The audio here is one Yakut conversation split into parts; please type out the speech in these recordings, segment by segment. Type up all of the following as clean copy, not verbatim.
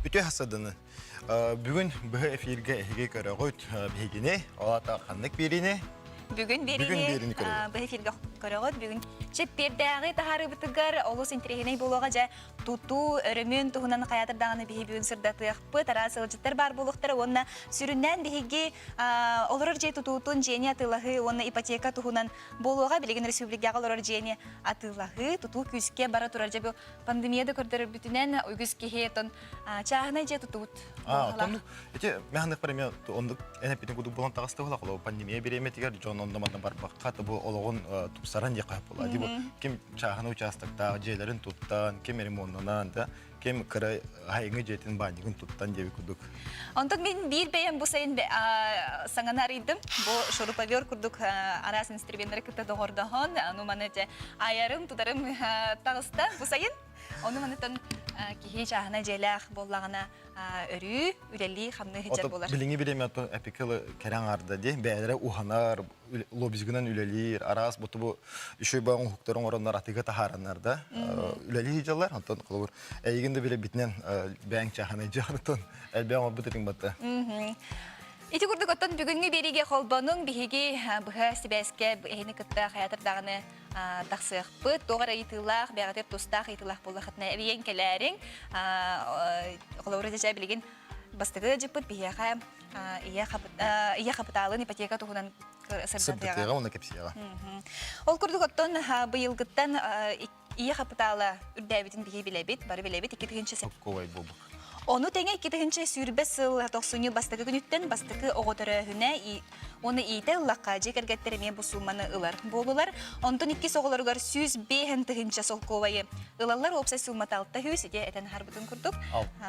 Үтүө хасадыны. Бүгүн быһа эфиргэ эһиги көрөҕүт биһигини, ол аата ханнык биэриини? Бүгүн биэриини быһа эфиргэ көрөҕүт. Бүгүн чэппиэрдээҕи таһаарыыбытыгар олус интэриэһинэй буолуоҕа дьэ тутуу, өрөмүөн туһунан хайаатар даҕаны биһи бүгүн сырдатыахпыт, араас ыалдьыттар баар буолуохтара уонна сүрүннээн биһиги олорор дьиэ тутуутун, дьиэни атыылаһыы уонна ипотека туһунан буолуоҕа. Билигин республикаҕа олорор дьиэни атыылаһыы, тутуу күүскэ бара турар. Дьэ бу пандемия да көрдөрөрбүтүнэн үгүс киһи отон чааһынай дьиэ тутубут. Отон ити мэханнык эмиэ оннук эн эппитин курдук буолан таҕыста буолла пандемия бириэмэтигэр дьон онно манна барбакка бу олоҕун тупсаран диэххэ буолла. Ди бу ким чааһынай участоктаах дьиэлэрин туттан, ким ремоннанан да ким кыра хайыҥы дьиэтин баанньыгын туттан диэбит курдук. Онтон мин биир бэйэм бу сайын саҥаны арыйдым. Бу шуруповер курдук араас инструменнары кытта доҕордоһон, ону маны дьэ айарым, тутарым таҕыста бу сайын. Ону манытан киһи чааһына дьиэлээх буоллаҕына өрүү үлэлии хамныы сылдьар буолар. Билиҥҥи бириэмэ эпикылы кэрэ аҥаарда дии бэйэлэрэ уһанар, лобизгынан үлэлиир, араас бу бу үчүгэй баҕа оҥоһуктары оҥороннор атыыга таһаараннар да үлэлии сылдьаллар. Онтон холобур эйигин да билэрбитинэн бэйэҥ чааһынай дьыалатын элбэх оҥорбут этиҥ батта. Ити курдук оттон бүгүҥҥү биэриигэ холбонуҥ биһиги быһа сибээскэ эһини кытта хайатыр даҕаны тахсыахпыт. Туох эрэ ыйытыылаах, бэйэҕитигэр тустаах ыйытыылаах буоллаххытына эрийэн кэлээриҥ. Холобура дьэ билигин бастакы ыалдьыппыт биһиэхэ ийэ хапытаалын ипотека туһунан сырдатыаҕа уонна кэпсиэҕэ. Ол курдук оттон быйылгыттан ийэ хапытаала үрдээбитин биһи билэбит, бары билэбит. 2000 Сокковай буолбут. Ону тэҥэ 2020 сыл тохсунньу бастакы күнүттэн бастакы оҕо төрөөһүнэ уонна иитэ ыллахха дьиэ кэргэттэр эмиэ бу суумманы ылар буолулар. Онтон иккис оҕолоругар 105 тыһыынча солкуобайы ылаллар. Уопсай сууммата 600 ити этэн аһарбытын курдук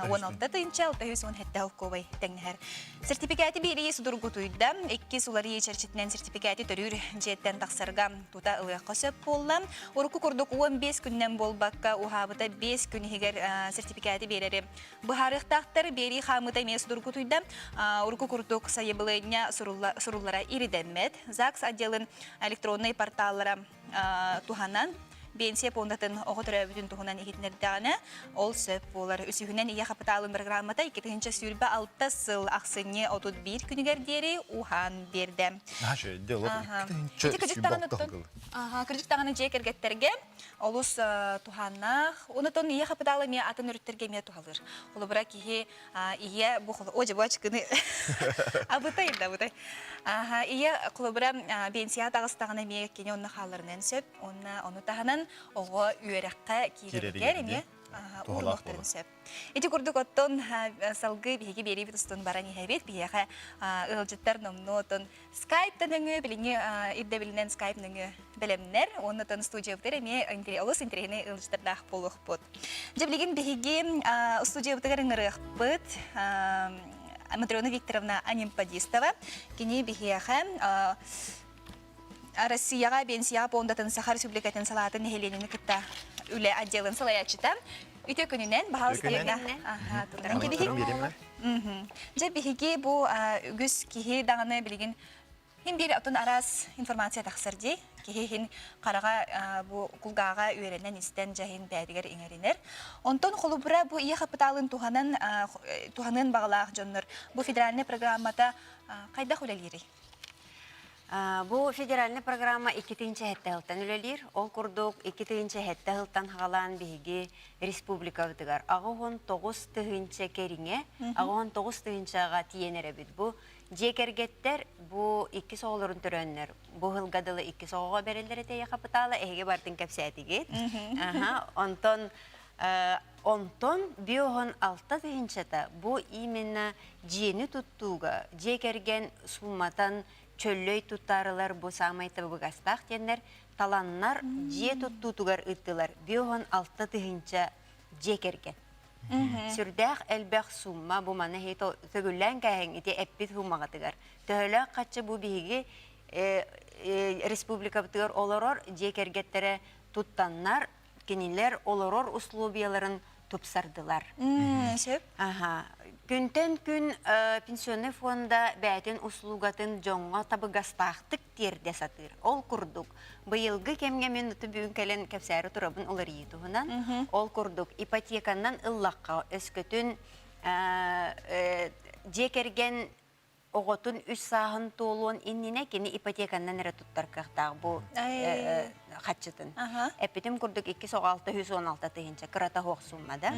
16 тыһыынча 617 солкуобай тэҥнэһэр. Сертификаты биэрии судургутуйда. Иккис уларыйыы чэрчитинэн сертификаты төрүүр дьиэттэн тахсарга тута ылыахха сөп буолла. Урукку курдук 15 күнүнэн буолбакка, уһаабыта 5 күн иһигэр сертификаты биэрэри быһаарыахтаахтар. Биэрии хаамыыта эмиэ судургутуйда. Урукку курдук сайабылыанньа суруллара ирдэммэт. ЗАГС отделын электроннай порталлара туһанан Биэнсийэ пуондатын оҕо төрөөбүтүн туһунан иһитиннэрдэҕинэ, ол сөп буолар. Үсүһүнэн ийэ хапытаалын бырагыраамата 2026 сыл ахсынньы 31 күнүгэр диэри уһаан биэрдэ. Кырдьык даҕаны дьиэ кэргэттэргэ олус туһааннаах. Онотон ийэ хапытаала эмиэ атын өрүттэргэ эмиэ туһалыыр. Холобура киһи ийэ бу о дьэ бу ачыкыны абытай да абытай. Ийэ холобура биэнсийэҕэ таҕыстаҕына эмиэ кини онно хаалларыныан сөп. Уонна ону таһынан оҕо үөрэххэ киирэригэр эмиэ уурунуохтарын сөп. Ити курдук оттон салгыы биһиги биэриибит устун баран иһэбит. Биһиэхэ ыалдьыттар номнуо отон скайптан өҥүө билиҥҥи ирдэбилинэн скайп нөҥүө бэлэмнэр. Уонна отон студиябытыгар эмиэ олус интэриэһинэй ыалдьыттардаах буолуохпут. Дьэ билигин биһиги студиябытыгар ыҥырыахпыт Матрена Викторовна Анемподистова. Кини биһиэхэ Россияҕа Биэнсийэҕэ пуондатын Саха Республикатын салаатын нэһилиэнньэни кытта үлэ отделын салайааччыта. Үтүө күнүнэн, баһаалыста Дьэ биһиги бу үгүс киһи даҕаны билигин хин биир отун араас информация тахсар дии. Киһи иһин хараҕа бу кулгааҕа үөрэнэн истэн дьаһин бээтигэр иҥэринэр. Онтон холобура бу ийэ хапытаалын туһанан туһаныан баҕалаах дьоннор бу федеральнай программата хайдах үлэлиирий? Бу федеральнай программа 2-тыһыынча сылтан үлэлиир. Ол курдук 2-тыһыынча сылтан хаалаан биһиги республикабытыгар 89 тыһыынча кэриҥэ, 89 тыһыынчаҕа тиийэн эрэбит. Бу дьиэ кэргэттэр бу иккис оҕолорун төрөөннөр, бу сылга дылы иккис оҕоҕо бэриллэр этэ хапытаала, эһиги бартын кэпсээтигит. Онтон онтон биоһон алта тыһыынчата бу именно дьиэни туттууга, дьиэ кэргэн сууматан чөллөй туттаарылар бу саамай табыгастаах диэннэр таланнар дьиэ туттуутугар ыыттылар 56 тыһыынча дьиэ кэргэн. Сүрдээх элбэх сумма бу маны төгүллээн кээһиҥ ити эппит суммаҕытыгар. Төһөлөөх хаччы бу биһиги республикабытыгар олорор дьиэ кэргэттэрэ туттаннар кинилэр олорор условияларын тупсардылар. Сөп. Аха. Күнтэн күн пенсионный фонда бэйэтин услугатын дьоҥҥо табыгастаахтык тиэрдэ сатыыр. Ол курдук, быйылгы кэмҥэ мин бүгүн кэлэн кэпсээри турабын уларыйыы туһунан. Ол курдук, ипотеканан ыллахха өскөтүн Дьиэ кэргэн оҕотун үс сааһын туолуон иннинэ кини ипотеканан эрэ туттар кыахтаах бу хаччытын. Эппитим курдук 2 6 316 тыһыынча кырата суох сумма да.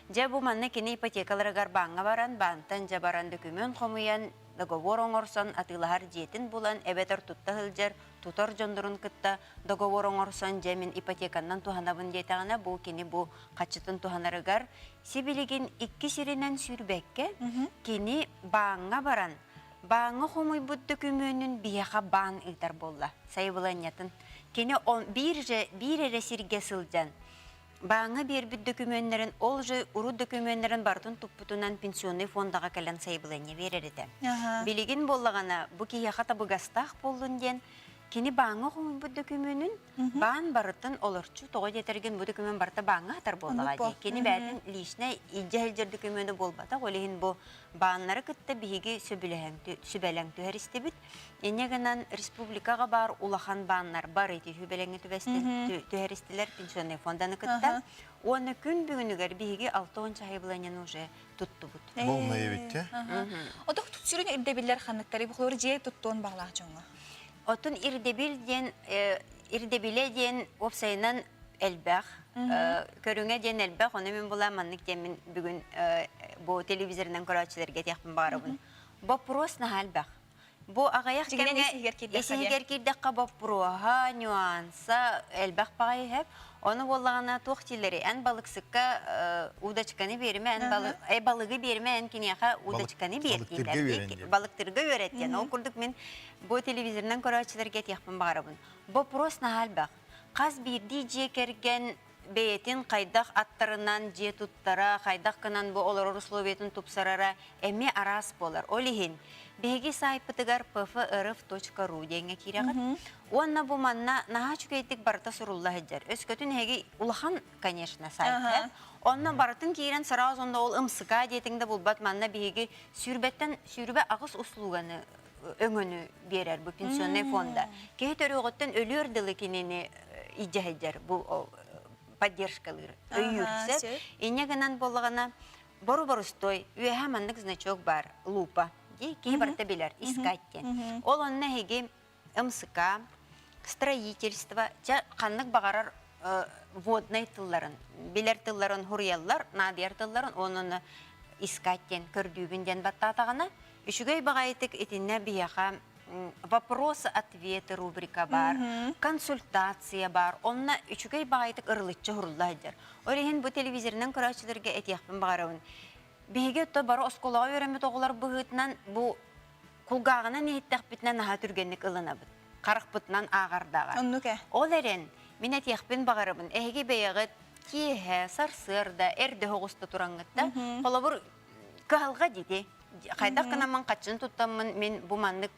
Дьэ бу манна кини ипотекаларыгар бааҥҥа баран, баантан дьэ баран дөкүмүөн хомуйан, договор оҥорсон атыылаһар дьиэтин булан эбэтэр тутта сылдьар тутар дьоннорун кытта договор оҥорсон дьэ мин ипотеканнан туһанабын диэтэҕинэ бу кини бу хаччытын туһанарыгар сибилигин икки сиринэн сүүрбэккэ кини бааҥҥа баран бааҥҥа хомуйбут дөкүмүөнүн биһиэхэ баан ыытар буолла сайабылыанньатын кини биир же биир эрэ сиргэ сылдьан бааҥҥа биэрбит дөкүмүөннэрин ол же урут дөкүмүөннэрин барытын туппутунан пенсионный фондаҕа кэлэн сайабылыанньа биэрэр этэ. Билигин буоллаҕына бу киһиэхэ табыгастаах буоллун диэн кини бааҥҥа хомуйбут дөкүмүөнүн баан барытын олорчу тоҕо диэтэргин бу дөкүмүөн барыта бааҥҥа сытар буоллаҕа дии. Кини бэйэтин личнэй илдьэ сылдьар дөкүмүөнэ буолбатах, ол иһин бу бааннары кытта биһиги сөбүлэһэн сүбэлэҥ түһэристибит. Инньэ гынан республикаҕа баар улахан бааннар бары ити сүбэлэҥҥэ түһэристилэр пенсионный фонданы кытта. Уонна күн бүгүнүгэр биһиги 60 сайабылыанньаны уже туттубут. Болмай эбитте. Отох сүрүн ирдэбиллэр ханныктары бухлор дьиэ туттуон баҕалаах дьоҥҥо? Отун ирдэбил диэн ирдэбилэ диэн уопсайынан элбэх көрүҥэ диэн элбэх ону мин була маннык диэн мин бүгүн бу телевизорынан көрөөччүлэргэ этиэхпин баҕарабын. Боппуруос наһаа элбэх. Бу аҕыйах кэмҥэ ис-иһигэр киирдэххэ боппуруоһа, нюанса элбэх баҕайы иһэр. Ону буоллаҕына туох дииллэрий? Эн балыксыкка удочканы биэримэ, эн балыгы биэримэ, эн киниэхэ удочканы биэр дииллэр. Балыктырга үөрэт диэн. Ол курдук мин бу телевизорынан көрөөччүлэргэ этиэхпин баҕарабын. Боппуруос наһаа элбэх. Хас биирдии дьиэ кэргэн бэйэтин хайдах аттарынан дьиэ туттара, хайдах гынан бу олорор условиятын тупсарара эмиэ араас буолар. Ол иһин биһиги саайпытыгар pfrf.ru диэҥҥэ киирэҕит. Уонна бу манна наһаа үчүгэйдик барыта сурулла сылдьар. Өскөтүн эһиги улахан, конечно, сайт. Онно барытын киирэн сразу онно ол ымсыка диэтиҥ да булбат. Манна биһиги сүүрбэттэн 28 услуганы өҥөнү биэрэр бу пенсионный фонда. Киһи төрүөҕүттэн өлүөр дылы кинини илдьэһэйдэр бу поддержкалыыр, өйүүр. Инньэ гынан буоллаҕына бору-борустой үөһэ маннык значок баар лупа дии киһи барыта билэр искать диэн. Ол онно эһиги МСК, строительство, чэ ханнык баҕарар воднай тылларын, билэр тылларын хуруйаллар, наадыйар тылларын онно искать диэн көрдүүбүн диэн баттаатаҕына үчүгэй баҕайытык итиннэ биһиэхэ вопрос-ответы рубрика баар, консультация баар, онно үчүгэй баҕайытык ырылыччы уһурулла сылдьар. Ол иһин бу телевизорынан көрөөччүлэргэ этиэхпин баҕарабын. Биһиги то бары оскуолаҕа үөрэммит оҕолор быһыытынан бу кулгааҕынан иһиттэхпитинэ наһаа түргэнник ылынабыт. Харахпытынан ааҕардааҕар. Оннук ээ. Ол эрэн мин этиэхпин баҕарабын, эһиги бэйэҕит киэһэ, сарсыарда, эрдэ оҕуста тураҥҥыт да, холобур, кыһалҕа дии хайдах гынаммын хаччын туттаммын мин бу маннык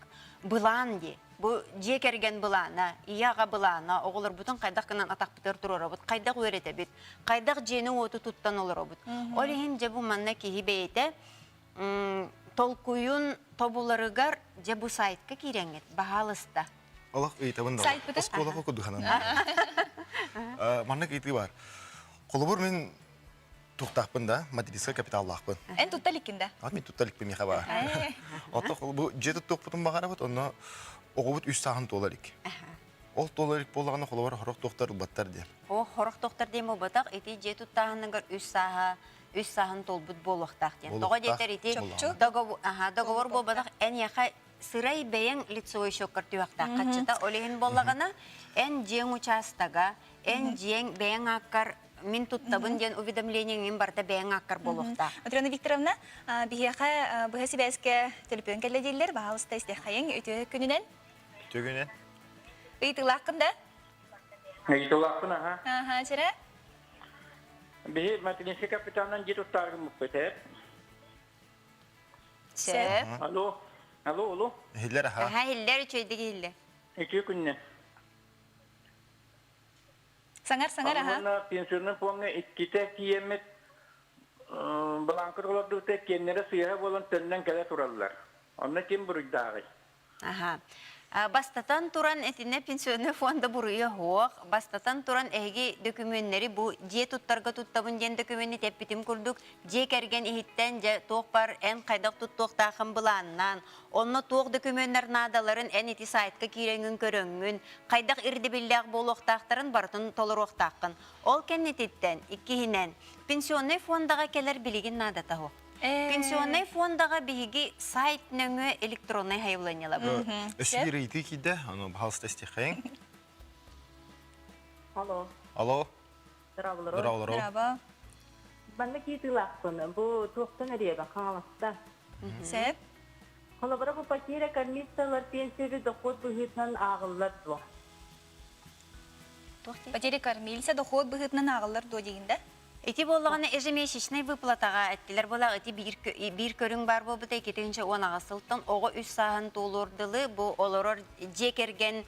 былаан дии бу дьиэ кэргэн былаана ийэ аҕа былаана оҕолорбутун хайдах гынан атахпытыгар туруорабыт хайдах үөрэтэбит хайдах дьиэни уоту туттан олоробут ол иһин дьэ бу манна киһи бэйэтэ толкуйун тобуларыгар дьэ бу сайтка киирэҥҥит баһаалыста Олох ыйытабын да оскуолаҕа кудуханан маннык ыйытыы бар холобур мин Туохтаахпын да, материнскай капиталлаахпын. Эн тутта иликкин да? А мин тутта иликпин миэхэ баар. Ото бу дьиэ туттуохпутун баҕарабыт, онно оҕобут үс сааһын туола илик. Ол туола илик буоллаҕына холобур хорох туохтар ылбаттар диэн. О, хорох туохтар диэн буолбатах, ити дьиэ туттааһыныгар үс сааһа үс сааһын туолбут буолуохтаах диэн. Тоҕо диэтэр ити договор буолбатах эн эйиэхэ сырай бэйэҥ лицевой счеккар түһүөхтээх хаччыта. Ол иһин буоллаҕына эн дьиэҥ учаастага, эн дьиэҥ бэйэҥ ааккар мин туттабын диэн уведомление мин барыта бэйэҥ ааккар буолуохтаах. Матрена Викторовна, биһиэхэ быһа сибээскэ төлөпүөн кэллэ дииллэр, баһаалыста истиэххэйиҥ үтүө күнүнэн. Үтүө күнүнэн. Ыйытыылааххын да? Ыйытыылаахпын, аха. Аха, чэрэ. Биһи материнский капиталынан дьиэ туттааргын муппут Сөп. Алло. Алло, алло. Иһиллэр аха. Аха, иһиллэр, үчүгэйдик иһиллэр. Үтүө күннэ. Саҥар, саҥар аха. Уонна пенсионный фоҥҥа иккитэ тиийэммит былааҥкыр олордубута киэннэрэ сыыһа буолан төннөн кэлэ тураллар. Онно ким буруйдааҕый? Аха. Бастатан туран, итиннэ пенсионный фонда буруйа суох. Бастатан туран, эһиги дөкүмүөннэри бу дьиэ туттарга туттабын диэн дөкүмүөнү тэппитим курдук, дьиэ кэргэн иһиттэн дьэ туох бар эн хайдах туттуохтааххын былааннаан, онно туох дөкүмүөннэр наадаларын эн ити сайтка киирэҥҥин көрөҥҥүн, хайдах ирдэбиллээх буолуохтаахтарын барытын толоруохтааххын. Ол кэннититтэн, иккиһинэн, пенсионный фондаҕа кэлэр билигин наадата суох. Пенсионнай фондаҕа биһиги сайт нөҥүө электроннай сайабылыанньалабыт. Өссө биир ыйытыы киирдэ, ону баһаалыста истиэххэйиҥ. Алло. Алло. Здраволоро. Здраволоро. Здраво. Манна киитыылаахпын. Бу туохтан эриэбэ хаҥаласта. Сөп. Холобура бу потеря кормильцалар пенсияны дохуот быһыытынан ааҕыллар дуо? Потеря кормильца дохуот быһыытынан ааҕыллар дуо диигин да? Ити буоллаҕына ежемесячнай выплатаҕа эттилэр буолаах ити биир, биир көрүҥ баар буолбута 2018 сылтан оҕо үс сааһын туолуор дылы бу олорор дьиэ кэргэн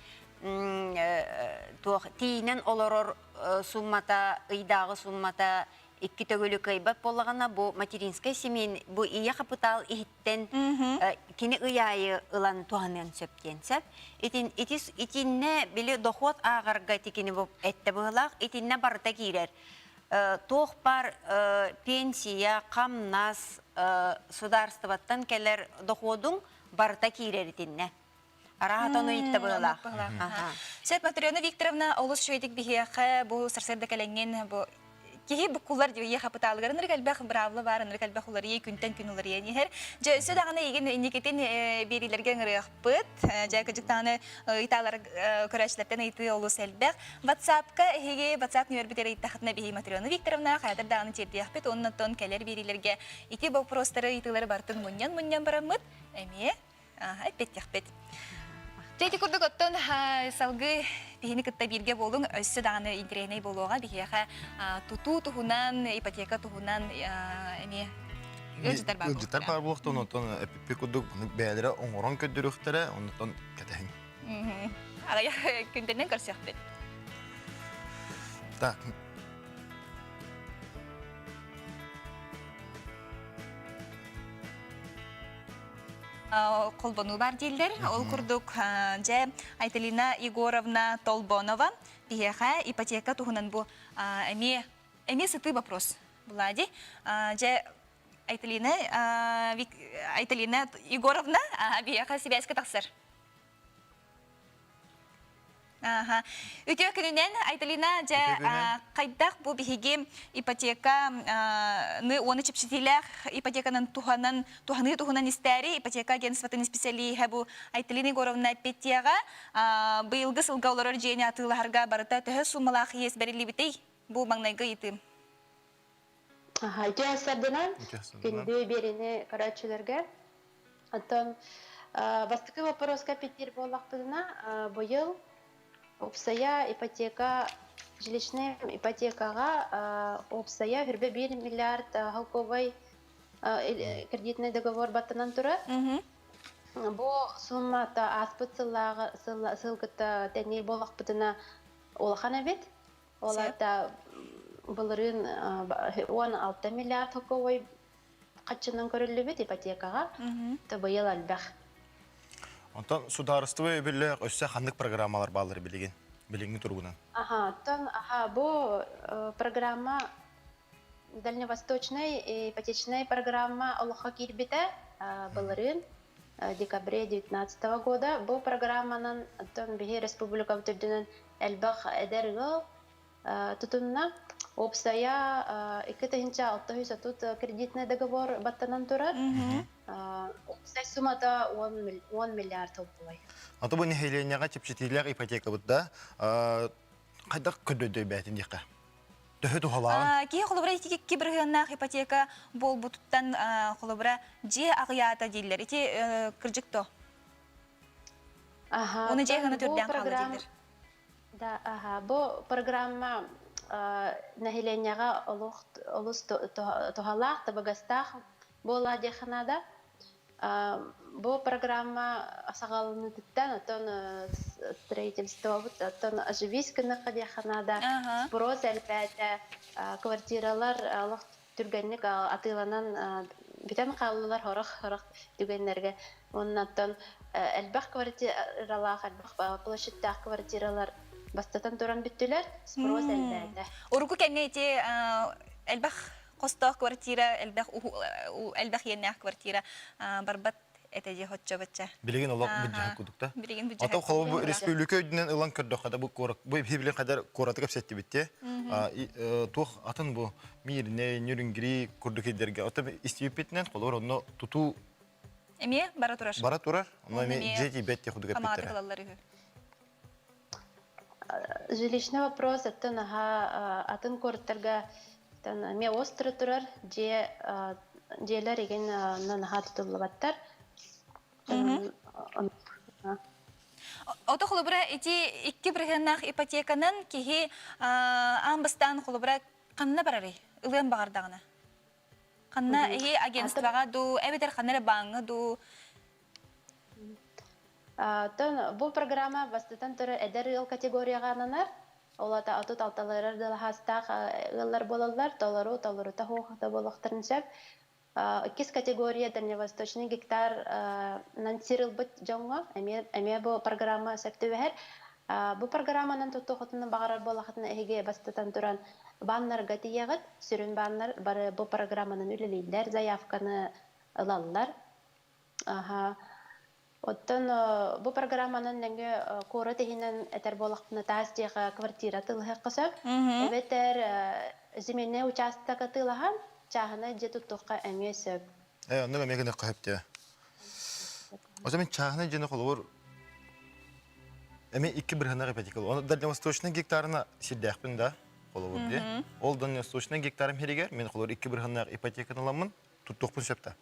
туох тиийинэн олорор суммата ыйдааҕы суммата икки төгүлү кыайбат буоллаҕына бу материнскай семейный бу ийэ хапытаал иһиттэн кини ый аайы ылан туһаныан сөп диэн сөп. Итин итиннэ били дохуот ааҕарга итикини бу эттэ быһылаах итиннэ барыта киирэр. Туох баар пенсия, хамнас, судаарыстыбаттан кэлэр дохуодуҥ барыта киирэр итиннэ. Араһа тону иттэ быһылаах. Сөп, Матрена Викторовна, олус үчүгэйдик биһиэхэ бу сарсыарда кэлэҥҥин бу киһи буккуллар дии хапытаалыгар ынырык элбэх быраабыла баар, ынырык элбэх уларыйыы күнтэн күн уларыйан иһэр. Дьэ, өссө даҕаны игин инникитин биэриилэргэ ыҥырыахпыт. Дьэ, кырдьык даҕаны ыйытаалар көрөөччүлэртэн ыйытыы олус элбэх. WhatsApp-ка эһиги WhatsApp нүөрбүтэр ыйыттахытына биһи Матрена Викторовна хайатар даҕаны тиэрдиэхпит уонна оттон кэлэр биэриилэргэ ити боппуруостары ыйытыылары барытын мунньан-мунньан бараммыт эмиэ эппиэттиэхпит. Дьэ ити курдук оттон салгыы биһини кытта бииргэ буолуҥ өссө даҕаны интэриэһинэй буолуоҕа биһиэхэ тутуу туһунан, ипотека туһунан эмиэ ыалдьыттар баар Ыалдьыттар баар буолуохтун, онтон эппиппит курдук бэйэлэрэ оҥорон көрдөрүөхтэрэ, онтон кэтэһиҥ. Аҕыйах күнтэнэн көрсүөхпүт. Так, холбонуу бар дииллэр. Ол курдук, дьэ, Айталина Егоровна Толбонова биһиэхэ ипотека туһунан бу эмиэ эмиэ сытыы вопрос була дии. Дьэ, Айталина Айталина Егоровна биһиэхэ сибээскэ тахсар. Аха. Үтүө күнүнэн, Айталина, дьэ, хайдах бу биһиги ипотеканы уонна чэпчэтиилээх ипотеканан туһанан, туһаныы туһунан истээри ипотека агентствотын исписэлииһэ бу Айталина Егоровна эппиттиэҕэ, быйылгы сылга олорор дьиэни атыылаһарга барыта төһө суумалаах иэс бэриллибитий? Бу маҥнайгы ыйытыым. Аха, үтүө сарданан, күндү биэриини көрөөччүлэргэ. Оттон бастакы вопроска эппиттиир буоллахпытына, быйыл уопсайа ипотека жилищная ипотекаҕа уопсайа хүрбэ 1 миллиард холкуобай кредитный договор баттанан турар. Бу суммата ааспыт сыллааҕы сыл кытта тэҥниир буоллахпытына улахан эбит. Ол аата былырыын 16 миллиард холкуобай хаччынан көрүллүбүт ипотекаҕа, то быйыл элбэх. Онтон судаарыстыба өйөбүллээх өссө ханнык программалар бааллар билигин, билиҥҥи туругунан? Аха, оттон аха, бу программа Дальневосточная ипотечная программа олоххо киирбитэ былырыын декабре 2019 года. Бу программанан оттон биһи республикабыт үрдүнэн элбэх эдэр ыал тутунна. Уопсайа 2630 кредитный договор баттанан турар. Уопсай суммата 10 миллиард толкуй. Аты бу нэһилиэнньэҕэ чэпчэтиилээх ипотекабыт да хайдах көрдөйбээтин диэххэ. Төһө туһалааҕын? Киһи холобура икки бырыһыаннаах ипотека буолбутуттан холобура дьиэ аҕыйаата дииллэр. Ити кырдьык то? Уну дьиэ гына түрдээн хаалла дииллэр. Да, аха, бу программа нэһилиэнньэҕэ олох олус туһалаах, табыгастаах буолла диэххэ наада. Бу программа саҕаланыытыттан оттон строительствобут оттон оживись гыныахха диэххэ наада. Спрос элбээтэ, квартиралар олох түргэнник атыыланан бүтэн хааллылар сорох-сорох түгэннэргэ. Уонна оттон. Элбэх квартиралаах, элбэх площадьтаах квартиралар бастатан туран бүттүлэр, спрос элбээтэ. Урукку кэмҥэ ити элбэх хостоох квартира, элбэх элбэх иэннээх квартира барбат этэ дии хоччо-бачча. Билигин олох быдьаһык кудук да. Билигин быдьаһык. Ото холобур бу республика үрдүнэн ылан көрдөххө да бу куорат бу билин хадar куораты кэпсэттибит те. Туох атын бу Мирнэй, Нюрингри курдук идерге. Ото истибиппитинэн холобур онно тутуу Эмиэ бара турар. Бара турар. Онно эмиэ дьиэ тиийбэт те кудук Хамааты эппиттэрэ. кылаллар үһү. Жилищный вопрос оттон аха атын куораттарга эмиэ остро турар дьиэ дьиэлэр игин наһаа тутуллубаттар. Ото холобура ити икки бырыһыаннаах ипотеканан киһи аан бастаан холобура ханна барарый? Ылыан баҕардаҕына. Ханна эһи агентствоҕа дуу, эбэтэр ханна эрэ бааҥҥа дуу? Оттон бу программа бастатан турар эдэр ыал категорияҕа ананар. Ол аата 36-ларыгар дылы хаастаах ыаллар буолаллар, толору, толорута суох да буолуохтарын сөп. Иккис категория дальневосточный гектар сир ылбыт дьоҥҥо эмиэ эмиэ бу программа сөп түбэһэр. Бу программанан туттуоххутуна баҕарар буоллаххытына эһиги бастатан туран бааннарга тиийэҕит. Сүрүн бааннар бары бу программанан үлэлииллэр, заявканы ылаллар. Аха. Оттон бу программанан нөҥүө куорат иһинэн этэр буоллахпына таас дьиэҕэ квартира атыылаһыахха сөп. Эбэтэр земельнай учаастак атыылаһан чааһынай дьиэ туттуохха эмиэ сөп. Э, онно эмиэ гыныахха сөп дии. Ото мин чааһынай дьиэни холобур эмиэ икки бырыһыаннаах ипотека. Оны дальневосточный гектарына сирдээхпин да холобур дии. Ол дальневосточный гектарым сиригэр мен холобур икки бырыһыаннаах ипотеканы ыламмын туттуохпун сөп да.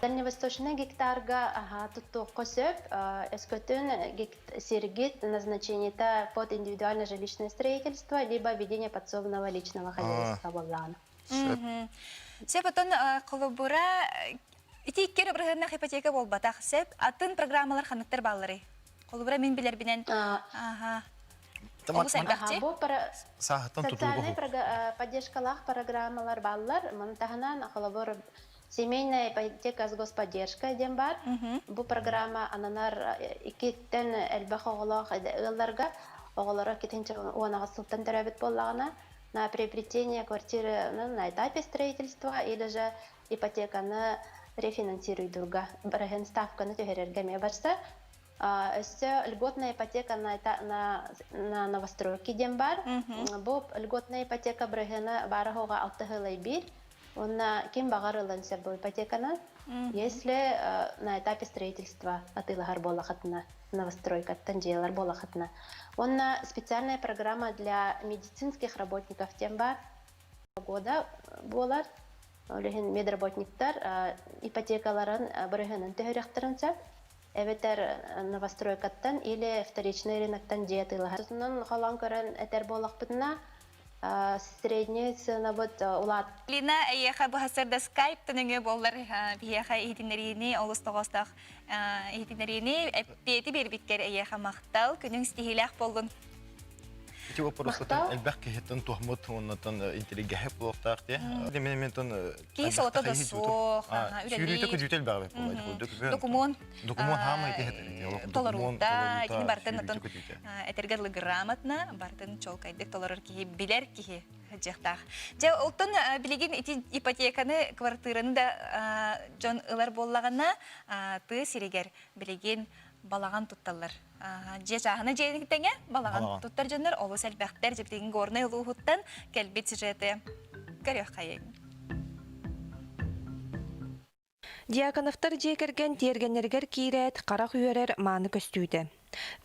Дальневосточный гектарга аха туттуохха сөп. Өскөтүн сиргит назначениета под индивидуальное жилищное строительство либо ведение подсобного личного хозяйства буоллаҕына. Сөп. Сөп отон холобура ити икки эрэ бырыһыаннаах ипотека буолбатах. Сөп атын программалар ханныктар баалларый? Холобура мин билэрбинэн аха Олус элбэхчи. Бу Сааһыттан социальнай поддержкалаах программалар бааллар. Маны таһынан, холобур, семейная ипотека с господдержкой диэн баар. Бу программа ананар иккиттэн элбэх оҕолоох ыалларга, оҕолоро иккитинчи уонаҕас сылтан төрөөбүт буоллаҕына, на приобретение квартиры на этапе строительства или же ипотеканы рефинансируйдурга, бырыһын ставканы түһэрэргэ эмиэ барса. Өссө льготная ипотека на, на, на новостройки диэн баар. Бу льготная ипотека бырыһыана баара хоҕа алта сылай биир. Уонна ким баҕар ылан сөп бу ипотеканы. Если на этапе строительства атыылаһар буоллахытына, новостройкаттан дьиэлэр буоллахытына. Уонна специальная программа для медицинских работников диэн баар. Года буолар. Ол иһин медработниктар ипотекаларын бырыһыанын төһөрүөхтэрин сөп. Эбэтэр новостройкаттан или вторичный рыноктан дьиэ атыылаһар. Тутунан холоон көрөн этэр буоллахпытына, средний сыанабыт улаат. Лина, эйиэхэ бу сарда скайптан өҥө буоллар биһиэхэ иһитиннэриини олус тоҕоостоох иһитиннэриини эппиэти биэрбиккэр эйиэхэ махтал, күнүҥ ситиһиилээх буоллун. Ити вопростан элбэх киһиттэн туһмут уоннатан интеллигеһэ буолуохтаах дии. Мен мен тон Киһи солото да суох, Сүүрүүтэ көдүүтэ элбэҕи буолла. Докумуон Докумуон хаамай киһи толоруута, итини бартын отон этэргэ дылы грамотно, бартын чолкайдык толорор киһи билэр киһи дьиэхтаах. Дьэ, олтон билигин ити ипотеканы, квартираны да дьон ылар буоллаҕына, тыа сиригэр билигин балаҕан тутталлар. Дьиэ чааһына дьиэни тэҥэ балаҕан туттар дьоннор олус элбэхтэр. Дьиптигин Горнай улууһуттан кэлбит сюжеты көрүөххэйиҥ. Дьяконовтар дьиэ кэргэн тиэргэннэригэр киирээт, харах үөрэр мааны көстүүтэ.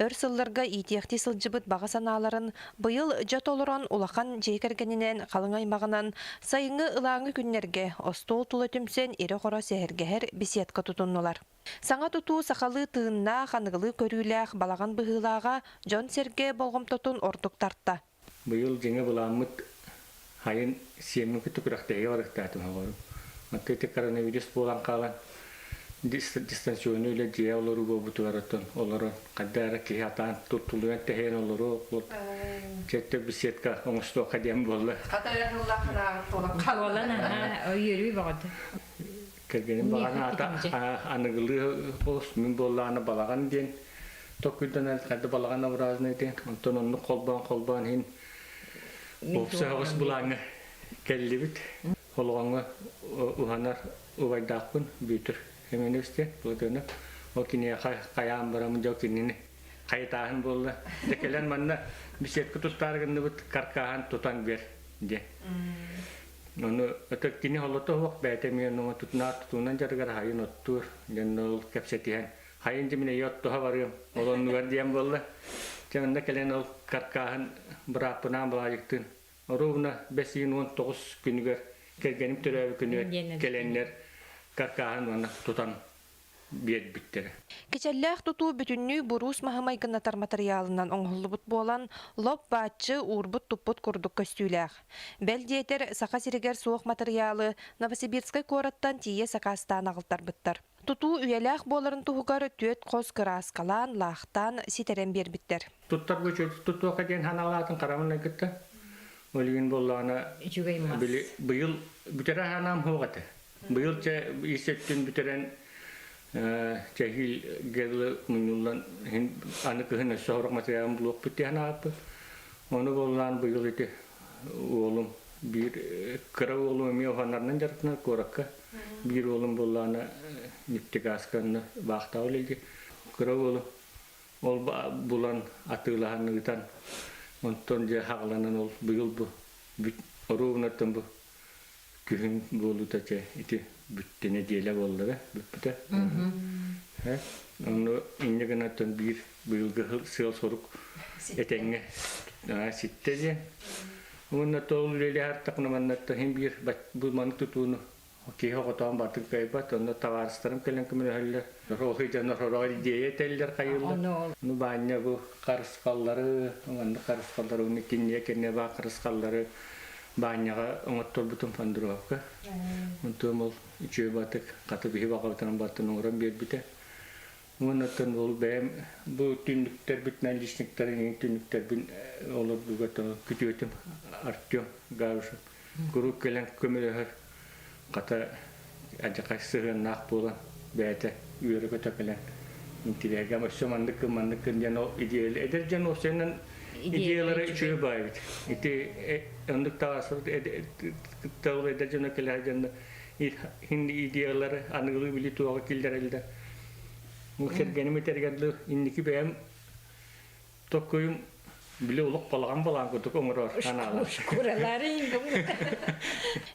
Өр сылларга иитиэхтии сылдьыбыт баҕа санааларын быйыл дьэ толорон улахан дьиэ кэргэнинэн халыҥ аймаҕынан сайыҥҥы ылааҥы күннэргэ остуол тула түмсэн ирэ-хоро сэһэргэһэр беседка тутуннулар. Саҥа тутуу сахалыы тыыннаах, аныгылыы көрүүлээх балаҕан быһыылааҕа дьон-сэргэ болҕомтотун ордук тарта. Быйыл дьиҥэ былааммыт хайын сиэммин кытта күрэхтэһиигэ барыахтаатым оҕолорум. Оттон ити коронавирус буолан хаалан дистанционный үлэ дьиэ олоруу буолбутугар оттон олорон хайдах эрэ киһи атаан туттулуйан тэһийэн олоруо вот чэттэ беседка оҥостуохха диэн буолла. Хата өр сыллаах санааҕыт туолан хаалла. Буолан аһаа, үөрүү бөҕөтө. Кэргэним баҕана ата аныгылыы олус мин буоллаҕына балаҕан диэн токуйданан хады балаҕан образный диэн онтон оннук холбоон холбоон иһин уопсай былааҥҥа кэллибит. Олоҕоҥҥо уһанар убайдаахпын Бүөтүр Семенович диэн Платонов. Ол киниэхэ хайаан бараммын дьэ кинини хайытааһын буолла. Дьэ кэлэн манна беседка туттаары гынныбыт каркааһын тутан бер диэн. Ону өтө кини холото суох бэйэтэ эмиэ онно тутунаар тутуунан дьарыгар хайын оттуур диэн ол кэпсэтиһэн хайын дьимин эйэ оттоһо барыам ол оннугар диэн буолла. Дьэ онно кэлэн ол каркааһын бырааппынаан Былаайыктыын ровно бэс ыйын 19 күнүгэр кэргэним төрөөбүт күнүгэр кэлэннэр каркааһын уонна тутан биэрбиттэрэ. Кичэллээх тутуу бүтүннүү буруус маһы майгыннатар матырыйаалынан оҥоһуллубут буолан, лоп-бааччы уурбут-туппут курдук көстүүлээх. Бэл диэтэр, Саха сиригэр суох матырыйаалы Новосибирскай куораттан тиийэ сакаастаан аҕалтарбыттар. Тутуу үйэлээх буоларын туһугар түөрт хос кырааскалаан, лаахтаан, ситэрэн биэрбиттэр. Туттарга үчүгэй туттуохха диэн санаалаатын харамын кытта. Ол иһин буоллаҕына Үчүгэй мас. били быйыл бүтэрэ санаам суох этэ. Быйыл чэ ис өттүн бүтэрэн чэһиил гелы мунньуллан аны кыһын өссө сорох материалын булуохпут диэн ааппыт. Ону буоллаан быйыл ити уолум биир кыра уолум эмиэ уһанарынан дьарыктанар куоракка. Биир уолум буоллаана нефтегазка баахтаах үлэлиир. Кыра уолум ол булан атыылаһан ыытан онтон дьэ хаҕаланан ол быйыл бу оруобунаттан бу күһүн буолуута чэ ити бүттэ нэдиэлэ буолла да бүппүтэ ону инньэ гынаттан биир быйылгы сыал-сорук этэҥҥэ ситтэ диэн уонна тоол үлэлэһэр маннаттан иһин биир бу маны тутууну киһи оҕотоон бартын кыайбат онно табаарыстарым кэлэн көмөлөһөллөр ол дьоннор сороҕор идея этэллэр хайыыллар ну баанньа бу харысхаллары маннык харысхаллары уонна киниэ кэннэ баар харысхаллары баанньаҕа оҥотторбутум фандровка онтуом ол үчүгэй батык хаты биһи баҕабытынан баттан оҥорон биэрбитэ уонна оттон ол бэйэм бу түннүктэрбит наличниктарын түннүктэрбин олордууга күтүөтүм Артем Гавришев куруук кэлэн көмөлөһөр хата адьакай сыһыаннаах буолан бэйэтэ үөрэ-көтө кэлэн интириэгэ өссө маннык кын маннык кын диэн ол идея эдэр дьон уопсайынан идеялара үчүгэй баайбыт ити оннук таҕасыбыт кытта эдэр дьоно кэлэр дьонно идеялары аныгылыы били туоҕа киллэрэллэр ол кэргэним этэригэр инники бэйэм Токкуйум били олох балаҕан балаан курдук оҥорор санаалар.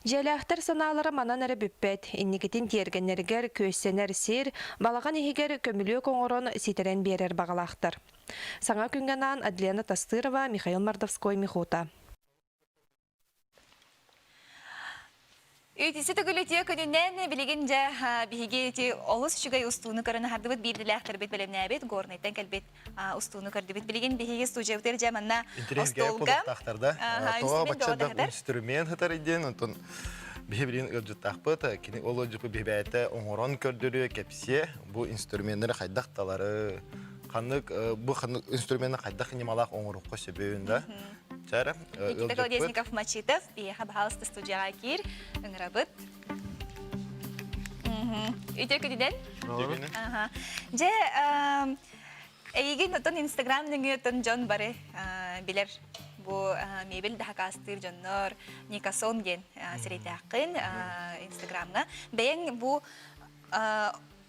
Дьиэлээхтэр санаалара манан эрэ бүппэт. Инникитин тиэргэннэригэр күөссэнэр сир, балаҕан иһигэр көмүлүөк оҥорон ситэрэн биэрэр баҕалаахтар. Саҥа күҥҥэ анаан Адлена Тастырова, Михаил Мордовской, Михута. Үтүсү төгүлүтүө күнүнэн билигин дьэ биһиги ити олус үчүгэй устууну көрөн аһардыбыт биирдилээхтэрбит бэлэмнээбит Горнайтан кэлбит устууну көрдүбүт. Билигин биһиги студиябытыгар дьэ манна остуолга буолуохтаахтар да. Тоҕо бачча да инструмент сытар диэн онтон биһи билигин ыалдьыттаахпыт кини ол ыалдьыппыт биһибээтэ оҥорон көрдөрүө кэпсиэ бу инструменнары хайдах талары ханнык бу ханнык инструмены хайдах ньымалаах оҥоруохха сөбүн да Чара, Никита Колодезников Мачитов, биһиэхэ баһаалыста студияҕа киир, ыҥырабыт. Үтүө күнүнэн. Дьэ, эйигин отон Инстаграм нөҥүө отон дьон бары билэр бу мебель да хакаастыыр дьоннор Никасон диэн сирэйдээххин Инстаграмҥа. Бэйэҥ бу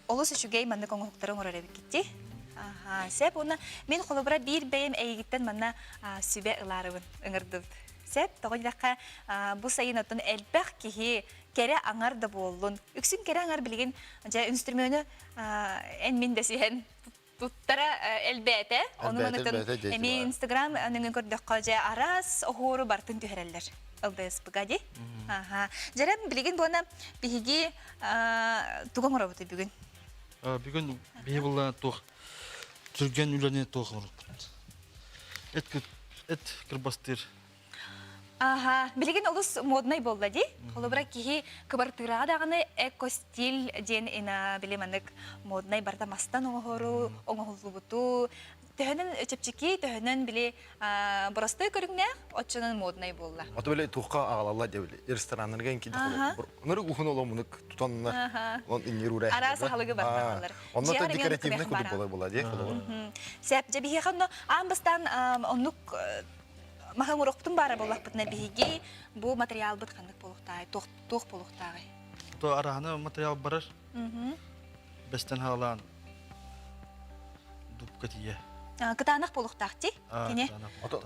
олус үчүгэй маннык оҥоһуктары оҥорор эбиккитти. Аха, сөп. Уонна мин холобура биир бэйэм эйигиттэн манна сүбэ ылаарыбын ыҥырдыбыт. Сөп. Тоҕо диэтэххэ, бу сайын оттон элбэх киһи кэрэ аҥар да буоллун. Үксүн кэрэ аҥар билигин дьэ үнстрүмүөнү эн мин дэсиһэн туттара элбээтэ. Ону манытын эмиэ Инстаграм нөҥүө көрдөххө дьэ араас оһуору бартын түһэрэллэр. ЛДСП-га ди. Аха. Дьэрэ билигин буона биһиги тугу оҥоробут бүгүн? Бүгүн биһи булла туох түргэн үлэни туох оҥорбут. Эт эт кырбастыыр Аха, билигин олус моднай буолла дии. Холобура киһи кыбартыыраҕа даҕаны эко-стиль диэн ина били маннык моднай барыта мастан оҥоһору, оҥоһуллубуту. Төһөнөн чэпчэки, төһөнөн били боростуой көрүҥнээх, оччонон моднай буолла. Ото били туохха аҕалалла дьэ били рестораннарга инки Нырык уһун оломунук тутаннар он иннир урэ. Араас аһылыгы барбалар. Онно то декоративный кудук була була дии холобур. Сәп дьэ биһиэхэ онно аан бастаан оннук маһын урохпутун баара буоллахпытына биһиги бу материалбыт ханнык буолуохтааҕый, туох буолуохтааҕый? То араһаны материал барар. Бэстэн хаалаан дубка тиийэ. Кытаанах буолуохтаах дии. Кини.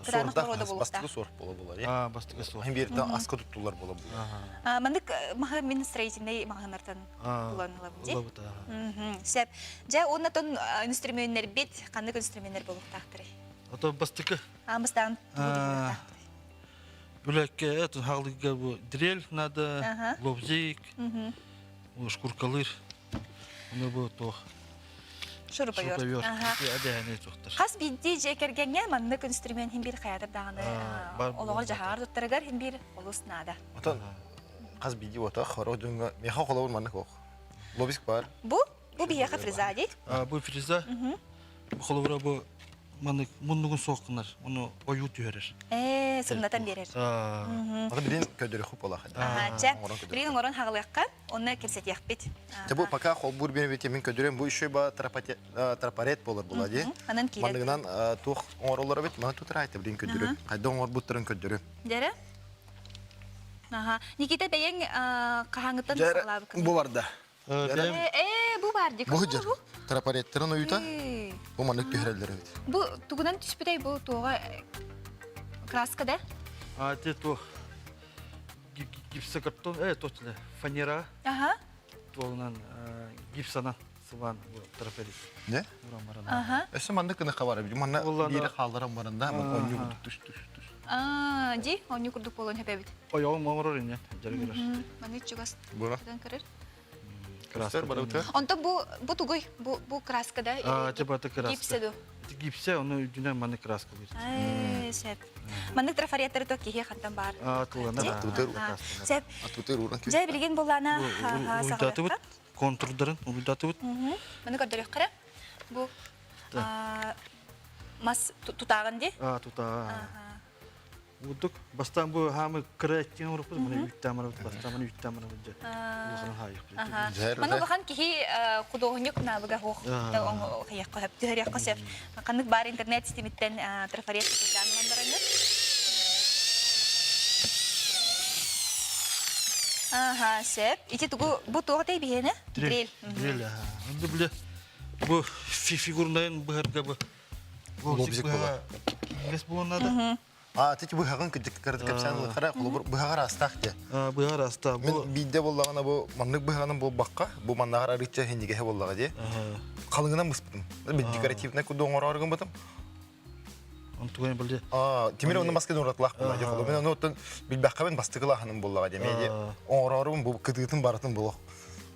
Кытаанах боруода буолуохтаах. Бастакы суор буола буолар. Аа, бастакы суор. Хим бииртэн аска туттулар буола буолар. Маннык маһы мин строительный маҕаһыыннартан булан ылабын дии. Ылабыт. Сөп. Дьэ, уонна инструменнэрбит ханнык инструменнэр буолуохтаахтарый? Ото бастакы. Аамыстаан тугу туттуохтаахтарый? Бүлэккэ хаалыга бу дрель надо, лобзик, шкуркалыыр. Ону бу туох Шуруповерт. Хас биирдии дьиэ кэргэҥҥэ маннык инструмент хин биир хайатар даҕаны олоҕор дьаһаҕар туттарыгар хин биир олус наада. Отон хас биирдии ота хоро дьоҥҥо миэхэ холобур маннык ох. Лобиск бар. Бу бу биһиэхэ фреза дии. Бу фреза. Холобура бу маннык муннугун суох гынар, ону ойуу түһэрэр. Ээ, сымнатан биэрэр. Аны билин көдөрөхү буолаха. Чэ, билин оҥорон хаҕылыахха, онно кэпсэтиэхпит. Чэ, бу пока холбуур биэрбити мин көдөрөм бу еще ба трафарет болар була ди. Анан киирэр. Манныгынан туох оҥороллор эбит, маны тутар билин көдөрөм. Хайда оҥорбуттарын көдөрөм. Дәрэ? Аха. Никита бэйэҥ хаһааҥҥыттан саҕалаабыккын? Бу барда. Ээ, бу бар ди. Бу дьэр. Трафареттарын ойута. Бу маннык түһэрэллэр эбит. Бу тугунан түспүтэй бу туоҕа краска да? А, те туох гипсокартон, э, точно, фанера. Ага. Туолунан гипсанан сылаан трафарет. Не? Ага. Өссө маннык гына хабар эбит. Манна биири хаалларан баранда, онньу туш туш туш. Аа, ди, онньу курдук буолуон хөп эбит. Ойоҕум оҥорор ини, дьарыгырар. Маны чугас Бура. көрөр. Краска барыта. Онто бу бу тугуй? Бу бу краска да? Аа, типа это краска. Гипсе ду. Гипсе, ону үрдүнэн маны краска бир. Ээ, сөп. Маннык трафареттары то киһи хантан бар. Аа, тылана да. Сөп. Атутыр уран Дьэ, билигин буллана Уйдатыбыт контурдарын уйдатыбыт. Маны көрдөрүөх Бу мас тутааҕын ди? Аа, тутаа. Удук бастаан бу хаамы кыра эттиин оҥоруппут, маны үүттээн барабыт, бастаан маны үүттээн барабыт дьэ. Улахан хаайык. Маны улахан киһи худуоһунньук наабыга хуох хайыахха сөп, түһэриэххэ сөп. Ханнык баар интернет ситимиттэн трафарет тутулдаан бараныр. Аха, сөп. Ити тугу бу туох этэй биһиэнэ? Дрель. Дрель, аха. Онду биле бу фигурнайын быһарга бу Лобзик була. Киҥэс буолан наада. А, ти быһаҕын кырдьык кырдьык кэпсээн ылыхара, холобур быһаҕар астаах дии. Быһаҕар астаах. Мин биирдэ буоллаҕына бу маннык быһаҕынан буолбакка, бу маннаҕар арыычча хиннигэһэ буоллаҕа дии. Халыҥынан быспытым. Бит декоративнай курдук оҥороор гыммытым. Онтуган билде. А, тимир онно маска уратылаах буолла дии. Холобур, мен ону оттон билбэххэ бастыкылааһыным буоллаҕа дии. Мен оҥороорум бу кытыытын барытын булуох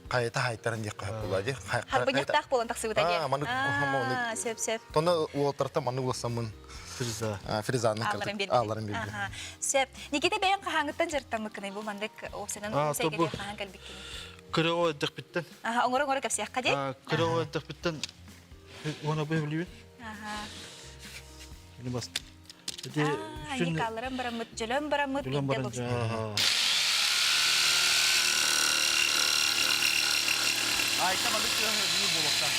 хайата хайтаран диэххэ сөп буолла дии. Харбынньахтаах буолан тахсыбыта дии. Аа, маннык Сөп, сөп. Тонна уолаттартан маннык улассаммын Фреза. Фрезаны Ааларын биэрбит. Ааларын биэрбит. Сөп. Никита бэйэҥ хаһааҥҥыттан дьарыктаммыккыный бу маннык уопсайынан уопсайга хаһан кэлбиккиний? Кыра оҕо эрдэхпиттэн. Аха, оҥоро-оҥоро кэпсиэххэ дии. Кыра оҕо эрдэхпиттэн уона бу билибин. Аха. Били бас. Ити Никалларын бараммыт, дьөлөн бараммыт, Дьөлөн баран. Айта маннык тыаһы биир буолуохтаах.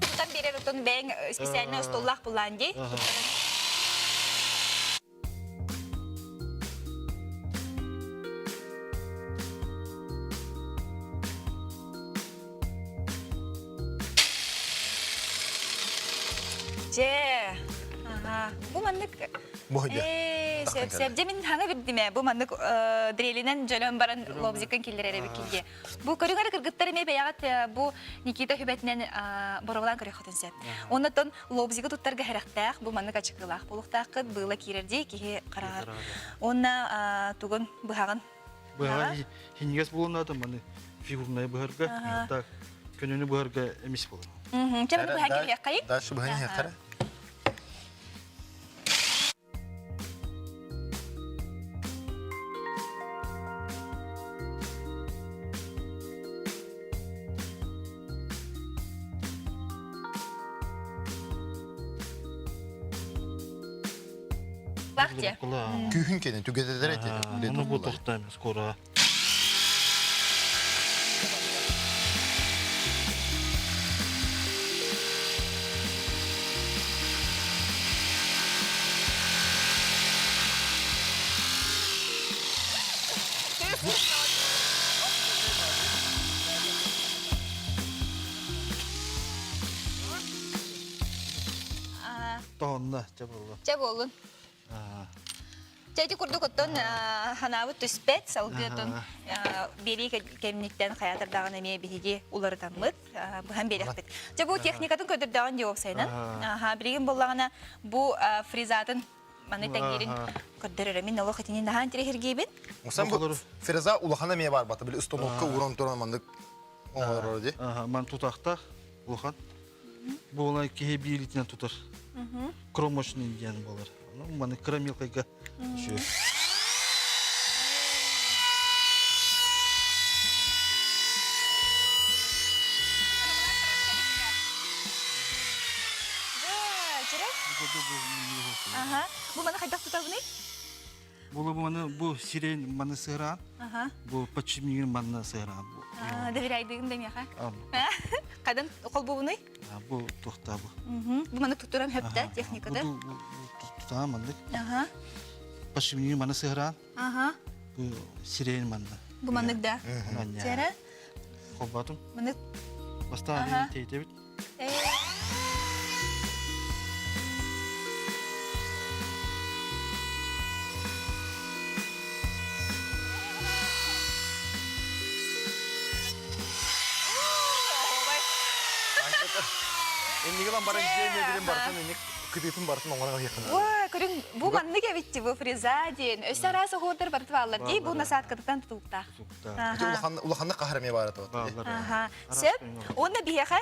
Тутан биэрэр отон бэйэҥ специальный остуоллаах буллаан дии. Дьэ, аха. Бу маннык Бу Ээ, сөп, сөп. Дьэ, мин хаҥа бирдим ээ. Бу маннык дрелинэн дьөлөн баран лобзиккын киллэрэр эбиккин дии. Бу көрүҥ эрэ кыргыттар эмиэ бэйэҕит бу Никита хүбэтинэн боруобалаан көрүөххүтүн сөп. Оннотон лобзигы туттарга хэрэхтээх, бу маннык ачыкылаах буолуохтааххыт, быыла киирэр дии киһи хараҕар. Уонна тугун быһаҕын. Быһаҕа хинньигэс буолуон наада маны фигурнай быһарга, так көнөнү быһарга эмис болар. Чэ, маны быһан кэбиһиэххэйик. Дальше быһан иһиэххэ. Бахте. Күүһүн кэнэ түгэтэтэр эти. Ону бу тохтайм скоро. Тонна, чэ буоллун. Чэ буоллун. Чэ ити курдук оттон ханаабыт түспэт, салгыы оттон биэрии кэмниттэн хайаатардаҕын эмиэ биһиги уларытаммыт, быһан биэрэхпит. Чэ бу техникатын көдөрдөҕүн диэ уопсайынан. Аха, билигин буоллаҕына бу фрезатын маны тэҥниирин көрдөрөр. Мин олох итини наһаа интириэһиргиибин. Усан бу фреза улахана эмиэ бар бата, били установка ууран туран маннык оҥорор ди. Ман тутахтаах улахан. Бу олай киһи бииритинэн тутар. Кромочный диэн буолар. Маны кыра мелкайга үшүө. Ага. Бу маны хайдах тутабыный? Бу маны бу сирень маны сыраан. Бу подчинение манна сыраан. Доверяйдыгым да миэхэ. Кайдан холбубунуй? Бу тухта бу. Бу маны туттуран хөптө техникада. Бу тутаан маннык. Подчинение маны сыраан. Ага. Бу сирень манна. Бу маннык да. Сэрэ? Холбатым. Маннык. Бастаан тейтебит. Иннигилан баран дьиэ мебелин барытын инник кытыытын барытын оҥорон иһиэххин. Уа, көрүҥ, бу маннык эбитти бу фреза диэн. Өссө араас оһуордар барыта бааллар дии, бу насадкатыттан тутулуктаах. Ити улаханнык хаһар эмиэ баара Аха. Сөп. Уонна биһиэхэ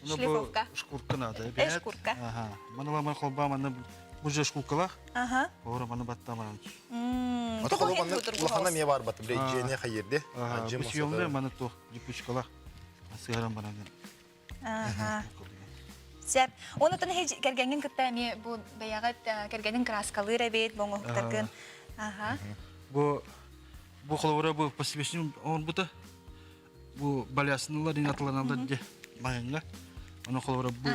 шлифовка. Шкурка надо. Э, шкурка. Ага. Маны ламан холба маны бу же шкуркалах. Ага. Ора маны баттаман. Ото холба маны улахана эмиэ бар баты. Биле жене хайырды. Бу съемде маны то липучкалах. Сыгаран баран. Ага. Сөп. Онутун кэргэҥҥин кытта эмиэ бу бэйэҕит кэргэнин краскалыыр эбит, боҥоһуктаргын. Ага. Бу бу холобура бу посвящение оҥорбута бу балясыналар атыланалар де маҥҥа ону холобура бу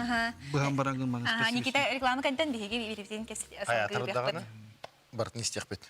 быһан бараҥҥын маны Никита реклама кэнтэн биһиги биирибитин кэс бартын истиэхпит.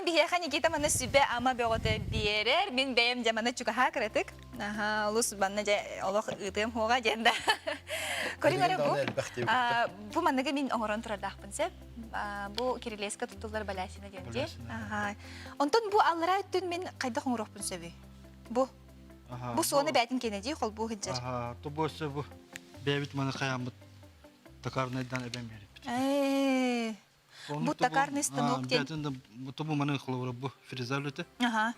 биһиэхэ Никита манна сүбэ ама бөҕөтө биэрэр. Мин бэйэм дьэ манна чугаһаа кыратык. Аха, олус манна дьэ олох ыытыам хуоҕа диэн да. Көрүҥ эрэ бу. Бу манныгы мин оҥорон турардаахпын сөп. Бу кирилиэскэ туттуллар балясина диэн дии. Аха. Онтон бу аллараа өттүн мин хайдах оҥоруохпун сөбүй? Бу. Бу суону бээтин киэнэ дии холбуу сылдьар. Аха, то бу өссө бу бэйэбит маны хайааммыт токарнайдан эбэн биэриппит. Ээ. Бу токарный станок диэн. Бээтин да бу маны холобура бу фреза үлэтэ. Аха.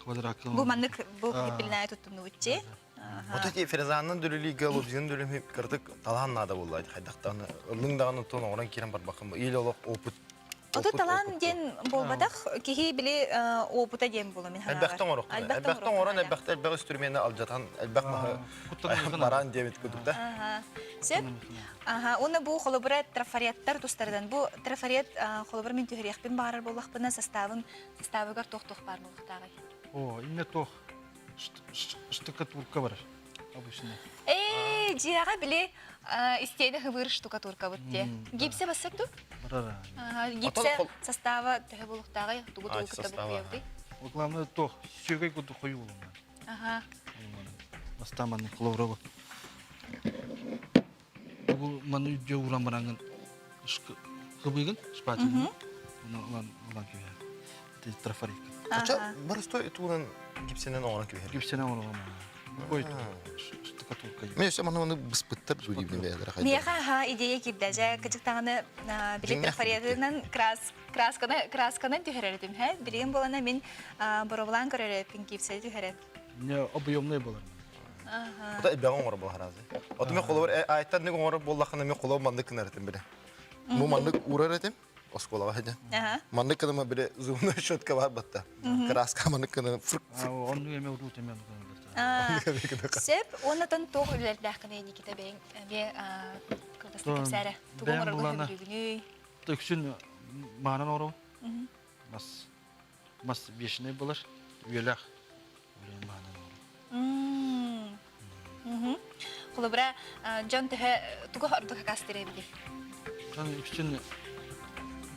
Квадракка. Бу маннык бу пилинае туттуннубут чи. Вот эти фрезанын дүлүлү голубзин дүлүмү кырдык талаан наада буолла. Хайдахтан ыллың даҕаны тон оҥорон киирэн барбаккын. Или олох опыт Оту талаан диэн буолбатах, киһи били опыта диэн буола мин санаабар. Элбэхтэн оҥороххун. Элбэхтэн оҥорон элбэхтэ элбэх инструмени алдьатан элбэх маһы бараан диэбит курдук да. Сөп. Аха, уонна бу холобура трафареттар тустарынан. Бу трафарет холобура мин түһэриэхпин баҕарар буоллахпына составын составыгар туох-туох баар буолуохтааҕый? О, инне туох штукатурка бар обычно. Ээ, дьиэҕэ били истиэнэ хыбыыр штукатуркабыт диэ. Гипсэ бассак ду? Барара. Гипсэ состава төһө буолуохтааҕый? Тугу тугу кытта буккуйабытый? Главное туох сүөгэй курдук хойуу буолуҥна. Аха. Бастаан маннык холобура Бу маны үрдүө ууран бараҥҥын кыбыыгын шпателин оны ылан ылан кэбиһэр. Трафарика. Ача боростой туунан гипсенен оҥорон кэбиһэр. Гипсенен оҥорон Ой, штукатурка. Мен өссө маны маны быспыттар дуу бэйэлэрэ хайдах. Миэхэ аха идея киирдэ. Дьэ кыдьыктаҕаны били трафаретынан крас красканы красканан түһэрэр этим һэ. Билигин буолана мин боробулаан көрөр эппин гипсэ түһэрэн. Не объемный болар. Ото элбэҕи оҥоро буолар Ото мен холобур айттан ник оҥорор буоллаххына мен холобур маннык гынар этим биле. Бу маннык уурар этим оскуолаҕа сылдьан. Маннык гыныма биле зубная щетка бар батта. Краска маннык гына фырк фырк. Оннук эме урут эме Сөп, оннотон туох үлэлэрдээххиний Никита бэйэҥ эмиэ кылгастык кэпсээрэ. Тугу оҥорорго сөбүлүүгүнүй? Үксүн маанан оҥоробун. Мас мас вечный болар, үйэлээх. Холобура, дьон төһө тугу ордук хакастыр эбитий? Дьон үксүн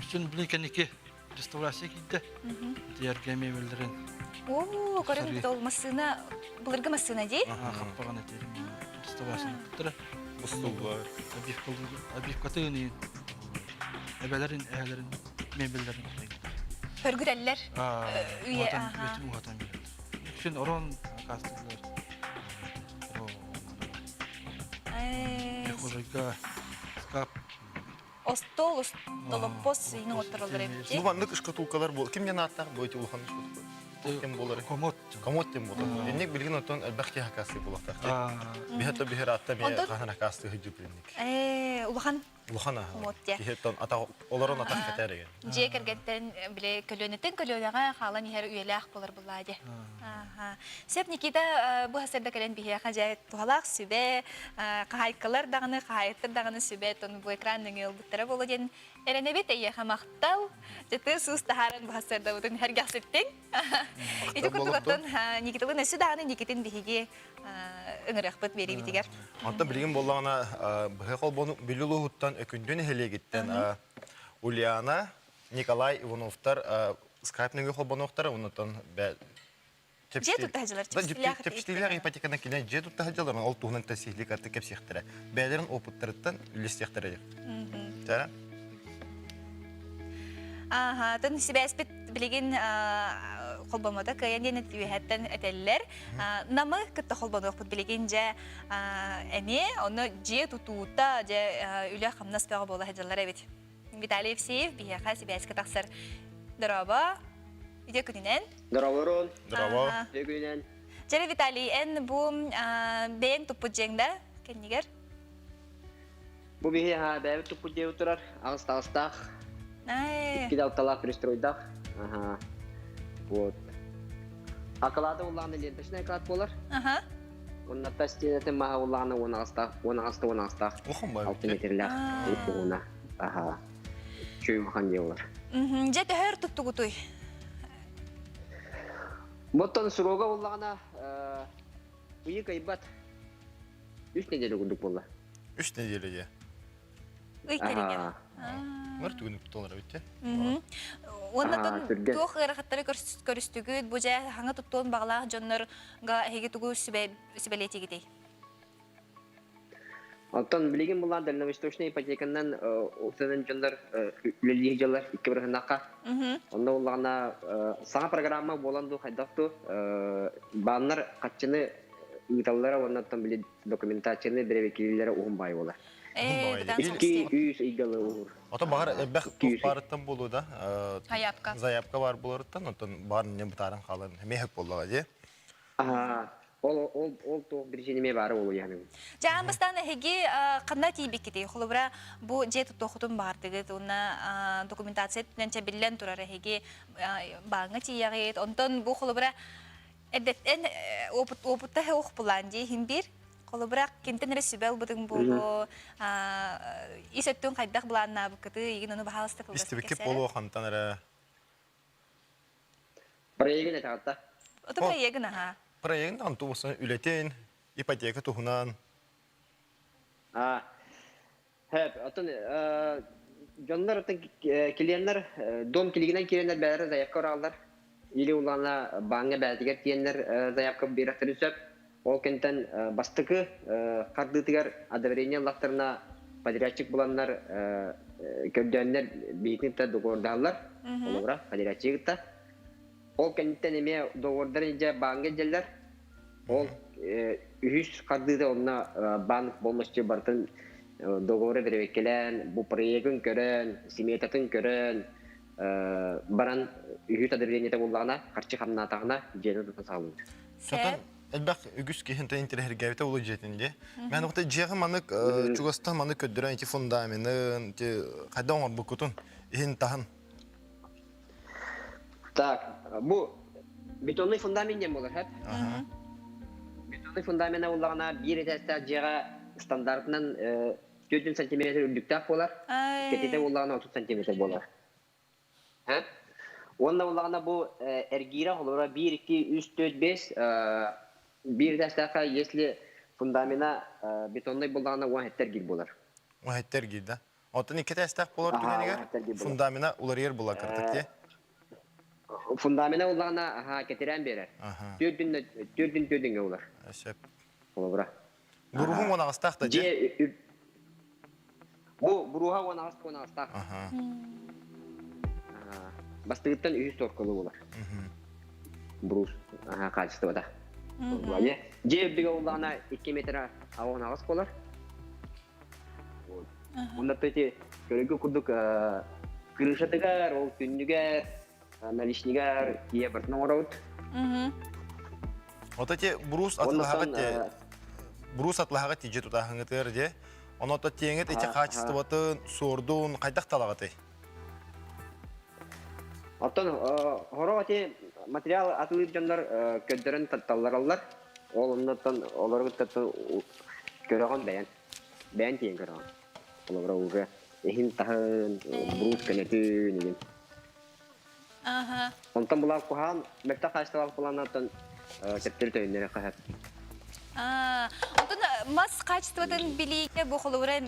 үксүн билин кэнники реставрация киирдэ. Тиэргэ мебеллэрин. Оо, көрүҥ ол массыына былыргы массыына дии? Хаппаҕан этэрим реставрацияны туттара. Устуллар. Обивкатын эбэлэрин, эһэлэрин мебеллэрин Хөргүтэллэр. Үйэ уһатан биэрэллэр. Үксүн орон акаастыыллар. Прихожайга шкаф. Остуол, остолоппос иин оҥоттороллор эбит. Бу маннык шкатулкалар бу ким диэн ааттаах бу эти улахан шкатулка? Ким болар? Комод. Комод диэн буолар. Инник билигин оттон элбэх киһи акаастыы буолуохтаах. Биһи то биһир аатта ми хаһан акаастыы сылдьып билинник. Ээ, улахан Улахан аһа. Киһи атах олорон атах кэтэр еген. Дьиэ кэргэнтэн бile көлүөнэттэн көлүөнэҕэ хаалан иһэр үйэлээх болар буллаа дьэ. Сөп Никита бу хасырда кэлэн биһиэхэ дьэ туһалаах сүбэ, хаһаайкалар даҕаны, хаһаайыттар даҕаны сүбэ тон бу экран нөҥүө ылбыттара буолуо диэн эрэнэбит эйиэхэ махтал. Дьэ суус таһааран бу хасырдабытын сэргэхситтиҥ. Ити курдук оттон Никиталын өссө даҕаны Никитин биһиги ыҥырыахпыт биэриибитигэр. Онтон билигин буоллаҕына быһа холбону Бүлүү улууһуттан Өкүндү нэһилиэгиттэн Ульяна, Николай Ивановтар скайп нөҥүө холбонуохтара оннуттан Дьиэ тутта сылдьалар Чэпчэтиилээх ипотеканы кинилэр дьиэ тутта сылдьаллар ол туһунан тэсиһилик артык кэпсиэхтэрэ. Бэйэлэрин опыттарыттан үллэстиэхтэрэ. Тара. Ааха, тын сибээспит билигин холбомото кыайан диэн үөһэттэн этэллэр. Намы кытта холбонуохпут билигин дьэ эмиэ онно дьиэ тутуута дьэ үлэ-хамнас бөҕө буола сылдьаллар эбит. Виталий Евсеев биһиэхэ сибээскэ тахсар. Дорообо. Үтүө күнүнэн. Дорооборун. Дорообо. Үтүө күнүнэн. Дьэ, Виталий, эн бу бэйэҥ туппут дьиэҥ да кэннигэр? Бу биһи бэйэбит туппут дьиэбит турар аҕыс таҕыстаах, икки алталаах пристройдаах. Аха. Вот. Акылаата уллаҕына ленточный акылаат буолар. Аха. Онно стенатын маһа уллаҕына уон аҕыстаах, уон аҕыста уон аҕыстаах. Алты метрлээх уһуна. Аха. Чүй улахан дьиэ болар. Дьэ төһөр туттугутуй? Боттон срога уллаҕына ыйы кыйбат. Үс неделя курдук буолла. Үс неделя дьэ. Ый кэриҥэ. Мөр түгүнүк туталар эбит. Уонна туох ыарахаттары көрүстүгүт, бу дьэ хаҥа туттуон баҕалаах дьоннорго эһиги тугу сүбэлиэтигитий? Оттон билигин булаан дальневосточная ипотеканан устунан дьоннор үлэлиир дьаллар икки бырыһынахха. Онно улаҕана саҥа программа буолан дуу хайдах дуу бааннар хаччыны ыыталлара уонна оттон били документацияны бэрэбиэркэлииллэрэ уһун баай буолар. Икки үс ыйгалы уһур. Ото баҕар элбэх туох баарыттан буолуо да. Заявка. Заявка баар буоларыттан, оттон баар не бытааран хаалан эмиэ буоллаҕа дии. Ол ол ол туох биричиинэ эмиэ баара буолуо яһаным. Дьэ аан бастаан эһиги ханна тиийбиккитий? Холобура, бу дьиэ туттуоххутун баҕардыгыт уонна документация өттүнэн чэбиллэн турар эһиги бааҥҥа тиийэҕит. Онтон бу холобура эрдэттэн опыт опытта ох булаан дии иһин биир. Холобура, кимтэн эрэ сүбэ ылбытыҥ буолуо, ис өттүн хайдах былааннаабыккытый, игин ону баһаалыста кылгастык Истибиккит кэпсээрэ. буолуо хантан эрэ Проегын этэҕитта. Ото проегын аха. Проегын даҕаны тугусан үлэтин, ипотека туһунан. А, хэп, оттон дьоннор оттон клиеннэр дом килигинэн киирэннэр бээлэрэ заявка орааллар. Или улаана бааҥҥа бээтигэр тиэннэр заявка биэрэхтэрин сөп. Ол кэнтэн бастакы хардыытыгар одобрение ыллахтарына подрядчик буланнар көрдөөннөр биһитин кытта договордааллар. Холобура, подрядчигы кытта. Ол кэнниттэн эмиэ договордар илдьэ бааҥҥа илдьэллэр. Ол үһүс хардыыта онно банк полностью барытын договоры бэрэбиэркэлээн, бу проегын көрөн, сметатын көрөн, баран үһүс одобрениета буллаҕына, харчы хамнаатаҕына, дьиэни тутан саҕалыыр. Сатан элбэх үгүс киһинтэн интэриэһиргээбитэ улуу дьиэтин дии. Мен оҕото дьиэҕэ маннык чугастан маннык көрдөрөн ити фундаменын, ити хайдах оҥорбуккутун, иһин таһын. Так, бу бетонный фундамент диэн буолар, хэп? Бетонный фундамена буллаҕына биир этээстээх дьиэҕэ стандартынан 4 сантиметр үрдүктээх буолар, кэтитэ буоллаҕына 30 сантиметр буолар. Хэп? Уонна буллаҕына бу эргиирэ холобура 1, 2, 3, 4, 5 биир этээстээххэ если фундамена бетонный буоллаҕына 10 эргиир буолар. 10 эргиир да? Оттон икки этээстээх буолар түгэнигэр фундамена уларыйар буолар кырдык дии. Фундамена уллаҕына аха кэтирээн биэрэр. Түөрдүн түөрдүн түөрдүҥҥэ улар. Сөп. Холобура. Буруһун уон аҕыстаах да дьиэ Бу буруһа уон аҕыс уон аҕыстаах. Бастыгыттан үһүс торколу булар. Брус аха качествода. Дьиэ үрдүгэ уллаҕына 2 метр 18 болар. Онно эти көрөргө курдук крышатыгар, ол түннүгэр, наличнигар тиийэ барытын оҥоробут. Вот эти брус атлаһаҕа те брус атлаһаҕа тиже тутааһыҥытыгар де оно то тиэҥит эти качествотын суордун хайдах талаҕытай? Оттон хоро эти материал атылыыр дьоннор көрдөрөн таллараллар. Ол оннуттан олору кытта көрөҕүн бэйэн. Бэйэн тиийэн көрөҕүн. Холобура уже иһин таһын, брус көнөтүн игин. Аха. Онтон булаан куһаан, мөлтөх хаачыстыбалаах булааннартан төптөрү төннөрө хаһар. Онтон мас хаачыстыбатын билиигэ бу холобура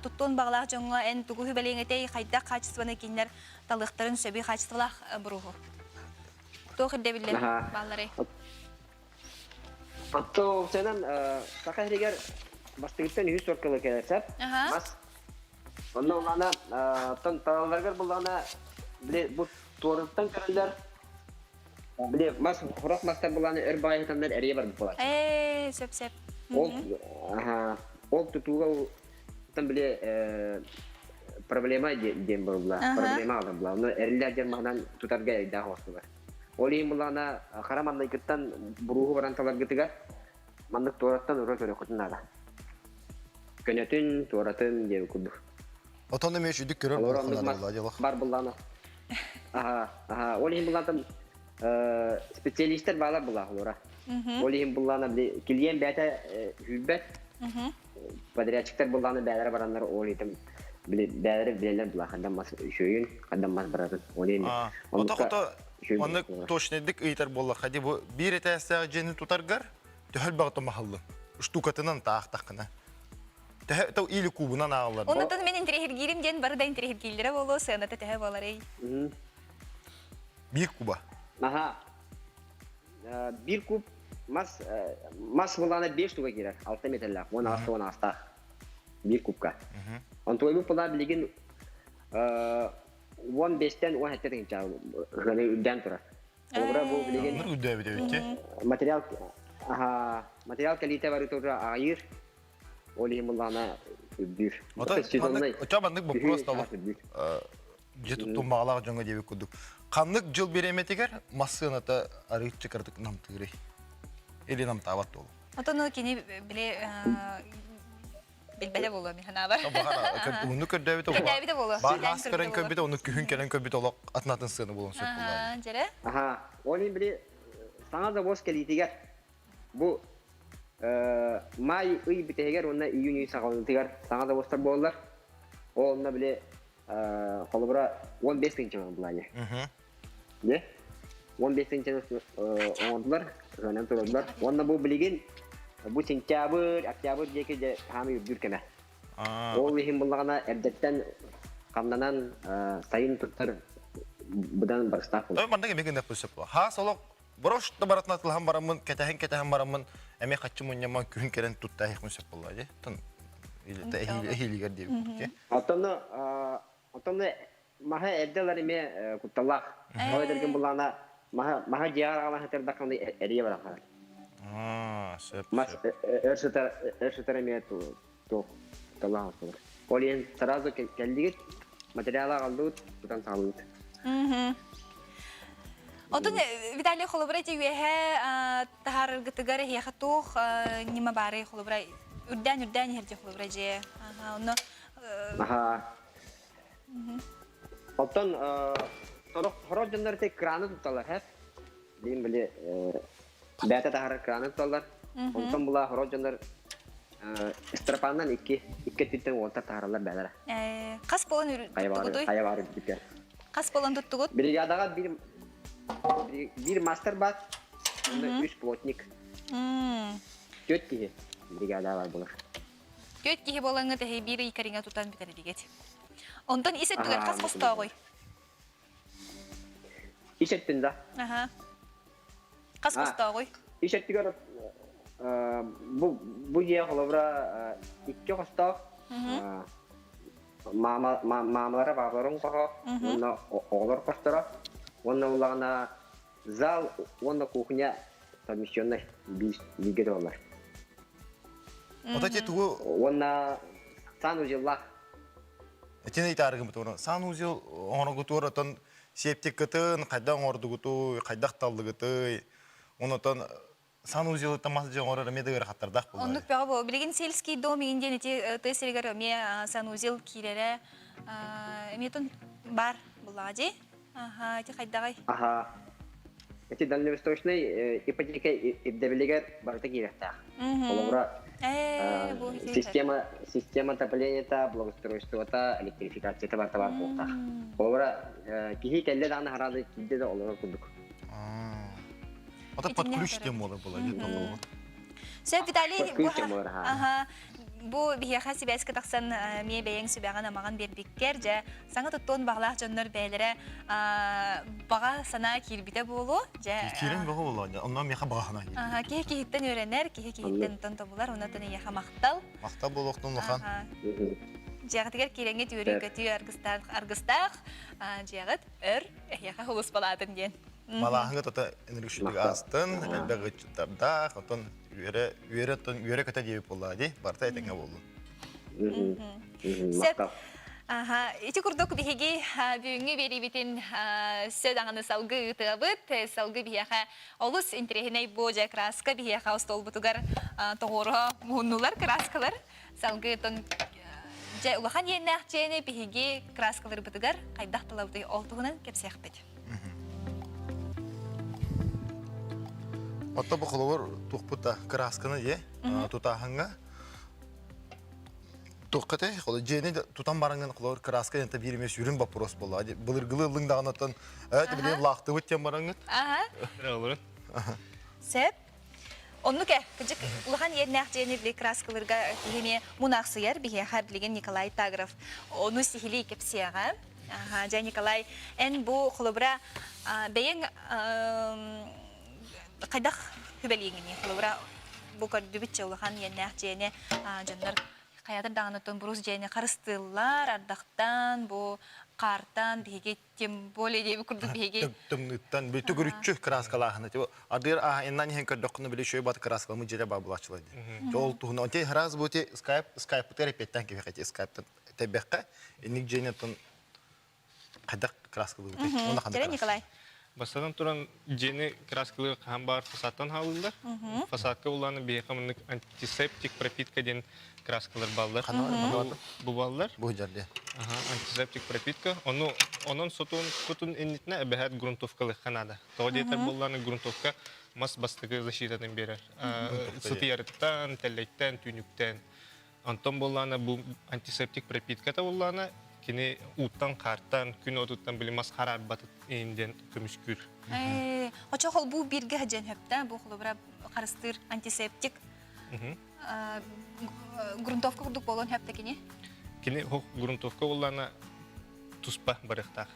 туттуон баҕалаах дьоҥҥо эн тугу сүбэлиэҥ этэй, хайдах хаачыстыбаны кинилэр талыахтарын сөбүй хаачыстыбалаах бруһу? Туох ирдэбиллэр баалларый? Оттоосенан саха сиригэр бастыгыттан үһүс суоркалы кэлэр сөп. Мас. Онно улаана оттон талаларыгар буллаҕына били бу туоруттан көрөллөр. Били мас хорох мастар булааны өр баайытаннар эрийэ барбыт буолааччы. Ээ, сөп сөп. Ол ол тутууга оттон били проблема диэн буолла. Проблема алар була. Ону эриллэр диэн маһынан тутарга эйдээх оҕостулар. Ол иһин буллаҕына хара маннайгыттан бурууһу баран таларгытыгар маннык туораттан ура көрүөххүтүн наада. Көнөтүн, туоратын диэн курдук. Отон эмиэ үчүгдүк көрөр буолуохха наада дьолох. Бар буллаҕына. Аха, аха. Ол иһин буллаҕына специалистер баалар буллаах олора. Ол иһин буллаҕына били клиент бэйэтэ үүрбэт. Подрядчиктар буллаҕына бэйэлэрэ бараннар ол иһин били бэйэлэрэ билэллэр була хандан мас үчүгүйүн, хандан мас барарын. Ол иһин Ото-хото оннук точнайдык ыйытар буоллахха ди бу биир этээстээх дьиэни тутаргар төһөл баҕата махаллын штукатынан таахтаххына. Төһө то или кубунан ааҕыллар. Оннуттан мен интириэһиргиирим диэн бары да интириэһиргииллэрэ буолуо, сыаната төһө буоларый? Биир куба. Аха. Биир куб мас мас булаана 5 штука киирэр. 6 метрлээх, 10 10 астаах. Биир кубка. Онтуойбут була билигин 15-тен 17 тыһыынча ыһыаны үрдээн турар. Холобура бу билигин үрдээбит эбит материал аха материал кэлиитэ бары тура аҕыйыыр. Ол иһин буллаҕына үрдүүр. Очо маннык вопрос толук дьиэ туттун баҕалаах дьоҥҥо диэбит курдук. Ханнык дьыл бириэмэтигэр массыыната арыыччы кыратык намтыырый? Или намтаабат буолу? Отон кини били билбэтэ буолуо мин санаабар. Уһуннук көрдөөбүтэ Көрдөөбүтэ буолуо. Баар хаас көрөн көрбүтэ, ону күһүн кэлэн көрбүтэ олох атын-атын сыана буолуон сөп буоллаа. Дьэрэ. Аха, ол иһин били саҥа завоз кэлиитигэр бу май ый бүтэһигэр уонна июнь ый саҕаланыытыгар саҥа завозтар буоллар. Ол онно били холобура 15 тыһыынча былаане. Не? 15 тыһыынчаны оҥордулар, ыһынан тураллар. Уонна бу билигин бу сентябрь, октябрь диэки дьэ хаамыы үрдүүр кэмэ. Ол иһин буллаҕына эрдэттэн хамнанан сайын туттар быдан барыстаах буолар. Манна эмиэ гыныахпын сөп буолар. Хаас олох борош да баратына тылаһан бараммын, кэтэһэн-кэтэһэн бараммын, эмиэ хаччы мунньамман күһүн кэлэн тутта эһиэхпин сөп буолла дии. Тон эһиилигэр диэбит. Оттон оттон маһы эрдэ ылар эмиэ кутталлаах. Ол эдэргин буллаҕына маһы маһы дьиэҕэр аҕалан сытырдаххына эрийэ баран хаалар. Сөп. Мас өр сытар өр сытар эмиэ туох кутталлаах оҥостолор. Ол иһин сразу кэллигит, материалы аҕаллыбыт, тутан саҕалыыбыт. Отун Виталий холобура ити үөһэ таһаараргытыгар эһиэхэ туох ньыма баарый холобура үрдээн үрдээн иһэр дии холобура дьиэ. Онно Аха. Оттон сорох сорох дьоннор ити краны тутталлар, һэ? Билин били бэйэтэ таһаарар краны тутталлар. Онтон була сорох дьоннор стропаннан икки икки өттүттэн уолтар таһаараллар бээлэрэ. Хас буолан туттугутуй? Хайа баар үрдүккэ. Хас буолан туттугут? Бригадаҕа биир биир мастер баар, уонна үс плотник. Түөрт киһи бригада бар буолар. Түөрт киһи буолаҥҥыт эһи биир ый кэриҥэ тутан бүтэрдигит. Онтон ис өттүгэр хас хостооҕуй? Ис өттүн да. Аха. Хас хостооҕуй? Ис өттүгэр бу бу дьиэ холобура икки хостоох маама маамалара баабаларын хоһо уонна оҕолор хосторо уонна улаҕана зал уонна кухня совмещенный бииргэ туолар. Ото те тугу Уонна санузеллаах. Этин ыйтаарыгымыт уонна санузел оҥорогутугар отон септиккытын хайдах оҥордугутуй, хайдах таллыгытый, онотон санузелыттан мас дьэ оҥорор эмиэ да ыарахаттардаах буолла. Оннук бөҕө буол. Билигин сельский дом иин диэн ити тыа сиригэр эмиэ санузел киирэрэ эмиэ тон бар буллаҕа дии. Аха, ити хайдаҕай? Аха. Ити дальневосточный ипотека ирдэбилигэр барыта киириэхтээх. Холобура, система система отоплениета, благоустройствота, электрификацията барыта баар буолуохтаах. Холобура, киһи кэллэ даҕаны хараады киирдэ да олорор курдук. Ото под ключ тем буолар буолар, Сөп, Виталий, аха, бу биһиэхэ сибээскэ тахсан эмиэ бэйэҥ сүбэҕин-амаҕын биэрбиккэр, дьэ, саҥа туттуон баҕалаах дьоннор бэйэлэрэ баҕа санаа киирбитэ буолуо. Дьэ, Киирэн бөҕө буолуо, онно миэхэ баҕа санаа киирбит. Киһи киһиттэн үөрэнэр, киһи киһиттэн онтон тобулар, онон эйиэхэ махтал. Махтал буолуохтун улахан. Дьиэҕитигэр киирэҥҥит үөрүү-көтүү аргыстаах, аргыстаах дьиэҕит өр эһиэхэ хулуспалаатын диэн. Малааһыҥҥа тото энергичник аастын, элбэх ыччаттардаах, отон үөрэ үөрэ оттон үөрэ-көтө диэбит буоллаа дии, барыта этэҥҥэ буоллун. Сөп. Аха, ити курдук биһиги бүгүҥҥү биэриибитин өссө даҕаны салгыы ыытыабыт. Салгыы биһиэхэ олус интэриэһинэй бу дьэ краска биһиэхэ остуолбутугар тоҕуоруһа муһуннулар краскалар. Салгыы тон дьэ улахан иэннээх дьиэни биһиги краскаларбытыгар хайдах талабытый ол туһунан кэпсиэхпит. Отто бу холобур туохпут да кыраасканы дьэ тутааһыҥҥа туохха те холо дьиэни тутан бараҥҥын холобур кырааска диэн биир эмиэ сүрүн боппуруос буолла былыргылыы ыллыҥ даҕанаттан ээ билигин лаахтыбыт диэн бараҥҥыт Сөп. Оннук э, кыдьык улахан иэннээх дьиэни били краскалырга киһи мунаахсыйар биһиэхэ билигин Николай Тагров ону сиһилии кэпсиэҕэ. Аха, дьэ Николай, эн бу холобура бэйэҥ хайдах хүбэлииҥиний? Холобура бу көрдүбүтчэ улахан иэннээх дьиэни дьоннор хайатыр даҕаны бурус дьиэни харыстыыллар, ардахтан, бу хаартан биһиги тем более диэби курдук биһиги тымныттан били төгүрүччү краскалааһына типа адыр аа иннан иһэн көрдөххүнэ били үчүгэй бат краскаламыт дьиэ баа булааччылар дии ол туһунан онте раз бу ти скайп скайпытыгар эппиэттээн кэбиһэхэ ти скайптан тэбэххэ инник дьиэни оттон хайдах краскалыыбыт уонна ханнык Николай Бастатан туран дьиэни краскалыыр хаһан баар фасадтан хаалыыллар. Фасадка улааны биһиэхэ маннык антисептик пропитка диэн краскалар бааллар. Бу бааллар. Бу дьэрде. Антисептик пропитка. Ону онон сотун кутун иннитинэ эбэһээт грунтовкалыахха наада. Тоҕо диэтэр буоллааны грунтовка мас бастакы защитатын биэрэр. Сытыйарыттан, тэллэйтэн, түүнүктэн. Онтон буоллаана бу антисептик пропитката буоллаана кини ууттан, хаартан, күн уотуттан били мас хараарбат диэн көмүскүүр. Очо холбуу бииргэ дьэн хөптө бу холобура харыстыыр антисептик грунтовка курдук буолуон хөптө кини. Кини грунтовка буоллаана туспа барыахтаах.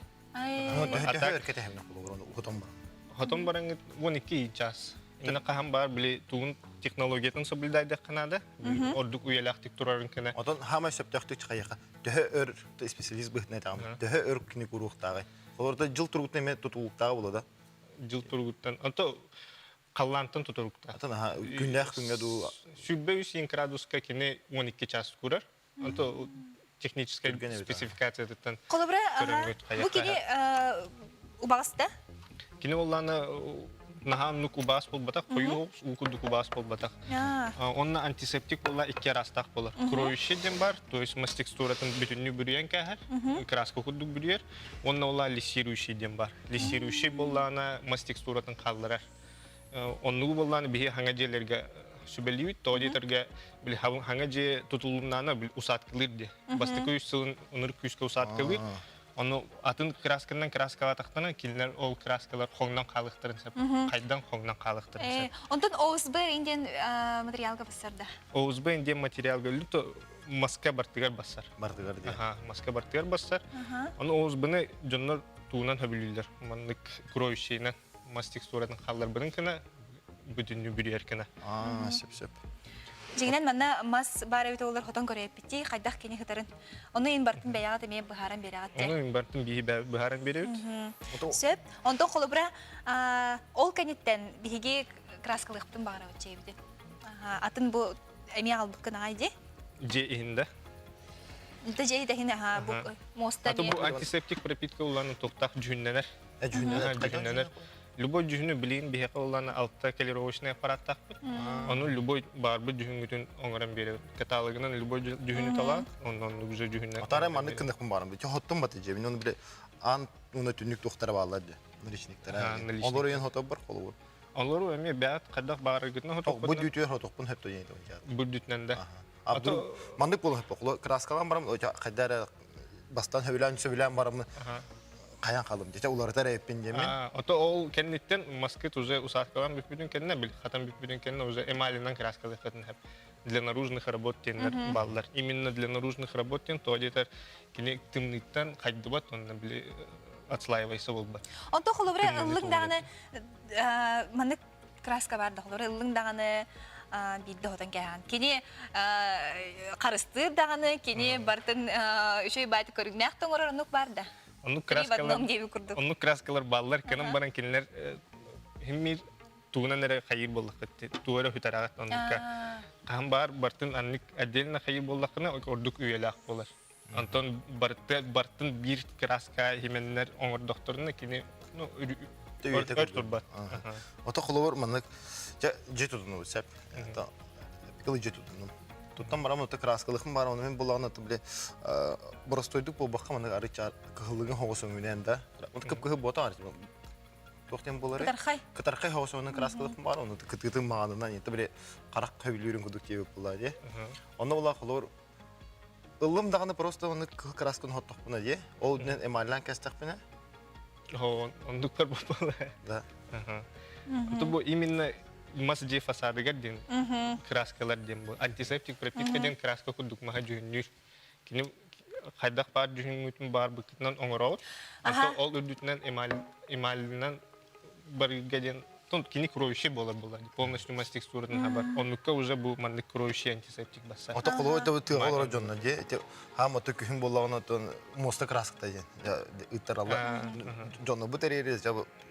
Хотон бараҥҥыт 12 час. Инна хаһан баар били тугун технологиятын соблюдайдахха наада. Ордук үйэлээхтик турарын кэнэ. Отон хаамай сөптөөхтүк чахайыха. Төһө өр специалист быһытына этаҕым. Төһө өр кини куруохтааҕый. Олорда жыл туругуттан эме тутулуктааҕы була да. Жыл туругуттан. Онто халлаантан тутулуктаах. Атын аха күннээх күҥҥэ дуу. 23 градуска кини 12 час курар. Онто техническай спецификациятыттан Холобура, бу кини убаҕаста? Кини боллаана наһаа оннук убаас буолбатах, хойуу уу курдук убаас буолбатах. Онно антисептик буолла икки араастаах буолар. Кроющий диэн бар, то есть мас текстуратын бүтүннүү бүрүйэн кээһэр, краска курдук бүрүйэр. Онно буолла лиссирующий диэн бар. Лиссирующий буоллаана мас текстуратын хаалларар. Оннугу буоллаана биһи хаҥа дьиэлэргэ сүбэлиибит. Тоҕо диэтэргэ били хаҥа дьиэ тутулуннаана усааткалыыр дии. Бастакы үс сылын онур күүскэ усааткалыыр. Ону атын красканан краскалаатахтана кинилэр ол краскалар хоҥнон хаалыахтарын сөп. Хайдан хоҥнон хаалыахтарын сөп. Онтон ОСБ диэн материалга бассар да? ОСБ диэн материалга өлүт маска бартыгар бассар. Бартыгар диэн. Маска бартыгар бассар. Ону ОСБны дьоннор туунан хөбүлүүллэр. Маннык кроющийынан мас текстуратын хаалларбытын гына бүтүннүү бүрүйэр гына. Аа, сөп сөп. Дьиҥинэн манна мас баар эбит олор хотон көрөйөппүттии хайдах кини хытарын. Ону ин бартын бэйэҕит эмиэ быһааран биэрэҕит Ону ин бартын биһи быһааран биэрэбит. Сөп. Онтон холобура ол кэнниттэн биһиги краскалыахпытын баҕарабыт дьиэбитин. Атын бу эмиэ аҕалбыккын аҕай дии. Дьиэ иһинде. Дьиэ иһин аха бу муоста Аты бу антисептик пропитка улаан туохтаах дьүһүннэнэр. Дьүһүннэнэр. Любой дьүһүнү билигин биһиэхэ улаана алта калировочный аппараттаахпыт. Ону любой баарбыт дьүһүҥҥүтүн оҥорон биэрэбит. Каталогынан любой дьүһүнү талаат, онон уже дьүһүннэр. Атара маннык кыныкпын баарым. Бу хоттум баты же. Мен оны биле ан уна түннүк тухтара баалар же. Наличниктара. Олор уйан хотобор холобур. Олору эми бэт хайдах баарыгытына хотоппун. Бу дүтүөр хотоппун хөптө жейт. Бу дүтүнэн да. Абду маннык буолан хөппө. Краскалан барам, хайдара бастан сөбүлээн сөбүлээн барамны хайан халым дете уларытар эппин диэмин. Ото ол кэнниттэн маскыт уже усадкалан бүппүтүн кэннэ бил хатан бүппүтүн кэннэ уже эмалинан краскалыаххытын хэп для наружных работ диэннэр баллар. Именно для наружных работ диэн то диэтэр кини тымныыттан хайдыбат онно били отслаивайса буолбат. Онто холобура ыллыҥ даҕаны маннык краска бар да холобура ыллыҥ даҕаны биирдэ хотон кээһэн. Кини харыстыыр даҕаны, кини бартын үчүгэй баайты көрүҥнээх тоҥорор оннук бар да. Оннук краскалар оннук краскалар баллар кэнэн баран кинилэр химмир тугунан эрэ хайыр буоллаххыт тугу эрэ хүтэрэҕит оннукка хаһан баар бартын аннык отдельно хайыр буоллаххына ордук үйэлээх буолар. Онтон барыта бартын биир краска хименнэр оҥордохторуна кини ну өр турбат. Ото холобур маннык дьэ дьиэ тутунубут сөп. Кылы дьиэ тутунум. Туттан барам ото краскалыхым бар, оны мен булаҕын ото биле боростойдук буолбакка маннык арыча кыһыллыгын хоҕус өҥүнэн да. Вот кып-кыһыл буота арыча туох диэн буоларый? Кытархай. Кытархай хоҕус өҥүнэн краскалыхым бар, оны кытыытын маҕанынан это биле харах хөбүлүүрүн кудук диэбит буолла дии. Онно була холобур Ыллым даҕаны просто ону кыһыл красканы хоттохпуна дии. Ол үрдүнэн эмаллаан кэстэхпинэ. Оннуктар буолла. Да. Это бу именно мас дьиэ фасадыгар диэн краскалар диэн бу антисептик пропитка диэн краска курдук маһа дьүһүннүүр. Кини хайдах баар дьүһүҥҥүтүн баарбыккытынан оҥороҕут. Онтон ол үрдүтүнэн эмаль эмалынан барыырга диэн кини кроющий буолар буолар полностью мас текстуратын хабар. Оннукка уже бу маннык кроющий антисептик бассар. Ото холуой да тыаҕа олорор дьонно дьиэ ити хаам ото күһүн буоллаҕына отон муоста краската диэн ыттараллар. Дьонно бу тэрийэр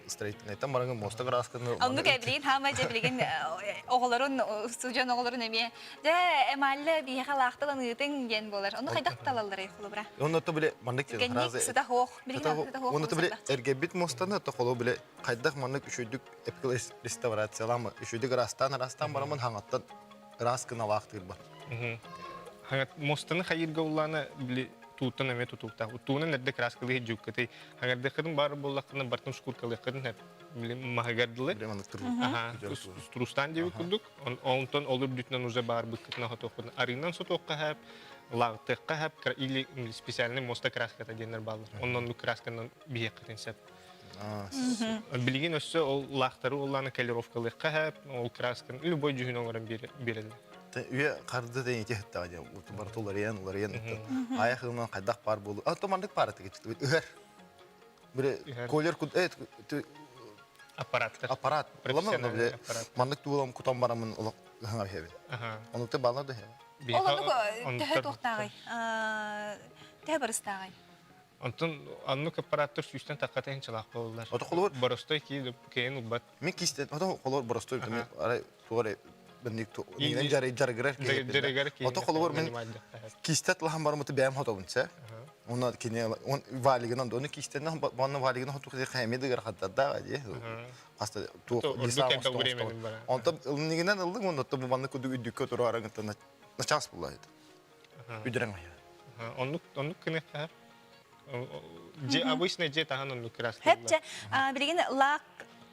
строительнайтан бараҥы муоста красканы Оннук эбилигин хаама дьэ билигин оҕолорун устудьуон оҕолорун эмиэ дьэ эмалле биһиэхэ лаахталан ыытыҥ диэн буолар. Ону хайдах талалларый холобура? Онно то биле маннык Түгэнник сыта хоох. Билигин сыта хоох. Онно то биле эргэрбит муостаны то холо биле хайдах маннык үчүгдүк реставрациялаама үчүгдүк ырастаан ырастаан барамын хаҥаттан ыраас гыналаахтыырбар. Хаҥат муостаны хайыырга уллаана били тууттан эмиэ тутултаах. Туунан эрдэ краскалыы дьуккатый. Хаҥардыаххытын баар буоллаххына бартын шкуркалыаххытын эп. Били маһыгар дылы. Трустан диэбит курдук. Онтон ол үрдүтүнэн уже баар быккытына хотуоххутун арыынан сотуохха хэп, лаҕытыахха хэп или специальный моста краската диэннэр бааллар. Оннон красканан биһиэххитин сөп. Билигин өссө ол лаахтары уоллааны колеровкалыахха хэп, ол красканы любой дьүһүн оҥорон биэрэллэр. Үйэ харды да ити хыттаҕа диэн барыта уларыйан уларыйан айах ылынан хайдах паар буолу а то маннык паара ыһар бире колер куд э аппараттар аппарат маннык туулам кутан барамын олох ыһыңар хэбин ону те бална да Ол оннук төһө туохтааҕый төһө барыстааҕый Онтон оннук аппараттар сүүстэн таххата иһин буолаллар. Ото холобур боростой кии кэйин улбат. Мин кистен ото холобур боростой арай тугар бенник нинен жары жарыгырар жарыгар кии. Ото холобур мен кистет лахан бармыты бэм хотобун се. Оны кине он валигынан оны кистенен банны валигынан хоту кыды хәме дыгар хаттарда ди. Хаста ту Онто ылнигинен ылдың онно бу банны куду үдүккө турарыңыттан начас буллайды. Үдүрәң Оннук оннук кыныкка Же обычный же тахан оннук краска. Хепче билигин лак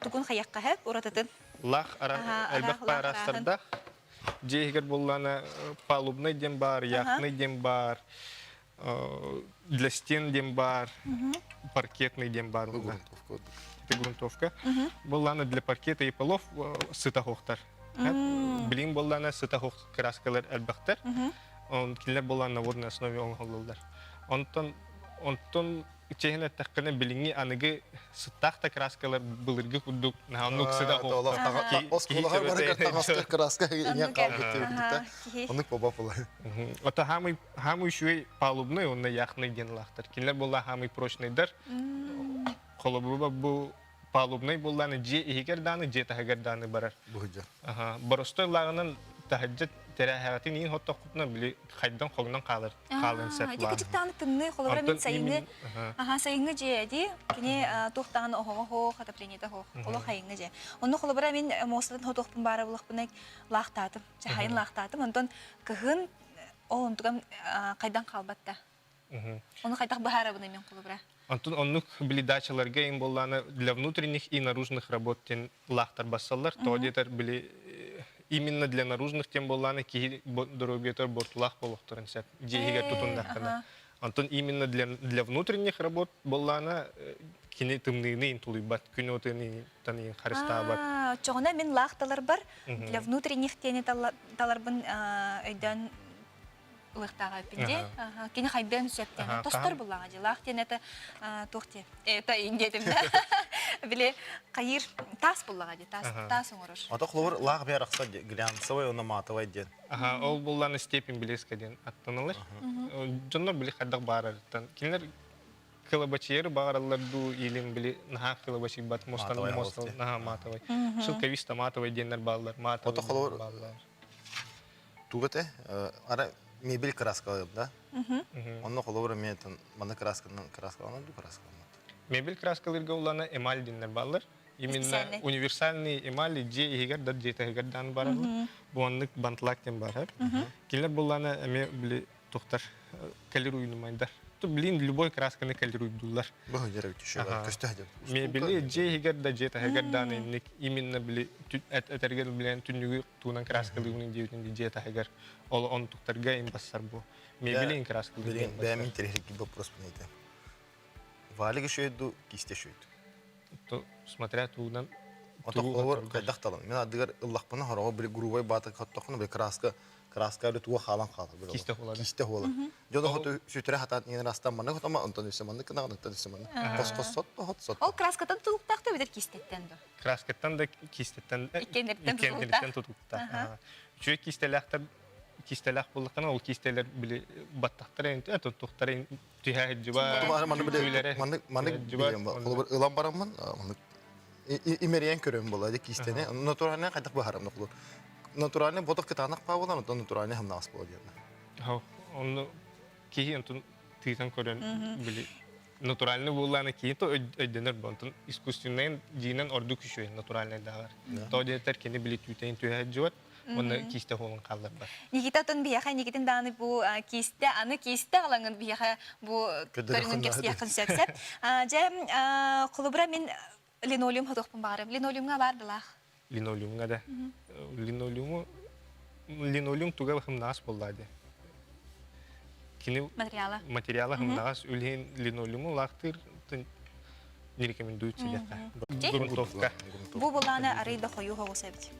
тугун хайакка хеп уратытын. Лах элбэх парастардах. Же егер боллана палубный дем бар, яхтный дем бар, для стен дем бар, паркетный дем бар. Это грунтовка. Боллана для паркета и полов сытахохтар. Билин боллана сытахох краскалар элбэхтер. Кинилэр буолан на водной основе оҥоһуллаллар. Онтон онтон чэһин эттэххинэ билиҥҥи аныгы сыттаах да краскалар былыргы курдук оннук сыта Оскуолаҕа барыгар таҥаска краска иҥэн хаалбыт диэбит Оннук боба була. Ото хаамый хаамый үчүгэй палубный уонна яхтный диэн лаахтар. Кинилэр буолла хаамый прочныйдар. Холобура бу палубнай буоллааны дьиэ иһигэр дааны, дьиэ таһыгар дааны барар. Быһыдьа. Аха, боростой лааҕынан таһырдьа тэрээһэҕитин иин хоттоххутуна били хайдан хоҥнон хаалар хаалан сөп Ити кычыктааны тымныы холобура мин сайыҥҥы аха сайыҥҥы дьиэ дии кини туохтаҕын оһоҕо хоох отоплениета хоох олох хайыҥҥы дьиэ онно холобура мин муостатын хотуохпун баара булахпына лаахтаатым чахайын лаахтаатым онтон кыһын ол онтугам хайдан хаалбат да Ону хайдах быһаарабын мен холобура? Онтон оннук били дачаларга им боллаана для внутренних и наружных работ тен лаахтар бассаллар. Тоҕо диэтэр били именно для наружных тем боллаана киһи доруобуйатыгар бортулаах буолуохтарын сөп. Дьиэһигэр тутуннаххына. Онтон именно для, для внутренних работ боллаана кини тымныыны тулуйбат, күн отын таныйын харыстаабат. Оччоҕуна мин лаах таларбар для внутренних тени таларбын өйдөөн ылыахтааҕа эппин дии. Кини хайдыан сөп диэн. Тостор буллаҕа дии. Лаах диэн это туох диэ? Это индиэтим да. Били хайыр таас буллаҕа дии. Таас таас оҥорор. Ото холобур лаах бээр ахса глянцевый уонна матовай диэн. Аха, ол буллааны степень блеска диэн аттаналар. Дьоннор били хайдах баарарыттан. Кинилэр кылабачыйары баҕараллар дуу илин били наһаа кылабачыйбат мостан мостан наһаа матовай. Шелковисто матовай диэннэр бааллар. Матовай бааллар. Туга те ара мебель краскалыым да. Онно холобура мен манна красканан краскаланар ду краскаламмат. Мебель краскалыырга улана эмаль диннер баллар. Именно универсальный эмаль дьиэ иһигэр да дьиэ таһыгар даан бараллар. Бу оннук бантлак диэн бар. Кинилэр буллана эме били тухтар калируйнумайдар. Блин, любой красканы калируйдулар. Мебели дьиэ иһигэр да дьиэ таһыгар даан инник именно били этэргэр билэн түннүгү туунан краскалыыбын диэбитин дьиэ таһыгар ол онтуктарга им бассар бу мебелин краскалыыбын бэйэм интэриэһиргиир боппуруоспун ыйытыам валик үшөйду кисте үшөйду то смотря туунан. Ото холобур хайдах талан. Мен ардыгар ыллахпына хороҕо били грубай баата хоттоххуна били краска краска били туга хаалан хаалар. Кисте хуолар. Кисте хуолар. Дьоно хоту сүтэрэ хатаат иҥэн астан маннык хотома онтон өссө маннык гынаҕын онтон өссө маннык. Хос хос сот хот сот. Ол краскаттан тутулуктаах да эбэтэр кистеттен да? Краскаттан да кистеттен Иккиэннэриттэн тутулуктаах. Үчүгэй кистэлээхтэр кистэлээх буоллаххына ол кистэлэр били баттахтара туттуктара түһэ сылдьыба маннык маннык холобур ылан бараммын маннык имэрийэн көрөм буолла дии кистени натуральный хайдах быһарам холобур натуральный ботох кытаанах паа буолан онтон натуральный хамнаас буола диэн онно киһи онтон тыытан көрөн били натуральный буоллаана киһи то өйдөнөр бу онтон искусственный дьиинэн ордук үчүгэй натуральный даҕар то диэтэр кини били түүтэйин түһэ сылдьыбат уонна киистэ буолан хаалларбат. Никита отон биһиэхэ Никитин даҕаны бу киистэ аны киистэ аҕалаҥын биһиэхэ бу көрүҥүн кэпсиэххин сөп сөп. Дьэ холобура мин линолеум хотуохпун баҕарым. Линолеумҥа баар дылаах. Линолеумҥа да. Линолеуму линолеум туга хымнаас буоллаа дии. Кини материала материала хымнаас үлэһин линолеуму лаахтыыр не рекомендуют сидяхха. Грунтовка. Бу булааны арый да хойуу хоҕус эбит.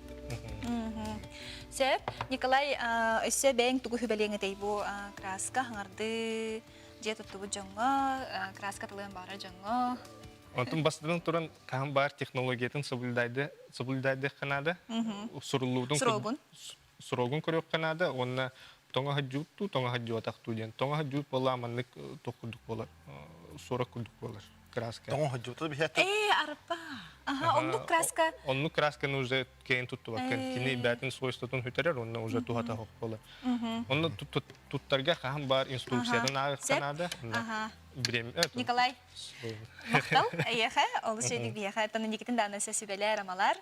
Сөп. Николай, өссө бэйэҥ тугу хүбэлиэҥ этэй бу краска хаҥарды дьиэ туттубут дьоҥҥо, краска тылыан баҕарар дьоҥҥо? Онтон бастатан туран хаһан баар технологиятын соблюдайды соблюдайдыахха наада. Суруллубутун Срогун. Срогун көрүөххэ наада уонна тоҥо сылдьыбыт тоҥо сылдьыбатах дуу диэн. Тоҥо сылдьыбыт буоллаҕа маннык туох курдук буолар, суорак курдук буолар краска. Тоҥо сылдьыбыта биһиэхэ Ээ, арба. Аха, оннук краска. Оннук красканы уже кэйин туттубаккын. Кини бээтин свойствотун сүтэрэр, онно уже туһата суох буолар. Онно туттарга хаһан баар инструкциятын ааҕыахха наада. Николай, Махтал эйиэхэ, олус үчүгэй биһиэхэ тон инникитин даҕаны сүбэлэр, амалар.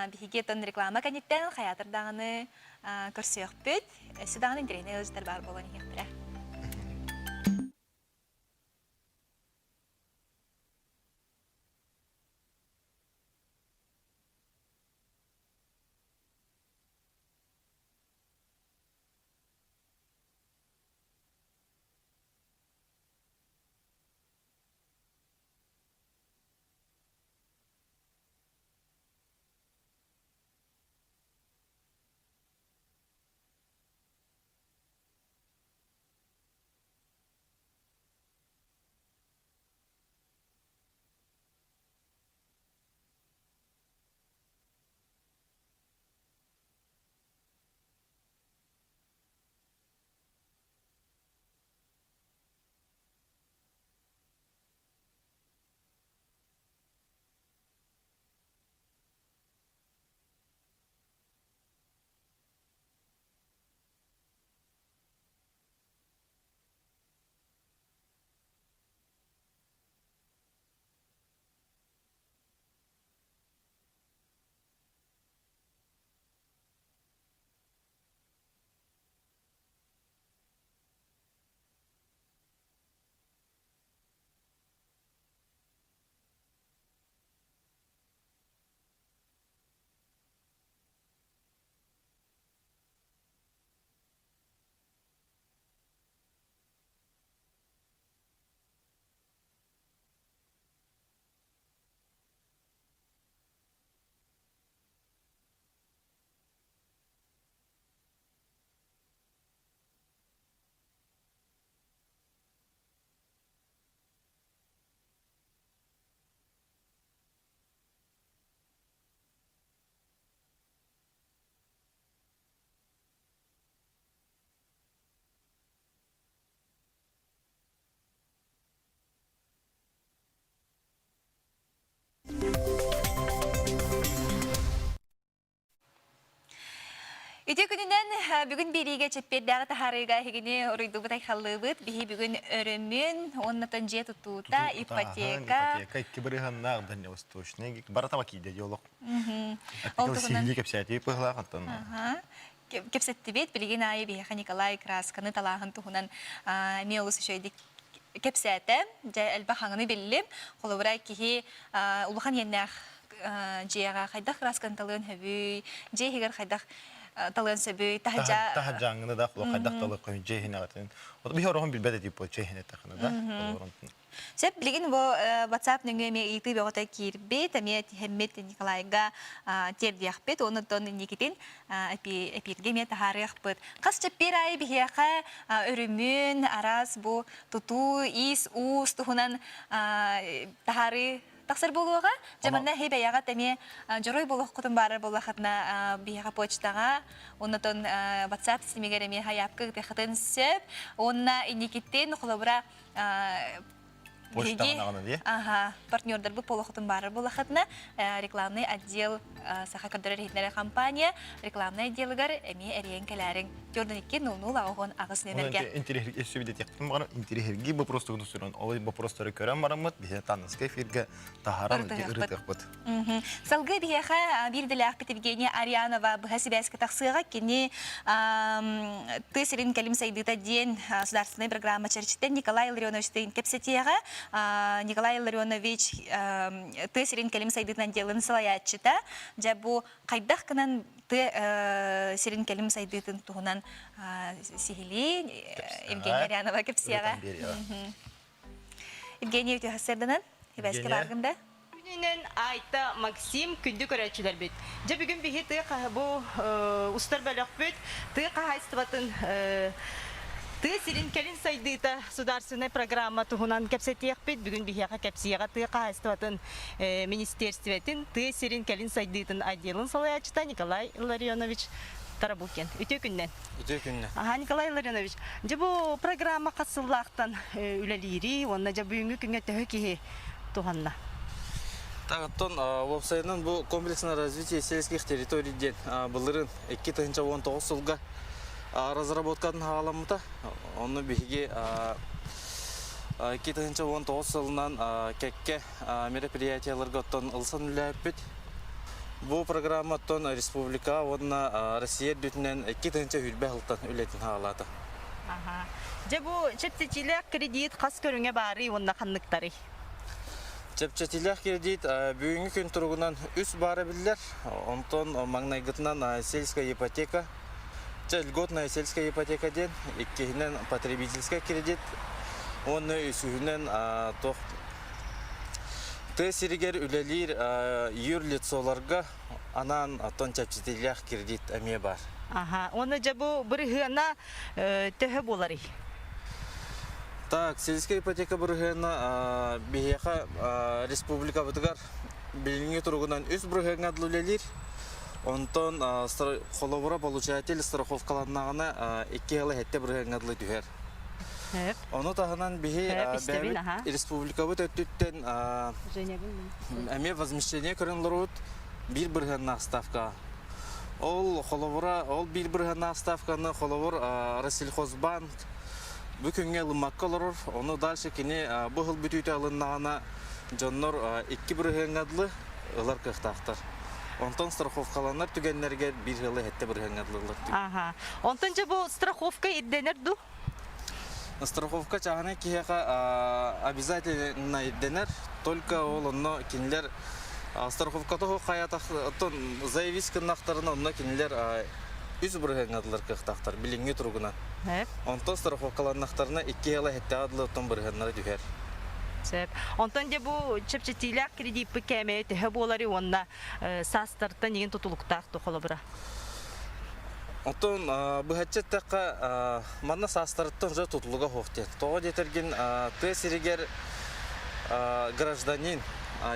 Биһиги тон реклама кэнниттэн хайаатар даҕаны көрсүөхпүт. Өссө даҕаны интэриэһинэй ыалдьыттар баар буолан иһиэхтэрэ. Үтүө күнүнэн бүгүн биэриигэ чэппиэрдээҕи таһаарыыга эһигини уруйдуубут айхаллыыбыт. Биһи бүгүн өрөмүөн уонна дьиэ тутуута, ипотека. Ипотека икки бырыһаннаах дальневосточный бара таба киирдэ диолог. Ол туһунан сиһилии кэпсээтии быһылаах оттон. Кэпсэттибит. Билигин аайы биһиэхэ Николай Красканы талааһын туһунан эмиэ олус үчүгэйдик кэпсээтэ. Дьэ элбэх хаҥаны биллим. Холобура киһи улахан иэннээх дьиэҕэ хайдах красканы талыан сөбүй, дьиэ иһигэр хайдах талыан сөбүй, таһырдьа... Таһырдьааҥҥыны да хайдах талыаххын дьиэ иһинэҕитин. Биһи ороһун билбэт этип буол дьиэ иһинэ тахына да. Сөп, билигин бу WhatsApp нөҥүө эмиэ ыйытыы бөҕөтө киирбит, эмиэ тиһэммит Николайга тиэрдиэхпит, онон инникитин эпииргэ эмиэ таһаарыахпыт. Хас чэппиэр аайы биһиэхэ өрүмүн, араас бу тутуу, иис-уус туһунан таһаарыы тахсар буолуоҕа. Дьэ манна эһи бэйэҕит эмиэ дьоруой буолуоххутун баарар буоллаххытына биһиэхэ почтаҕа, оннотон WhatsApp ситимигэр эмиэ хайаапка ыытыаххытын сөп. Уонна инникитин холобура Почтаҕын аҕына дии. Аха, партнердарбыт буолуоххутун баарар буоллаххытына рекламный отдел Саха көрдөрөр иһитиннэрэр компания рекламнай отделыгар эмиэ эрийэн кэлээриҥ. 42 00 88 нүөмэргэ. Интириэһирги сүбүдэтиэхпин баҕарам интириэһирги вопростарын сурун ол вопростары көрөн бараммыт биһи таныска эфиргэ таһааран ырытыахпыт. Салгыы биһиэхэ биир идэлээхпит Евгения Арианова быһа сибээскэ тахсыаҕа. Кини тыа сирин кэлим сайдыыта диэн государственнай программа чэрчитэн Николай Илларионовичтыын кэпсэтиэҕэ. Николай Илларионович тыа сирин кэлим сайдыытынан отделын салайааччыта. Дьэ бу хайдах гынан тыа сирин кэлим сайдыытын туһунан сиһилии Евгения Арианова кэпсиэҕэ. Евгения үтүө Ибэскэ бааргын да? Күнүнэн Айта Максим күндү көрөөччүлэрбит. Дьэ бүгүн биһи тыа бу устар бөлөхпүт тыа хаһаайыстыбатын тыа сирин кэлин сайдыыта судаарственнай программа туһунан кэпсэтиэхпит. Бүгүн биһиэхэ кэпсиэҕэ тыа хаһаайыстыбатын министерствотын тыа сирин кэлин сайдыытын отделын салайааччыта Николай Илларионович Тарабукин. Үтүө күннэн. Үтүө күннэн. Аха, Николай Илларионович, дьэ бу программа хас сыллаахтан үлэлиири уонна дьэ бүгүҥҥү күҥҥэ төһө киһи туһанна? Так, оттон уопсайынан бу комплексное развитие сельских территорий диэн былырын 2019 сылга разработкатын хаҕаламмыта. Онно биһиги 2019 сылынан кэккэ мероприятияларга оттон ылсан үлэлээппит. Бу программа оттон республика уонна Россия үрдүтүнэн 2020 сылтан үлэтин хаалаата. Дьэ бу чэпчэтиилээх кредит хас көрүҥэ баарый уонна ханныктарый? Чэпчэтиилээх кредит бүгүҥҥү күн туругунан үс баара биллэр. Онтон маҥнайгытынан сельская ипотека, чэ льготная сельская ипотека диэн, иккиһинэн потребительскай кредит уонна үсүһүнэн туох Тыа сиригэр үлэлиир юрлицоларга анаан оттон чэпчэтиилээх кредит эмиэ баар. Аха, уонна дьэ бу бырыһыана төһө буоларый? Так, сельская ипотека бырыһыана биһиэхэ республикабытыгар билиҥҥи туругунан үс бырыһыаҥҥа дылы үлэлиир. Онтон холобура получатель страховкаланнаҕына икки ыла сэттэ бырыһыаҥҥа дылы түһэр. Ону таһынан биһи бэйэбит республикабыт өттүттэн эмиэ возмещение көрөн олоробут биир бырыһыаннаах ставкаҕа. Ол холобура, ол биир бырыһыаннаах ставканы холобур Россельхозбанк бу күҥҥэ ылыммакка олорор. Ону дальше кини бу сыл бүтүүтэ ылыннаҕына дьоннор икки бырыһыаҥҥа дылы ылар кыахтаахтар. Онтон страховкаланар түгэннэригэр биир сылы сэттэ бырыһыаҥҥа дылы ылар. Аха. Онтон дьэ бу страховка ирдэнэр дуу? Страховка чааһынай киһиэхэ обязательно ирдэнэр, только ол онно кинилэр страховката суох хайатахтан заявить гыннахтарына онно кинилэр үс бырыһыаҥҥа дылар кыахтаахтар билиҥҥи туругунан. Онтон страховкаланнахтарына икки ыла сэттэҕэ дылы оттон бырыһыаннара түһэр. Сөп. Онтон дьэ бу чэпчэтиилээх кредиппит кээмэйэ төһө буоларый уонна саастартан игин тутулуктаах дуо холобура? Оттон быһаччы эттэххэ, манна саастарыттан уже тутулуга суох диэн. Тоҕо диэтэргин, тыа сиригэр гражданин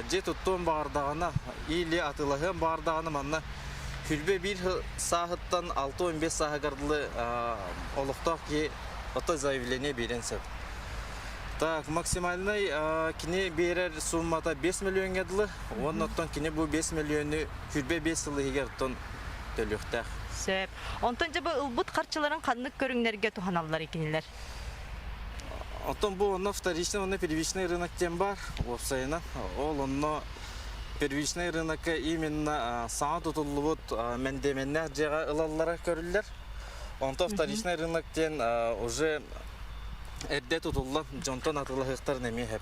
дьиэ туттуон баҕардаҕына или атыылаһыан баҕардаҕына манна хүлбэ биир сааһыттан 65 сааһыгар дылы олохтоох киһи ото заявление биэриэн сөп. Так, максимальный кини биэрэр суммата 5 миллиоҥҥа дылы, уонна оттон кини бу 5 миллиону хүлбэ 5 сыл иһигэр оттон төлүөхтээх. Сөп. Онтон дьэ бу ылбыт харчыларын ханнык көрүҥнэргэ туһаналлар кинилэр? Оттон бу онно вторичный уонна первичный рынок диэн баар уопсайынан. Ол онно первичный рынокка именно саҥа тутуллубут мэндиэмэннээх дьиэҕэ ылаллара көрүллэр. Онтон вторичный рынок диэн уже эрдэ тутуллан дьонтон атыылаһыахтарын эмиэ сөп.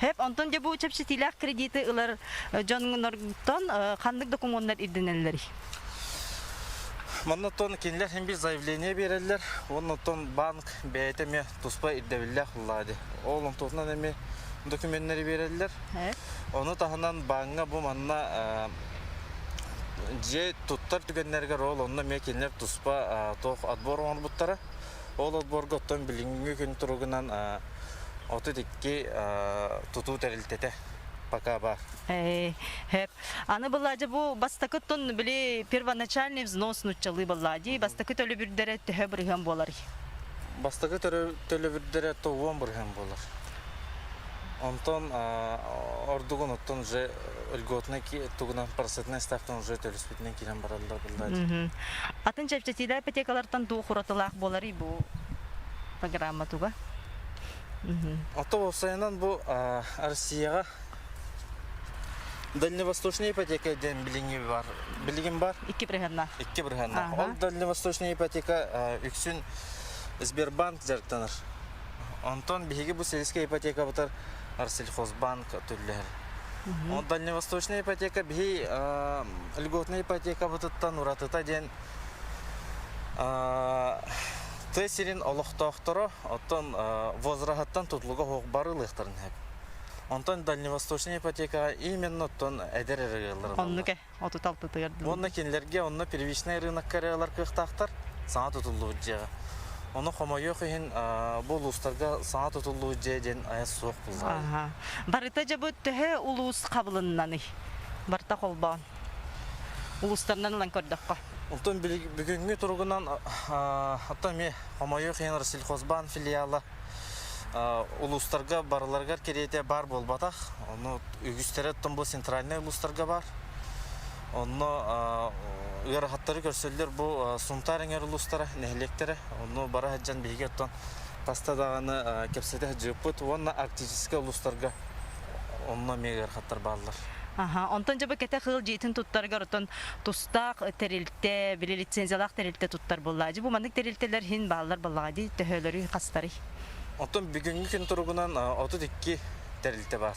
Хэп, онтон дьэ бу чэпчэтиилээх кредиты ылар дьоннортон ханнык докумуоннар ирдэнэллэрий? Манна оттон кинилэр син биир заявление биэрэллэр, уонна оттон банк бэйэтэ эмиэ туспа ирдэбиллээх ыллаа дии. Ол онтуотунан эмиэ докуменнары биэрэллэр. Ону таһынан бааҥҥа бу манна дьиэ туттар түгэннэригэр ол онно эмиэ кинилэр туспа туох отбор оҥорбуттара. Ол отборго оттон билиҥҥи күн туругунан 32 тутуу тэрилтэтэ пока баар. Хэп. Аны былаадьа бу бастакы тон били первоначальный взнос нуччалыы баллади бастакы төлөбүрдэрэ төһө бырыһыан буоларый? Бастакы төлөбүрдэрэ 90 бырыһыан буолар. Онтон ордугун оттон уже льготный тугунан процентная ставканы уже төлөспүтүнэн киирэн бараллар былаадьа. Атын чэпчэтиилээх ипотекалартан туох уратылаах буоларый бу программа туга? Ото уопсайынан бу Россияҕа Дальневосточная ипотека диэн билиҥҥи бар. Билигин бар. Икки бырыһыаннаах. Икки бырыһыаннаах. Ол дальневосточная ипотека үксүн Сбербанк дьарыктанар. Онтон биһиги бу сельская ипотекабытар Арсельхозбанк төллөһөр. Ол дальневосточная ипотека биһи льготная ипотекабытыттан уратыта диэн тыа сирин олохтоохторо оттон возраһыттан тутулуга суох бары ылыахтарын сөп. Онтон дальневосточная ипотекаҕа именно оттон эдэр эрэ ыаллар ылаллар. Оннук э, 36-тыгар Уонна кинилэргэ онно первичный рынокка эрэ ылар кыахтаахтар, саҥа тутуллубут дьиэҕэ. Ону хомойуох иһин бу улуустарга саҥа тутуллубут дьиэ диэн айа суох буллаҕа. Аха. Барыта дьэ бу төһө улуус хабылыннаный? Барыта холбоон. Улуустарынан ылан көрдөххө. Онтон бүгүҥҥү туругунан оттон эмиэ хомойуох иһин Россельхозбаан филиала улуустарга барыларыгар кэриэтэ баар буолбатах. Ону үгүстэрэ оттон бу центральнай улуустарга баар. Онно ыарахаттары көрсөллөр бу Сунтаар эҥэр улуустара, нэһилиэктэрэ. Онно бара сылдьан биһиги оттон хаста даҕаны кэпсэтэ сылдьыбыппыт уонна арктическай улуустарга онно эмиэ ыарахаттар бааллар. Аха, онтон дьэ бу кэтэх ыал дьиэтин туттарыгар оттон тустаах тэрилтэ, били лицензиялаах тэрилтэ туттар буоллаа. Дьэ бу маннык тэрилтэлэр иһин бааллар буоллаҕа дии, төһөлөрүй, хастарый? Оттон бүгүҥҥү күн туругунан 32 тэрилтэ баар.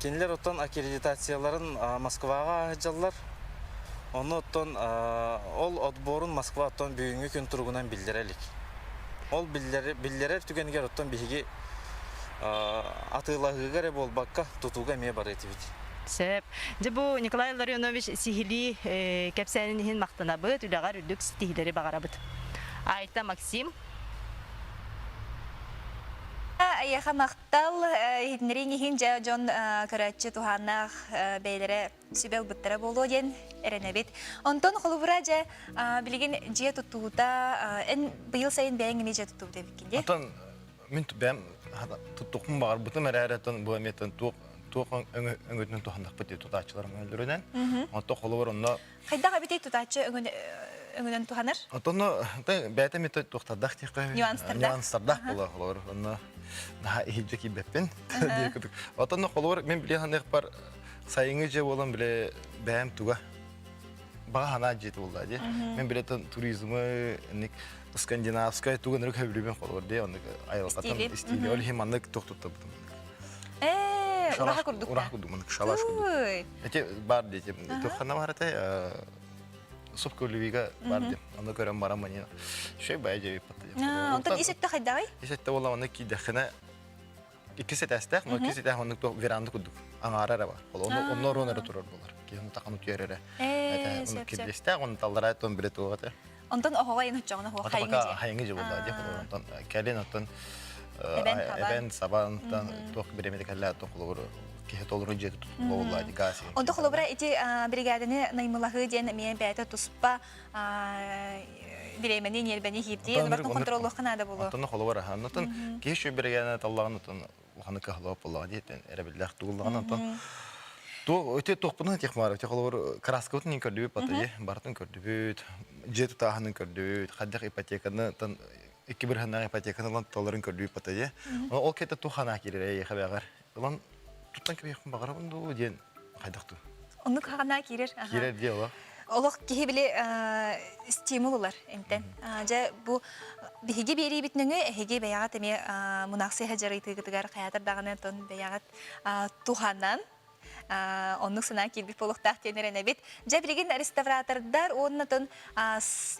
Кинилэр оттон аккредитацияларын Москваҕа сылдьаллар. Ону оттон ол отборун Москва оттон бүгүҥҥү күн туругунан биллэрэ илик. Ол биллэрэр түгэнигэр оттон биһиги атыылаһыыга эрэ буолбакка, тутууга эмиэ барыа этибит. Сөп. Дьэ бу Николай Ларионович сиһилии кэпсээнин иһин махтанабыт, үлэҕэр үрдүк ситиһиилэри баҕарабыт. Айта Максим. Эйиэхэ махтал, иһитиннэрииҥ иһин дьэ дьон көрөөччү туһааннаах бэйэлэрэ сүбэ ылбыттара буолуо диэн эрэнэбит. Онтон холобура дьэ билигин дьиэ тутуута эн быйыл сайын бэйэҥ эмиэ дьиэ туттубут эбиккин дии? Оттон мин бэйэм туттуохпун баҕарбытым эрээри оттон бу эмиэ туох туох өҥөтүнэн туһаннахпыт дии тутааччылар өҥөлөрүнэн. Онтон холобур онно Хайдах эбитий тутааччы өҥөнөн туһанар? Оттон бэйэтэ эмиэ туохтардаах диэххэ нюанстардаах. Нюанстардаах буолар холобур онно наһаа иһирдьэ киирбэппин диир курдук. Оттон холобур мин билэ саныахпар сайыҥҥы дьиэ буолан билэ бэйэм туга баҕа санаа дьиэтэ буолла дии. Мен билэ туризмы ник скандинавскай тугун өрүк хөбүлүүбүн холобур дии оннук айылҕатын истиили. Ол иһин маннык туох туттабытым. Ээ, ураһа курдук. Ураһа курдук, маннык шалаш курдук. Эти бар дети. Туххана бар этэй супка любига бар дим. Аны көрөн баран мани шей бай жеби патты. Онтон ис өттө хайдагай? Ис өттө буолла маннык киирдэххинэ иккис этээстээх, но иккис этээх оннук туох веранда курдук аҥаара эрэ бар. Ол онно онно оруон эрэ турар буолар. Киһи тахан утуйар эрэ. Ээ, Оны кирдиэстээх, оны таллараа тон биле туох этэ. Онтон оһоҕо ин оччоҕуна хуох хайыҥы дьиэ. Хайыҥы дьиэ буолла дьиэ холобур онтон кэлин оттон эбэн сабан туох бириэмэтэ кэллээ туох холобур киһи толору дьиэ тутулла ди газ. Онто холобура ити биригээдэни наймылаһыы диэн эмиэ бэйэтэ туспа бириэмэни ньиэрбэни хиирдии бартын контроллуохха наада буолуо. Онтон холобура онтон киһи шүү биригээдэни таллаҕын онтон улаханы кыһаллыбат буоллаҕа диэтин эрэбиллээх тугуллаҕын онтон Туох өтө туохпунан техмар өтө холобур краскабытын иин көрдүбүт батыйы барытын көрдүбүт дьиэ тутааһынын көрдүбүт хайдах ипотеканы тан икки бырыһаннаах ипотеканы ылан туталларын көрдүбүт батыйы ол кэтэ туох ханаа киирэр эйиэхэ бэҕэр ылан туттан кэбиһиэхпин баҕарабын дуу диэн хайдах туу Оннук ханаа киирэр. Киирэр диэ олох. Олох киһи били стимул ылар интен. Дьэ бу биһиги биэриибит нөҥүө эһиги бэйэҕит эмиэ мунаахсыйа дьарыйтыгытыгар хайаатар даҕаны тон бэйэҕит туһанан. Оннук санаа киирбит буолуохтаах диэн эрэнэбит. Дьэ билигин реставратордар уоннатын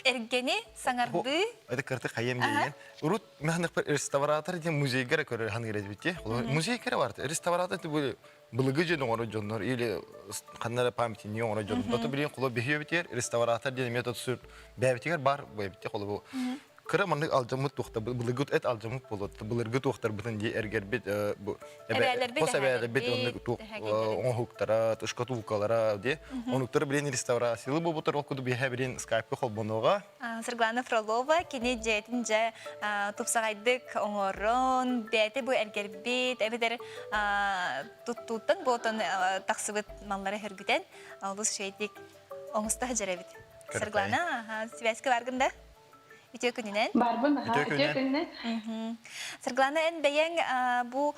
эргэни саҥардыы Это кырты хайым диэн. Урут механик реставратор диэн музейга эрэ көрөр ханыыр эбит. Музей кэрэ бар. Реставратор бу былыгы дьон оҥоро дьоннор или ханна эрэ памятник оҥоро дьон. Ото билигин холо биһиэбитигэр реставратор диэн эмиэ тот бэйэбитигэр бар бу эбит холобу кыра маннык алдьаммыт туохта былыргы эт алдьаммыт буолуот былыргы туохтарбытын дии эргэрбит бу хос эбээлэрбит оннук туох оҥоһуктара шкатулкалара дии онуктары билин реставрациялы буолбуттар ол курдук биһэ билин скайпка холбонуоҕа Саргылана Фролова кини дьиэтин дьэ тупсаҕайдык оҥорон бэйэтэ бу эргэрбит эбэтэр туттууттан буотан тахсыбыт маллары хөргүтэн олус үчүгэйдик оҥосто сылдьар эбит. Саргылана, связька баргын да? Үтүө күнүнэн. Барбын, аха, үтүө күнүнэн. Саргылана, эн бэйэҥ бу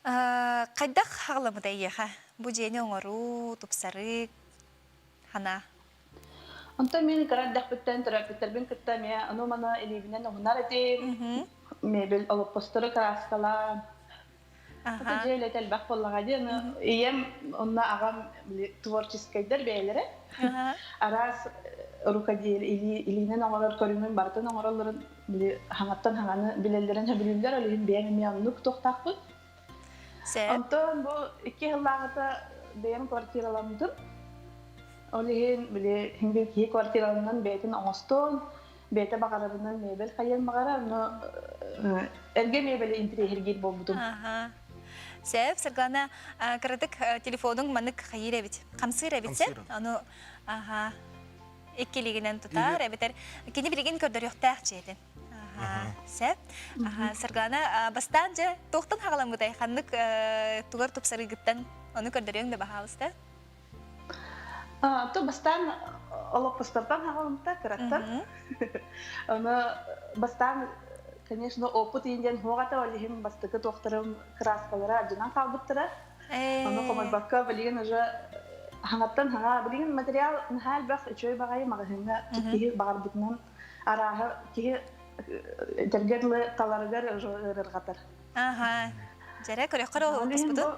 хайдах хаҕаламмыта эйиэхэ? Бу дьиэни оҥоруу, тупсарыы, хана? Онтон мин кыра эрдэхпиттэн төрөппүттэрбин кытта эмиэ ону-маны илиибинэн уһунар этим. Мебель олоппостору кырааскалаан. Ата дьиэ үлэтэ элбэх буоллаҕа дии. Аны ийэм онно аҕам творческайдар бэйэлэрэ. Араас рукоделие илиинэн оҥорор көрүҥүн барытын оҥороллорун били хаҥаттан хаҥаны билэллэрин сөбүлүүллэр. Ол иһин бэйэм эмиэ оннук туохтаахпын. Онтон бу икки сыллааҕыта бэйэм квартираламмытым. Ол иһин били хин киһи квартираланан бэйэтин оҥостон, бэйэтэ баҕарарынан мебель хайыан баҕарар, но эргэ мебели интириэһиргиир буолбутум. Сөп, Саргылана, кыратык телефонуҥ маннык хайыыр эбит, хамсыыр эбит сөп. Ону аха иккилигинэн тутар, эбэтэр кини билигин көрдөрүөхтээх дьиэтин. Сөп. Саргылана, бастаан дьэ туохтан хаҕаламмытай? Ханнык тугар тупсарыыгыттан ону көрдөрүөҥ да баһаалыста. То бастаан олоппостортон хаҕалымта кыраттан. Ону бастаан, конечно, опыт индиан хуоҕата ол иһин бастакы туохтарым краскалара алдьанан хаалбыттара. Ону хомойбокко билигин уже хаҥаттан хаҥа билигин материал наһаа элбэх үчүгэй баҕайы маҕаһыыҥҥа киһи баҕарбытынан арааһы киһи этэргэ дылы таларыгар уже ыарырҕатар. Аха. Дьэрэ көрөххөр олоппоспутун.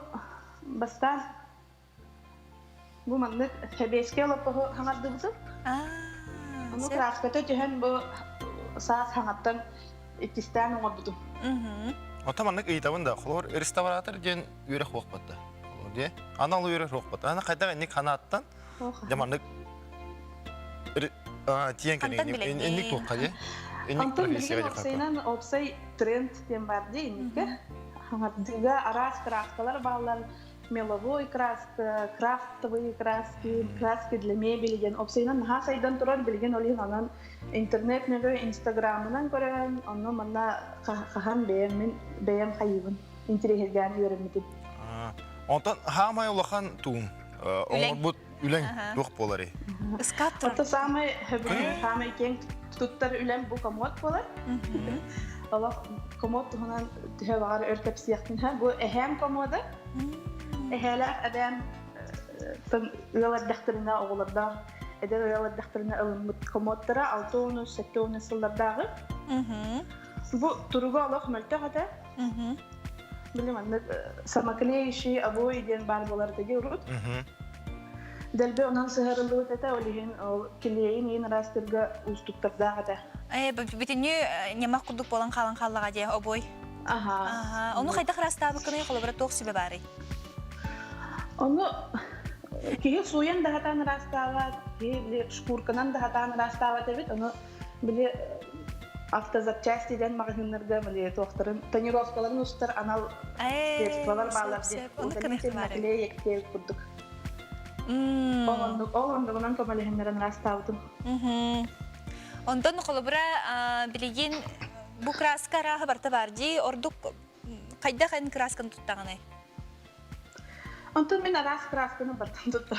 Бастаан Бу маннык сэбиэскэй олоппоһу хаҥардыбытым. Ону краската түһэн бу саас хаҥаттан иккистээн оҥорбутум. Оттон маннык ыйытабын да, холобур, реставратор диэн үөрэх буолбатта. Холобур, дии. Анал үөрэх буолбатта. Аны хайдах инник ханааттан, дьэ маннык тиэн кэлин инник туохха дии. Инник Онтон билигин уопсайынан уопсай тренд диэн бар дии инникке. Хаҥардыыга араас краскалар бааллар. меловой краска, крафтовые краски, краски для мебели диэн опсайынан наһаа сайдан турар билигин ол иһин онон интернет нөҥүө инстаграмынан көрөн онно манна хаһан бэйэм мин бэйэм хайыыбын интириэһиргээн үөрэммитим. Онтон хаамай улахан туун оҥорбут үлэҥ туох буоларый? Ыскаап турар. Ото саамай саамай киэҥ туттар үлэм бу комод буолар. Олох комод туһунан төһө баҕар өр кэпсиэхпин бу эһээм комода. Эһээлээх эбээм ыал эрдэхтэринэ оҕолордоох эдэр ыал эрдэхтэринэ ылыммыт комодтара 60-70 сыллардааҕы. Бу туруга олох мөлтөх этэ. Били маннык самоклеющий обои диэн баар буолар этэ урут. Дэлби онон сыһарыллыбыт этэ, ол иһин ол килиэйин иин ыраастыырга уустуктардаах этэ. Э, бүтүннүү ньамах курдук буолан хаалан хааллаҕа дии, обой. Аха. Ону хайдах ыраастаабыккыный, холобура туох сүбэ баарый? Ону киһи сууйан да сатаан ыраастаабат, киһи били шкурканан да сатаан ыраастаабат эбит, ону били автозапчасти диэн маҕаһыыннарга били туохтарын тонировкаларын устар анал средстволар бааллар диэн наклеек диэбит курдук. Ол оннук ол оннугунан көмөлөһүннэрэн ыраастаабытым. Онтон холобура билигин бу краска арааһа барыта баар дии ордук хайдах эн красканы туттаҕыный? Онтон мин араас красканы бартан туттар.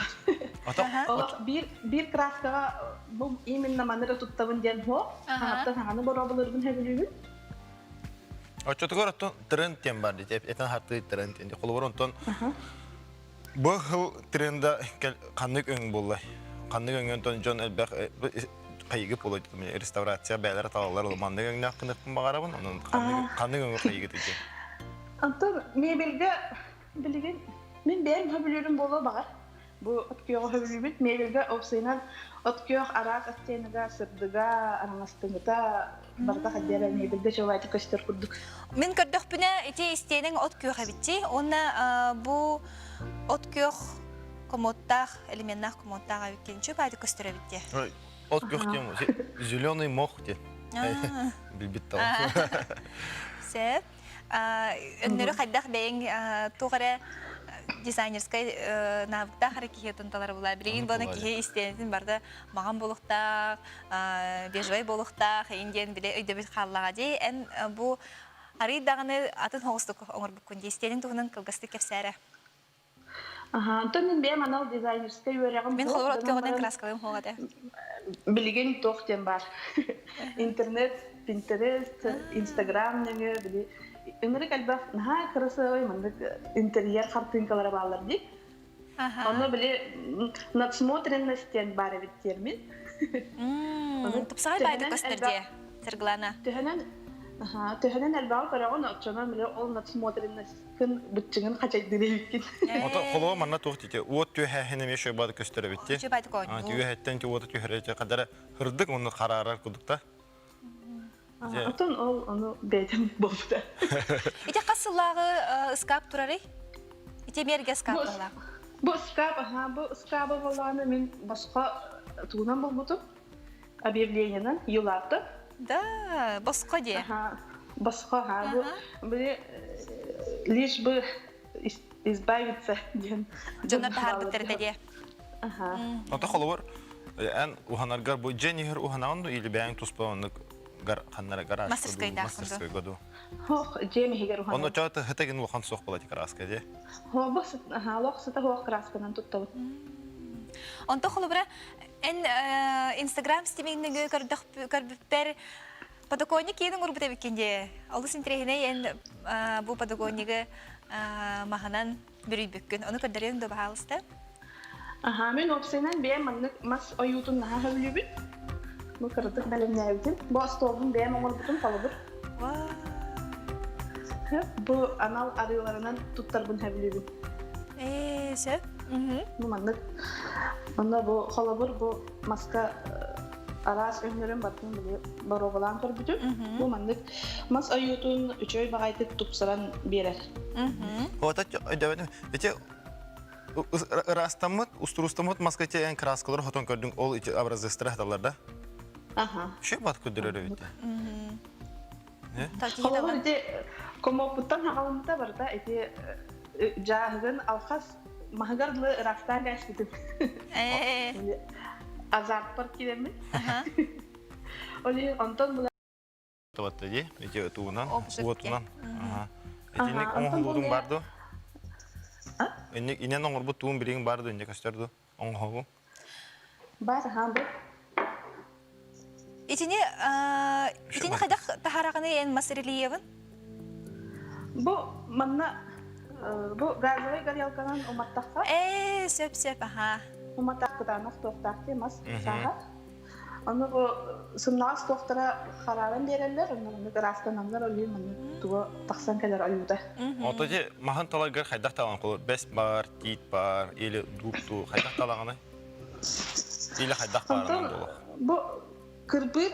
Биир биир краскаҕа бу именно маны эрэ туттабын диэн суох. Хаҥаттан хаҥаны боруобалыырбын сөбүлүүбүн. Оччотугар оттон тренд диэн бар дии. Этэн хартыы тренд диэн. Холобур онтон бу хыл тренда ханнык өҥ буоллай? Ханнык өҥөн дьон элбэх хайыгы буолуой реставрация бээлэр талалар маннык өҥнөөх гыныахпын баҕарабын онон ханнык өҥө хайыгы тыйдьа Онтон мебельгэ билигин. Мин бэйэм хөбүлүүрүм буолуо баҕар. Бу от күөҕү хөбүлүүбүт. Мебельгэ опсайынан от күөх араас оттенога, сырдыга, араҥастыҥыта барыта хайдара мебельгэ чуолаайдык көстөр курдук. Мин көрдөхпүнэ ити истиэнэҥ от күөх эбитчи. Уонна бу от күөх комодтаах, элеменнаах комодтаах эбиккин чуолаайдык көстөр эбит дии. От күөх диэн зеленый мох диэн. Билбит таҕыс. Сөп. Өҥнөрү хайдах бэйэҥ туох эрэ дизайнерскай навыктаах эрэ киһи тунталара була. Билигин буона киһи истиэнэтин барда маҕан буолуохтаах, бежевай буолуохтаах, эйин диэн биле өйдөбүл хааллаҕа дии. Эн бу арый даҕаны атын соҕустук оҥорбуккун дии. Истиэнин туһунан кылгастык кэпсээрэ. Аха, онтон мин бэйэм анал дизайнерскай үөрэҕим Мин суох холобур от гынан көҕүнэн баран краскалыым суох этэ. билигин туох диэн баар. Интернет, Pinterest, Instagram нөҥүө били ынырык элбэх наһаа кырасыабай маннык интерьер хартыынкалара бааллар дии. Онно били надсмотренность диэн баар эбит термин. Ону Тупсаҕай баайдык төһөнөн көстөр элбэх дии, Саргылана. төһөнөн төһөнөн элбэҕи көрөҕүн, оччонон били ол надсмотренность Күн быччыҥын хачайдыыр эбиккин. Ото холоо манна туох тите уот түөһээһин эмиэ шөй бады көстөр эбитти. Үчүгэй баайдык оонньуу. Түөһэттэн ти уота түһэрэ хадара хырдык онну хараарар кудукта. Отон ол ону бэйэтин буолбута. Ити хас сыллааҕы ыскаап турарый? Ити эмиэргэ ыскаап туһалаах. Бу ыскаап, аха, бу ыскаабы боллааны мин босхо тугунан булбутум. Объявлениенан юлааты. Да, босхо дии. Аха, босхо, аха, бу били лишь бы избавиться диэн. Дьоннор таһаарбыттар этэ дии. Аха. Ото холобур эн уһанаргар бу дьэн иһэр уһанаҕын ду или бэйэҥ туспа оннук гар ханнара гараж Мастерскойдаах мастерскойга ду. Хох, дьиэм иһигэр уһанабын. Онно чоото хытагын улахан суох буолар краска дии. Хо, бу лох сыта хуох красканан туттабын. Онто холобура Эн Инстаграм стимиҥ көрбүппэр подоконник киэнин урбут эбиккин дии. Олус интэриэһинэй эн бу подоконнигы маһынан бүрүйбүккүн. Ону көрдөрүөҥ дуо, баһаалыста? Аха, мин уопсайынан бэйэм маннык мас ойуутун наһаа сөбүлүүбүн. Бу кыратык бэлэмнээбитим. Бу остуолбун бэйэм оҥорбутум холобур. Бу анал арыыларынан туттарбын сөбүлүүбүн. Ээ, сөп. Бу маннык. Онно бу холобур бу маска араас өҥнөрүн баттын били боруобалаан көрбүтүм. Бу маннык мас ойуутун үчүгэй баҕайытык тупсаран биэрэр. Ота өйдөбөтүм. Ити ыраастаммыт, устурустаммыт маска ити эн краскалары хотон көрдүҥ, ол ити образецтары хаталлар да? Аха. Үчүгэй бат көрдөрөр эбит. Холобур ити комоппуттан хаҕаламмыта барыта ити дьааһыгын алхас маһыгар дылы ыраастаан кээспитим. Азартпар киирэммин. Ол иһин онтон була Табатта дии, ити туунан, уотунан. Итинник оҥоһулуутун бар ду? Инник инен оҥорбут туун билигин бар ду, инне көстөр ду? Оҥоһугу? Бар, аха, бу. Итини итини хайдах таһараҕыный эн мас рельевын? Бу манна бу газовай горелканан уматтахха. Ээ, сөп сөп, аха. Уматах кытаанах туохтаах дии мас сааһа. Ону бу сымнаҕас туохтара харааран биэрэллэр, онно маннык ыраастананнар олүү маннык туга тахсан кэлэр ойуута. Ото же маһын таларгар хайдах талан колор бэс бар, тиит бар, или дууп туу хайдах талаҕыный? Или хайдах баарынан буолуох? Бу кырбыыр,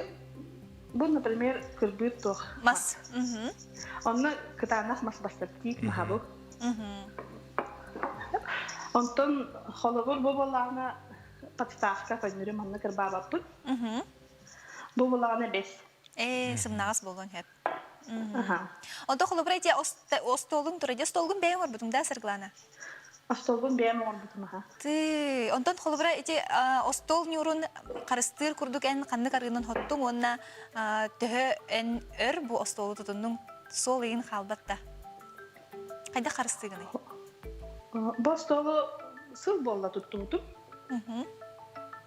бу, например, кырбыыр туох? Мас. Онно кытаанах мас бастар тиит маһа бу. Онтон холобур бу буоллаҕына подставка көннөрү манна кырбаабаппыт. Бу буоллаҕына бэс. Ээ, сымнаҕас буолуон сөп. Онто холобура ити остуолуҥ тура, остуолгун бэйэҥ оҥорбутуҥ да, Саргылана? Остуолбун бэйэм оҥорбутум аха. Ты, онтон холобура ити остуол ньуурун харыстыыр курдук эн ханнык арыынан хоттуҥ уонна төһө эн өр бу остуолу тутуннуҥ суол ыйын хаалбат да? Хайдах харыстыыгыный? Бу остуолу сыл буолла туттубутум.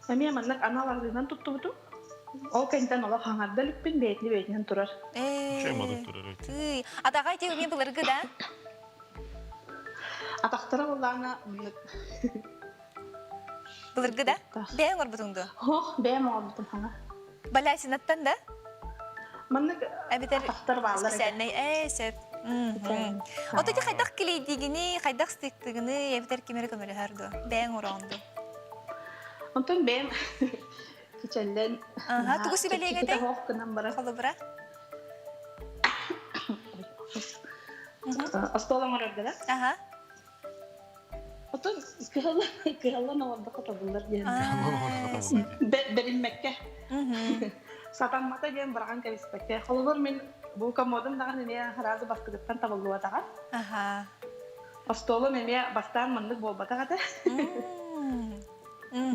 Эмиэ маннык анал арыынан туттубутум. Ол кэнтэн олох хаҥарда иликпин бэйэтини бэйэтинэн турар. Ээ, тыый. Атаҕа ити эмиэ былыргы да? Атахтара буоллаҕына Былыргы да? Бэйэҥ оҥорбутуҥ дуо? Ох, бэйэм оҥорбутум хаҥа. Балясинаттан да? Маннык Эбэтэр атахтар бааллар специальный ээ сөп. Ото ти хайдах килейдигини, хайдах стыктыгыны, эбэтэр ким эрэ көмөлөһөр дуо? Бэйэҥ ороон дуо? Онтон бэйэм кичэллэн Аха, тугу сүбэлиэҥ этэй? Холобура? Остуол оҥорорго да? Аха. Отон кыһаллан оҥордоххо табыллар диэн. Бэриммэккэ. Сатаммата диэн быраҕан кэбиспэккэ. Холобур мин бу комодум даҕаны эмиэ сразу бастыгыттан табыллыбатаҕа. Аха. Остуолум эмиэ бастаан маннык буолбатах этэ.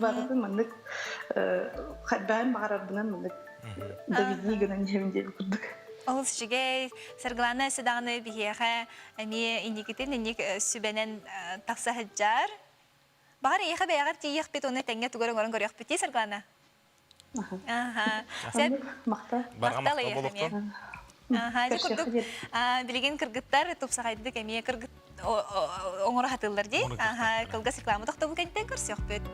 Барытын маннык хайдаан баҕарарбынан маннык доведи гынан иһэбин диэби курдук. Олус үчүгэй. Саргылана өссө даҕаны биһиэхэ эмиэ инникитин инник сүбэнэн тахса сылдьар. Баҕар эйиэхэ бэйэҕэр тиийиэхпит уонна тэҥҥэ тугу эрэ оҥорон көрүөхпүт дии Саргылана. Аха. Сеп. Махтал. Махтал эйиэхэ эмиэ. Аха, дьэ курдук билигин кыргыттар тупсаҕайдык эмиэ кыргыт оҥоро сатыыллар дии. Аха, кылгас реклама тохтобул кэнниттэн көрсүөхпүт.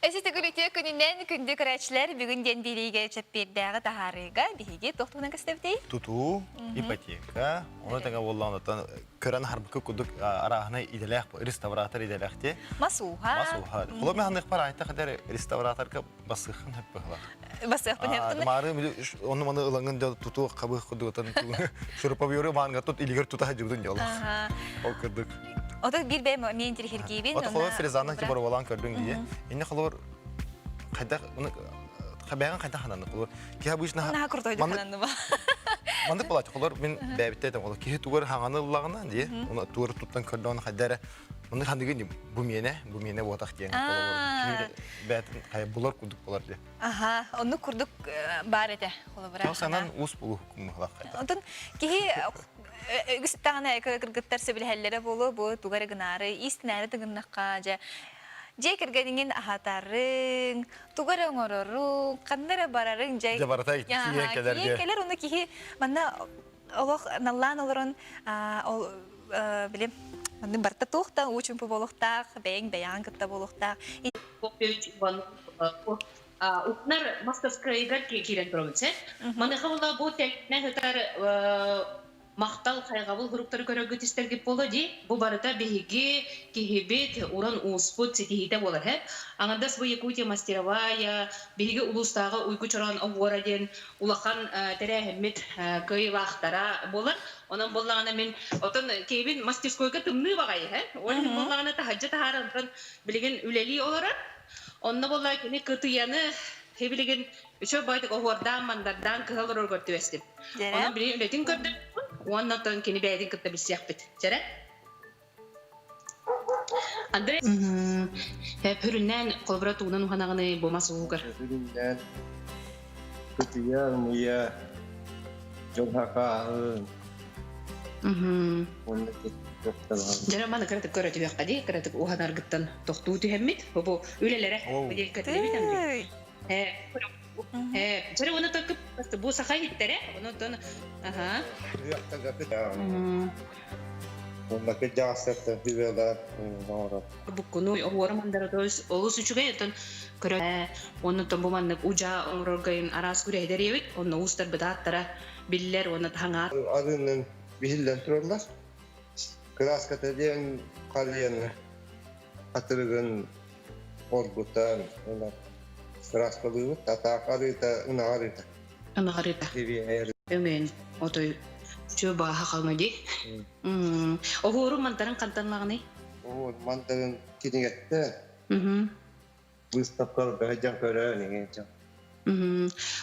Эси төгүл үтүө күнүнэн күндү көрөөччүлэр бүгүн диэн биэриигэ чэппиэрдээҕи таһаарыыга биһиги туох туһунан көстөбүтүй? Тутуу, ипотека, ону тэҥэ буоллаҕына көрөн харбыкы курдук арааһынай идэлээх реставратор идэлээх Масууха. Масууха. Холобур мен ханнык айтах эдэр реставраторга басыхын хөп быһылах. Басыахпын хөп Мары ону маны ылаңын да туту хабых курдугутан шуруповеры маанга тут илигер тута жудун жол. Ол курдук. Ото бир бэм мен интерхиргиибин. Ото холобур фрезаны ти барвалан көрдүң дие. Инне холобур хайдах хабяган хайдах хананы холобур ки обычно Наха крутой хананы ба. Мандык болат холобур мен бэбитте холобур киһи тугар хаңаны ыллагына дие. Оны тугар туттан көрдөн хайдара Маны хандыгын бу миэнэ, бу миэнэ буотах диэн холобур. Бээтин хайа булар курдук болар дии. Аха, оннук курдук баар этэ холобура. Санан ус булу мыхлах. Онтон киһи үгүс таҕана кыргыттар сөбүлэһэллэрэ буолуо бу тугары гынаары, истинээри тыгыннахха дьэ дьиэ кэргэниҥин аһатарыҥ, тугу эрэ оҥороруҥ, ханна эрэ барарыҥ дьэ Дьэ барыта киһи кэлэр киһи кэлэр ону киһи манна олох наллаан олорон ол билим манны барыта туох да уу чумпу буолуохтаах, бэйэҥ бэйэҕин кытта буолуохтаах. Упнар мастерскайыгар киирэн турабын сэ. Маныха була бу тэҥнэ ытар. Махтал хайҕабыл суруктары көрөргүт истэргит буолуо дии. Бу барыта биһиги киһибит уран ууспут ситиһиитэ буолар һэ. Аҥардас бу Якутия мастеровая, биһиги улуустааҕы Уйгу Чороон оһуора диэн улахан тэрээһиммит кыайыылаахтара буолар. Онон буоллаҕына мин отон киһибин мастерскойга тымныы баҕайы һэ. Ол иһин буоллаҕына таһырдьа таһааран онтон билигин үлэлии олорор. Онно буоллаҕа кини кытыйаны билигин үчүгэй баҕайытык оһуордаан-мандардаан кыһа олороргор түбэстим. Онон билигин үлэтин көрдөрбүппүн уонна оттон кини бэйэтин кытта билсиэхпит. Чэрэ? Андрей Пүрүннээн холобура тугунан уһанаҕыный бу мас уугар? Пүрүннээн кытыйа, ымыйа, дьылҕа уонна Дьэ маны кыратык көрө түһүөххэ дии, кыратык уһанаргыттан тохтуу түһэммит. Бу бу үлэлэрэ бу диэн көтүлэбит Андрей. Э, э, дьэ уонна только бу саха иһиттэрэ, онон аха. Уонна кырдьаҕастартан сүбэлээх оҥорор. Буккуну оһуора мандара олус үчүгэй оттон көрө уонна бу маннык удьаа оҥороргойун араас күрэһдэр эбит онно уустарбыт ааттара биллэр уонна таһаҥаат Арыынан биһиллэн тураллар. Кырааската диэн харыйаны хатырыгын оргутан кырааскалыыбыт. Атаак арыыта, ынах арыыта. Ынах арыыта. Өҥөн отой чөө бааһа хаҥа дии. Оһуору мантарын хантан лаҕыный? Оһуор мантарын кинигэттэ. Выставкаларга сылдьан көрөөн иҥин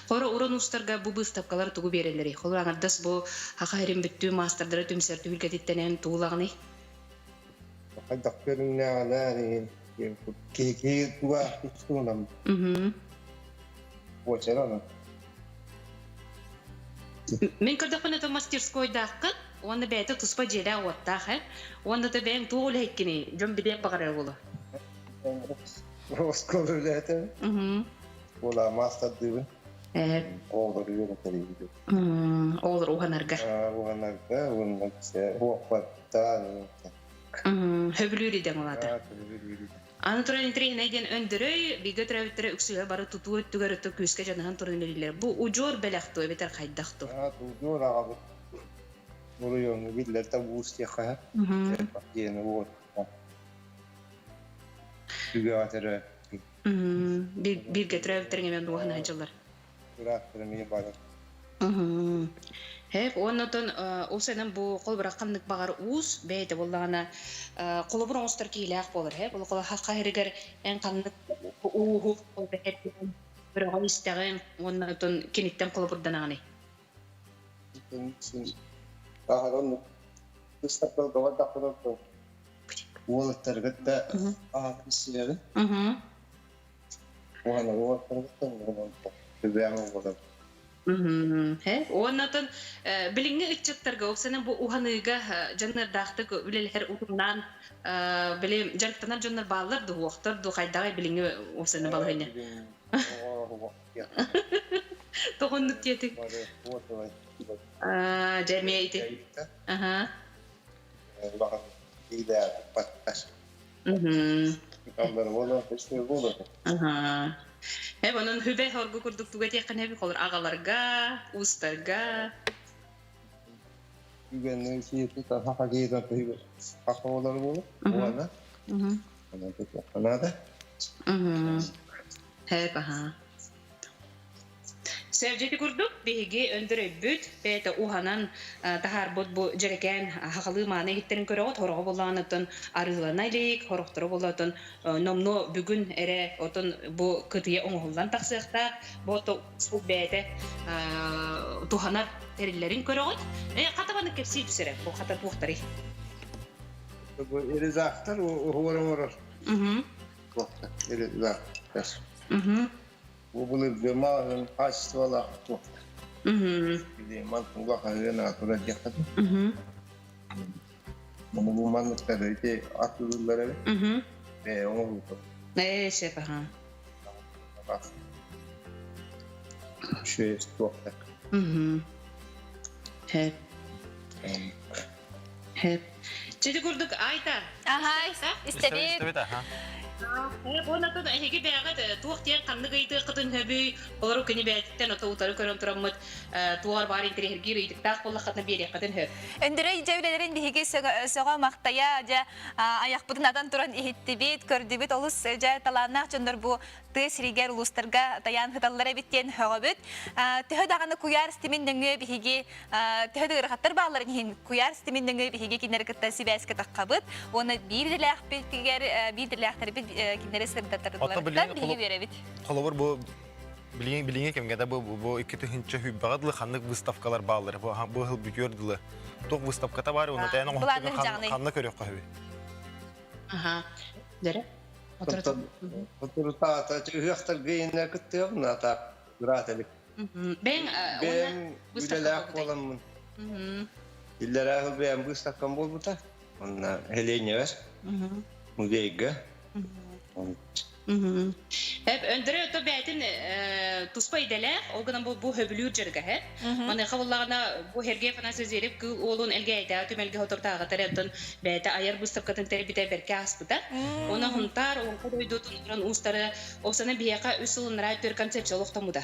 Хоро уран уустарга бу быыстапкалар тугу биэрэллэрий? Холор аҥардас бу хаха эрин бүттүү маастардара түмсэр түһүлгэтиттэнэн туулаҕыный? Хайдах көрүҥнээҕинэ иҥин киһи туга туһунан буочара Мин көрдөхпүнэ то мастерскойдааххын уонна бэйэтэ туспа дьиэлээх-уоттаах ээ. Уонна да бэйэҥ туох үлэһиккиний? Дьон билиэх баҕарар буолуо. Оскуола үлэһитэ. Буола маастардыыбын. Оҕолору үөрэтэриибин. Оҕолору уһанарга. Уһанарга уонна уоппаттаан. Хөбүлүүр идэҥ улаата. Аны туран интэриэһинэй диэн Өндөрөй бииргэ төрөөбүттэрэ үксүгэр бары тутуу өттүгэр өттө күүскэ дьаныһан туран үлэлииллэр. Бу удьуор бэлэх дуо эбэтэр хайдах дуо? Удьуор аҕабыт оройуоҥҥа биллэр да уус диэххэ элбэх диэни уот Түгэҕэ төрөөбүт. Бииргэ төрөөбүттэриҥ эмиэ дуоһуна сылдьаллар. Бырааттарым эмиэ бары. Һэп, уонна оттон ол сэнэн бу холобура ханнык баҕар уус бэйэтэ буоллаҕына холобур оҥостор киһилээх буолар һэп. Ол хаһырыгар эн ханнык ууһу бөрөҕөн истэҕин уонна оттон киниттэн холобурданаҕыный? Уолаттаргытта аатын сиэҕин. Уонна уолаттаргытта үбээн оҕолор. Уоннатын билиҥҥи ыччаттарга уопсайынан бу уһаныыга дьаныардаахтык үлэлэһэр утумнаан били дьарыктанар дьоннор бааллар дуу, уохтар дуу, хайдаҕай билиҥҥи уопсайынан балаһыанньа? Тоҕоннук диэтиҥ? Дьэ эмиэ ити. Аха. Аха. Эб онон хүбэ хоргу курдук туга диэххин эби холор аҕаларга, уустарга. Хэп аха. Сэрдьити курдук биһиги өндөрөйбүт, бэйэтэ уһанан таһаарбыт бу дьэрэкээн хахалыы мааны иһиттэрин көрөҕүт, хороҕо буоллаҕына арыылана илик, хорохторо буоллаҕына номнуо бүгүн эрэ отон бу кытыйа оҥоһуллан тахсыахтаах, бу ото бэйэтэ туһанар тэриллэрин көрөҕүт. Э, хата баны кэпсии түсэрэ, бу хата туохтарый? Бу резактор уһуор оҥорор. Резактор. Бу былыргы маҕаһыын хаачыстыбалаах туохтар. Ман улахан турар диэххэ Маны бу манныктар ити атыылыыллар эбит. Ээ оҥоһууту. Ээ сөп аха. Үчүгэй туохтар. Хэп. Хэп. Чэти курдук Айта. Аха, истэбит. Истэбит, аха. Уонна эһиги бэйэҕит туох диэн ханнык ыйытыаххытын сөбүй, олору кини бэйэтиттэн ото утары көрөн тураммыт туоҕар баар интэриэһиргиир ыйытыктаах буоллаххытына биэриэххитин сөп. Өндөрөй дьэ үлэлэрин биһиги сөҕө махтайа дьэ айахпытын атан туран иһиттибит, көрдүбүт олус дьэ талааннаах дьоннор бу тыа сиригэр улуустарга тайаан сыталлар эбит диэн сөҕөбүт. Төһө даҕаны куйаар ситимин нөҥүө биһиги төһө да ыарахаттар баалларын иһин куйаар ситимин нөҥүө биһиги кинилэри кытта сибээскэ таххабыт уонна биир идэлээхпитигэр биир идэлээхтэрбит кинилэри сырдатарыларыттан биһиги үөрэбит. Холобур бу билиҥҥи билиҥҥи кэмҥэ да бу бу 2000 сүүрбэҕэ дылы ханнык выставкалар бааллар бу бу сыл бүтүөр дылы туох выставката баар уонна тээн оҥоһуктарын ханна көрүөххэ сөбүй? Аха. Дөрө. Отурутаата ыһыахтарга иннэ кыттыабын ата ыраат элик. Бэйэҥ Бэйэм үлэлээх буоламмын. Иллэрээ сыл бэйэм быыстапкам буолбута. Онно Хеленевер музейга. Эп өндөрө ото бээтин туспа идэлээх, ол гынан бу бу хөбүлүүр дьарыга һэ. Маныаха буллаҕына бу Сергей Афанасьевич Зверев кыыл уолун Элгээйдээҕи түмэлгэ соторутааҕыта эрэ оттон бэйэтэ айар быыстапкатын тэрийбитэ бэркэ ааспыта. Уонна Һунтаар Олоҥхо дойдутун уран уустары Оксана биһиэхэ үс сыл ынараа өттүгэр концепция олохтоммута.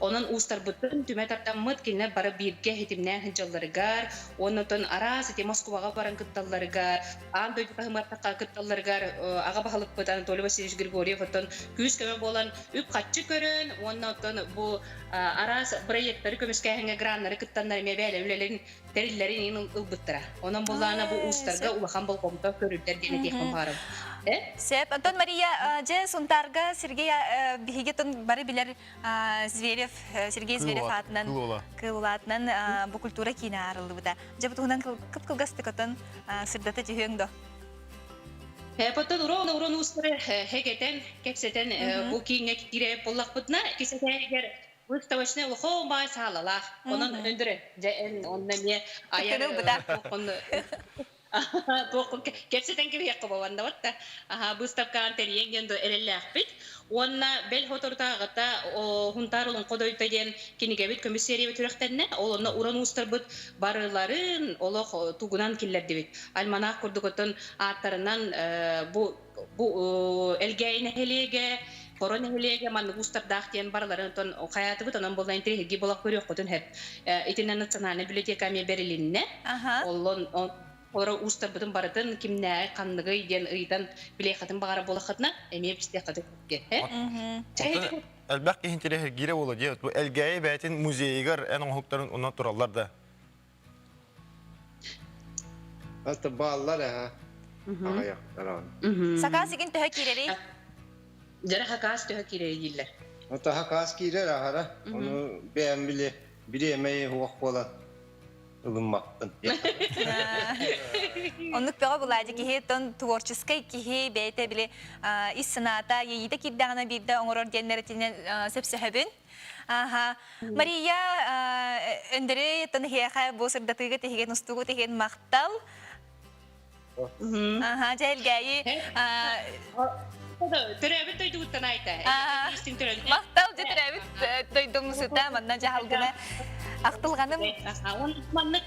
Онон уустарбытын түмэ тардаммыт, кинилэр бары бииргэ ситимнээн сылдьалларыгар, уонна оттон араас ити Москваҕа баран кытталларыгар, аан дойду таһымыгар кытталларыгар аҕа баһылыкпыт Анатолий Васильевич Григорьев оттон күүс-көмө буолан үп-харчы көрөн уонна оттон бу араас бырайыактары көмүскээһиҥҥэ граннары кыттаннар эмиэ бэйэлэрин үлэлэрин тэриллэрин иһин ылбыттара. Онон буллаана бу уустарга улахан болҕомто көрүллэр диэн этиэхпин баҕарабын. Сөп. Онтон Мария, дьэ Сунтаарга Сергей биһиги тон бары билэр Зверев, Сергей Зверев аатынан Кыыл аатынан бу культура киинэ арыллыбыта. Дьэ бу туһунан кып-кылгастык отон сырдата түһүөҥ до. Потон урон урон уустары хэгэтэн, кэпсэтэн бу кииҥҥэ киирэ буоллахпытына, кисэтээригэр выставочный улахан баай саалалаах. Онон өндөрө дьэ эн онно эмиэ айар туох кэпсэтэн кэбиһиэххэ буолан да аха быыстапкаҕын тэрийэн диэн эрэллээхпит. Уонна бэл соторутааҕыта Хунтаар Олоҥхо дойдута диэн кинигэбит көмүс сериябыт сүрэхтэннэ. Ол онно уран уустарбыт барыларын олох тугунан киллэрдибит. Альманах курдук оттон ааттарынан бу бу Элгээйи нэһилиэгэ, Хоро нэһилиэгэ маннык уустардаах диэн барыларын оттон хайаатыбыт, онон буолла интириэһиргии буолах көрүөххүтүн сөп. Итиннэ национальнай библиотека эмиэ бэрилиннэ. Оллон Хоро уустарбытын барытын кимнээҕи ханныгый диэн ыйытан билиэххитин баҕара буолаххытына, эмиэ билсиэххитин сөп. Элбэх киһи интириэһиргиирэ буолуо дии. Бу Элгээйи бэйэтин музейыгар эн оҥоһуктарын онно тураллар да. Ата бааллар ээ. Аҕыйахтар. Сакаас игин төһө киирэрий? Дьэрэ хакаас төһө киирэрий дииллэр. Ата хакаас киирэр аһара. Ону бэйэм били бириэмэ уох буолан ылыммаппын. Оннук бөҕө булаадьы киһи тон творческай киһи бэйэтэ били ис санаата иэйиитэ киирдэҕинэ биирдэ оҥорор диэннэритинэн сөпсөһөбүн. Аха. Мария Өндөрөй тон эһиэхэ бу сырдатыыга тиһигин устуугут иһин махтал. Аха, дьэ Элгээйи Төрөөбүт дойдугуттан айта. Махтал дьэ төрөөбүт дойдум сыта манна дьаһалгына ахтылҕаным. Маннык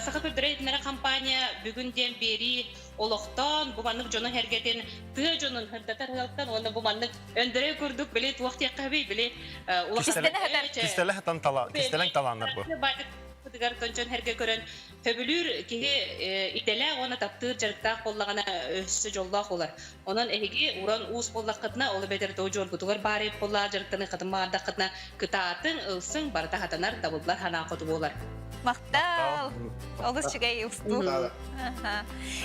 Саха көрдөрөр иһитиннэрэр компания бүгүн диэн биэрии олохтоон бу маннык дьону сэргэтин тыа дьонун сырдатар ыалтан уонна бу маннык өндөрөй курдук били туох диэххэ сөбүй били Кистэлэ хатан кистэлэҥ талааннар бу. Бытыгар тончон сэргэ көрөн Сөбүлүүр киһи идэлээх уонна таптыыр дьарыктаах буоллаҕына өссө дьоллоох буолар. Онон эһиги уран уус буоллаххытына, ол эбэтэр доо дьуоргутугар баар эбит буоллаҕа дьарыктаныаххытын баҕардаххытына, кытаатыҥ, ылсыҥ, барыта хатанар, табыллар санаа хоту буолар. Махтал! Олус үчүгэй устуу.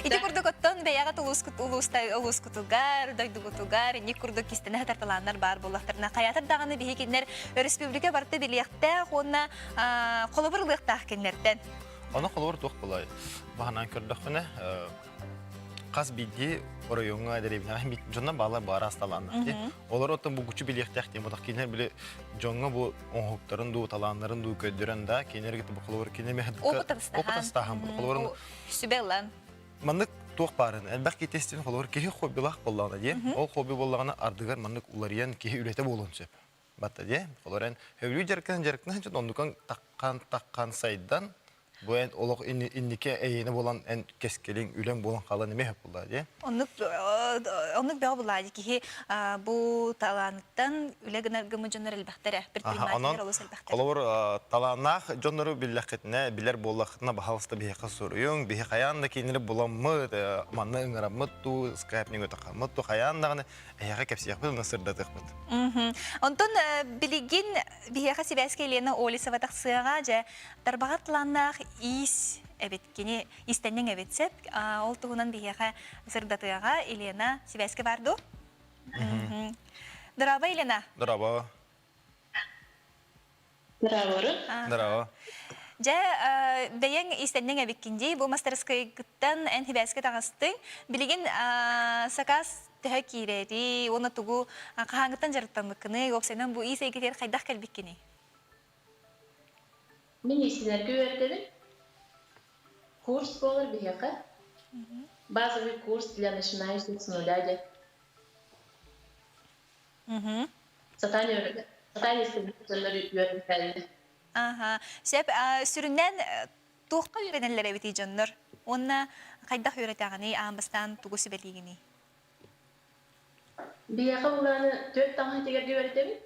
Ити курдук оттон бэйэҕит улуускутугар, дойдугутугар инник курдук кистэнэ сытар талааннар баар буоллахтарына, хайаатар даҕаны биһи кинилэр өрөспүүбүлүкэ барыта билиэхтээх уонна холобур ылыахтаах кинилэртэн. Ону холобур туох буолай? Баһанан көрдөххүнэ, хас биирдии оройуоҥҥа дэриэбинэҕэ дьонно баалар баара асталааннар дии. Олор оттон бугуччу билиэхтээх диэн ботах кинилэр били дьоҥҥо бу оҥоһуктарын дуу, талааннарын дуу көрдөрөн да, кинилэр бу холобур кинилэр Опыт астааһын холобур сүбэ ылан. Маннык туох баарын элбэх киһи холобур киһи хоббилаах буоллаҕына дии. Ол хобби буоллаҕына ардыгар маннык уларыйан киһи үлэтэ буолуон сөп. Батта дии. Холобур эн сөбүлүү дьарыктан дьарыктан оннукан таххан таххан сайдан. Бу эн олох инники эйиэнэ буолан эн кэскилиҥ, үлэҥ буолан хаалан эмиэ сөп буолла дии. Оннук оннук бөҕө булаа киһи бу талааныттан үлэ гынар гыммыт дьоннор элбэхтэрэ. Предпринимателлэр олус элбэхтэр. Холобур, талааннаах дьоннору биллэххитинэ, билэр буоллаххытына, баһаалыста биһиэхэ суруйуҥ. Биһи хайаан да кинилэри буламмыт, манна ыҥыраммыт дуу, скайп нөҥүө тахаммыт дуу, хайаан даҕаны эһиэхэ кэпсиэхпит уонна сырдатыахпыт. Онтон билигин биһиэхэ сибээскэ Елена Олесова тахсыаҕа, дьэ, тарбаҕар талааннаах иис эбит, кини иистэнньэҥ эбит сөп. Ол туһунан биһиэхэ сырдатыаҕа. Елена, сибээскэ бар дуу? Дорообо, Елена. Дорообо. Здраво. Здраво. Дьэ, бэйэҥ иистэнньэҥ эбиккин дии, бу мастарыскыайгыттан эн сибээскэ таҕыстыҥ. Билигин сакаас төһө киирэрий уонна тугу хаһааҥҥыттан дьарыктаммыккыный, уопсайынан бу иис эйгэтигэр хайдах кэлбиккиний? Мин иистэнэргэ үөрэтэбин. Курс буолар биһиэхэ. Базовый курс для начинающих с нуля диэн. Сатаан сатаан истибит дьоннор үөрэтэллэр. Аха. Сөп. Сүрүннээн туохха үөрэнэллэр эбитий дьоннор? Уонна хайдах үөрэтэҕиний, аан бастаан тугу сүбэлиигиний? Биһиэхэ булааны түөрт таҥаһы тигэргэ үөрэтэбин.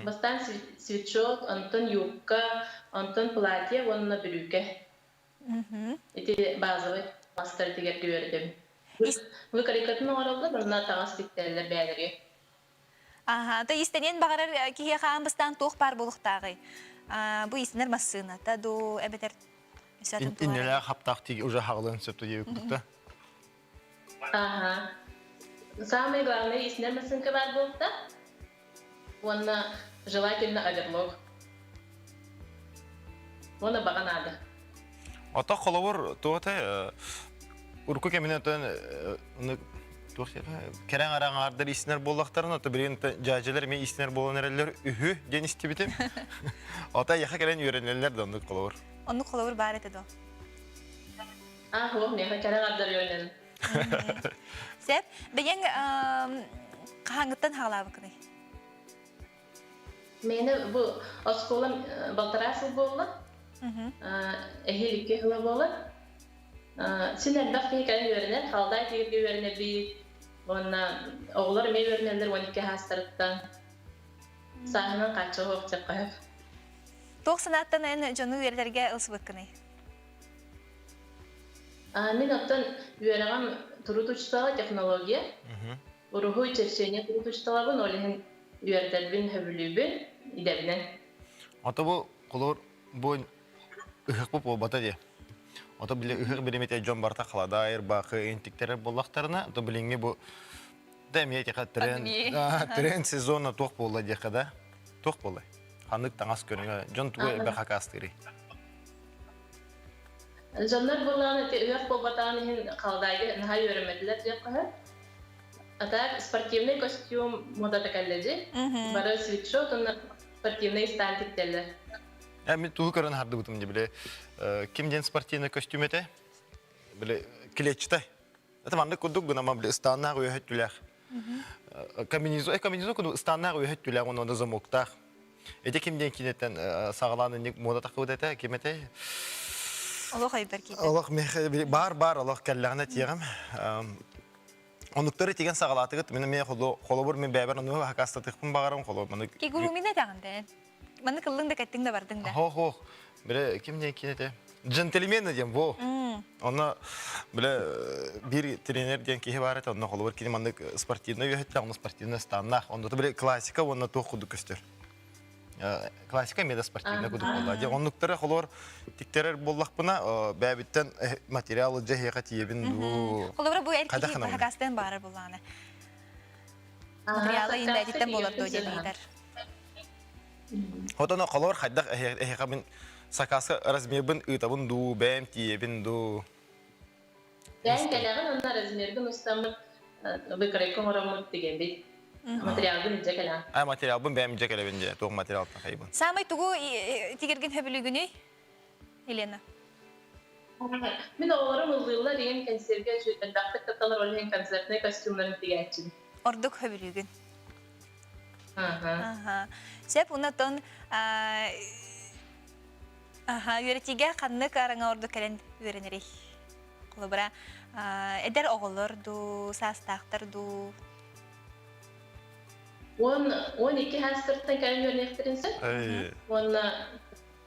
Бастаан свитшот, онтон юбка, онтон платье уонна бүрүүкэ. Ити базовый мастары тигэргэ үөрэтэбин. Выкройкатын оҥороллор, онно таҥас тиктэрэллэр бэйэлэригэр. Аха, то иистэниэн баҕарар киһиэхэ аан бастаан туох баар буолуохтааҕый? Бу иистэнэр массыыната дуу, эбэтэр Иннэлээх хаптаах тиги уже хаҕылыан сөп диэбит да. Ага. Самое главное, иистэнэр массыынка баар буолта. Уонна желательно оверлок. Уонна баҕа наада. Ото холобур туота урукку кэминэн туох кэрэҥ араҥаардар истинэр буоллахтарына, то билигин дьаадьылар эмиэ истинэр буолан эрэллэр үһү диэн истибитим. Ото яха кэлэн үөрэнэллэр да оннук холобур. Оннук холобур баар этэ до. А, хуох, миэхэ кэрэҥ ардар үөрэнэн. Сеп, бэйэҥ хаһааҥҥыттан хаалаабыккыный? Миэнэ бу оскуолам балтараа сыл буолла. Эһиил икки сыла буолар. Син элбэх киһи кэлэн үөрэнэр, халдай тигиргэ үөрэнэбит. Уонна оҕолор эмиэ үөрэнэллэр 12 саастарыттан. Сааһынан хааччаҕы охчаппаһар. Туох санааттан эн дьону үөрэтэргэ ылсыбыккыный? Мин оттон үөрэҕим турут учуутала технология. Уруһуй черчение турут учууталабын, ол иһин үөрэтэрбин сөбүлүүбүн идэбинэн. Ото бу холор бу ыһык буолбата дии. Ото били ыһык биримите дьон барта халадайыр баахы интиктэрэр буоллахтарына, то билиҥҥи бу да эмиэ тиха тренд тренд сезона туох буолла диэххэ да туох буолла ханнык таҥас көрүҥэ дьон тугу элбэх акаастыырый Дьоннор буоллаҕына ити ыһыах буолбатаҕын иһин халадаайга наһаа үөрэммэтилэр диэххэ сөп. А так спортивный костюм модата кэллэ дии. Бары свитшот уонна спортивный стайл тиктэллэр. Э, мин тугу көрөн хардыбытым дии били ким диэн спортивный костюм этэ? Били клетчатай. Это маннык курдук гынама били ыстааннаах үөһэ өттүлээх. Комбинезон, комбинезон курдук ыстааннаах үөһэ өттүлээх уонна замоктаах. Ити ким диэн киниттэн саҕалаан инник муода таххыбыт этэ, ким этэй? Олох айбар киитэ. Олох баар баар олох кэллэҕинэ тиэҕим. Онуктары тигэн саҕалаатыгыт мин эмиэ холобур мин бэйэбэр ону хакастатыахпын баҕарам холобур маны Кигурумина этэҕин да Маны кыллыҥ да кэттиҥ да бардыҥ да. Хоох хоох. Биле ким диэн киин этэ? Джентльмен диэн во. Онно биле биир тренер диэн киһи баар этэ. Онно холобур кини маннык спортивный үөһэттээх, онно спортивный станнаах. Онно биле классика уонна туох курдук көстөр. Классика эмиэ да спортивный курдук буолла. Дьэ оннуктары холобур тиктэрэр буоллахпына, бэйэбиттэн материал дьэ эһиэхэ тиийэбин дуу. Холобура бу эр киһи хакастыан баҕарар буоллаҕына. Материала индэтиттэн буолар дуо диэн ыйытар. Хотон холоор хайдах эһиэхэ мин сакааска размербын ыытабын дуу, бэйэм тиийэбин дуу. Бэйэҥ кэлэҕин уонна размергын устаммыт выкройка оҥороммут тигэбит. Материалгын илдьэ кэлэҕин. А материалбын бэйэм илдьэ кэлэбин дьэ, туох материалтан хайбын. Саамай тугу тигэргин сөбүлүүгүнүй, Елена? Мин оҕолорум ыллыыллар ийэм кэнсиэргэ элбэхтик кытталар, ол иһин концертнай костюмнарын тигээччибин. Ордук сөбүлүүгүн. Аха. Сөп, онон аха. Аха, үөрэтиигэ ханнык араҥа ордук кэлэн үөрэнэрий? Холобура, эдэр оҕолор дуу, саастаахтар дуу? 10-12 саастарыттан кэлэн үөрэниэхтэрин сөп. Уонна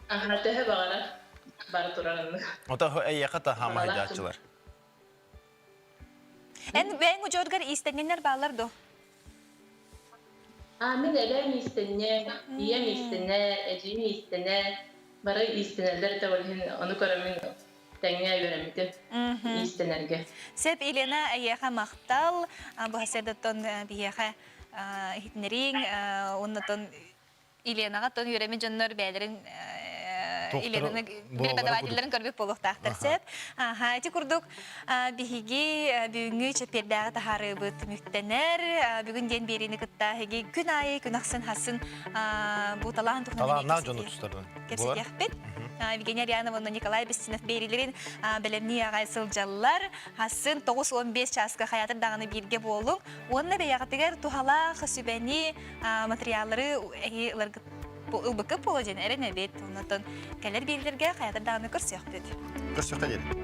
аһара төһө баҕарар бара турар оннук. Ото эйиэхэ та хаамаһыйдааччылар. Эн бэйэҥ удьуоргар иистэнньэннэр бааллар дуо? А мин эбээм иистэнньэҥ, ийэм иистэнэр, эдьиийим иистэнэр, бары иистэнэллэр этэ ол иһин ону көрөммүн тэҥҥэ үөрэммитим иистэнэргэ. Сөп, Елена, эйиэхэ махтал. Бу сарсыардаттан биһиэхэ иһитиннэрииҥ, уоннатон Еленаҕа тон үөрэммит дьоннор бэйэлэрин Еленаны преподавателлэрин көрбүт буолуохтаахтар сөп. Аха, ити курдук биһиги бүгүҥҥү чэппиэрдээҕи таһаарыыбыт түмүктэнэр. Бүгүн диэн биэриини кытта эһиги күн аайы күн ахсын хасын бу талаан туһунан Талааннаах дьону тустарынан. Кэпсэтиэхпит. Евгения Арианова уонна Николай Бестинов биэриилэрин бэлэмнии аҕай сылдьаллар. Хасын 9-15 чааска хайаатар даҕаны бииргэ буолуҥ. Уонна бэйэҕитигэр туһалаах сүбэни материаллары эһи ыларгыт ылбыккыт буолуо диэн эрэнэбит. Оннотон кэлэр биэриилэргэ хайатар даҕаны көрсүөхпүт. Көрсүөххэ диэри.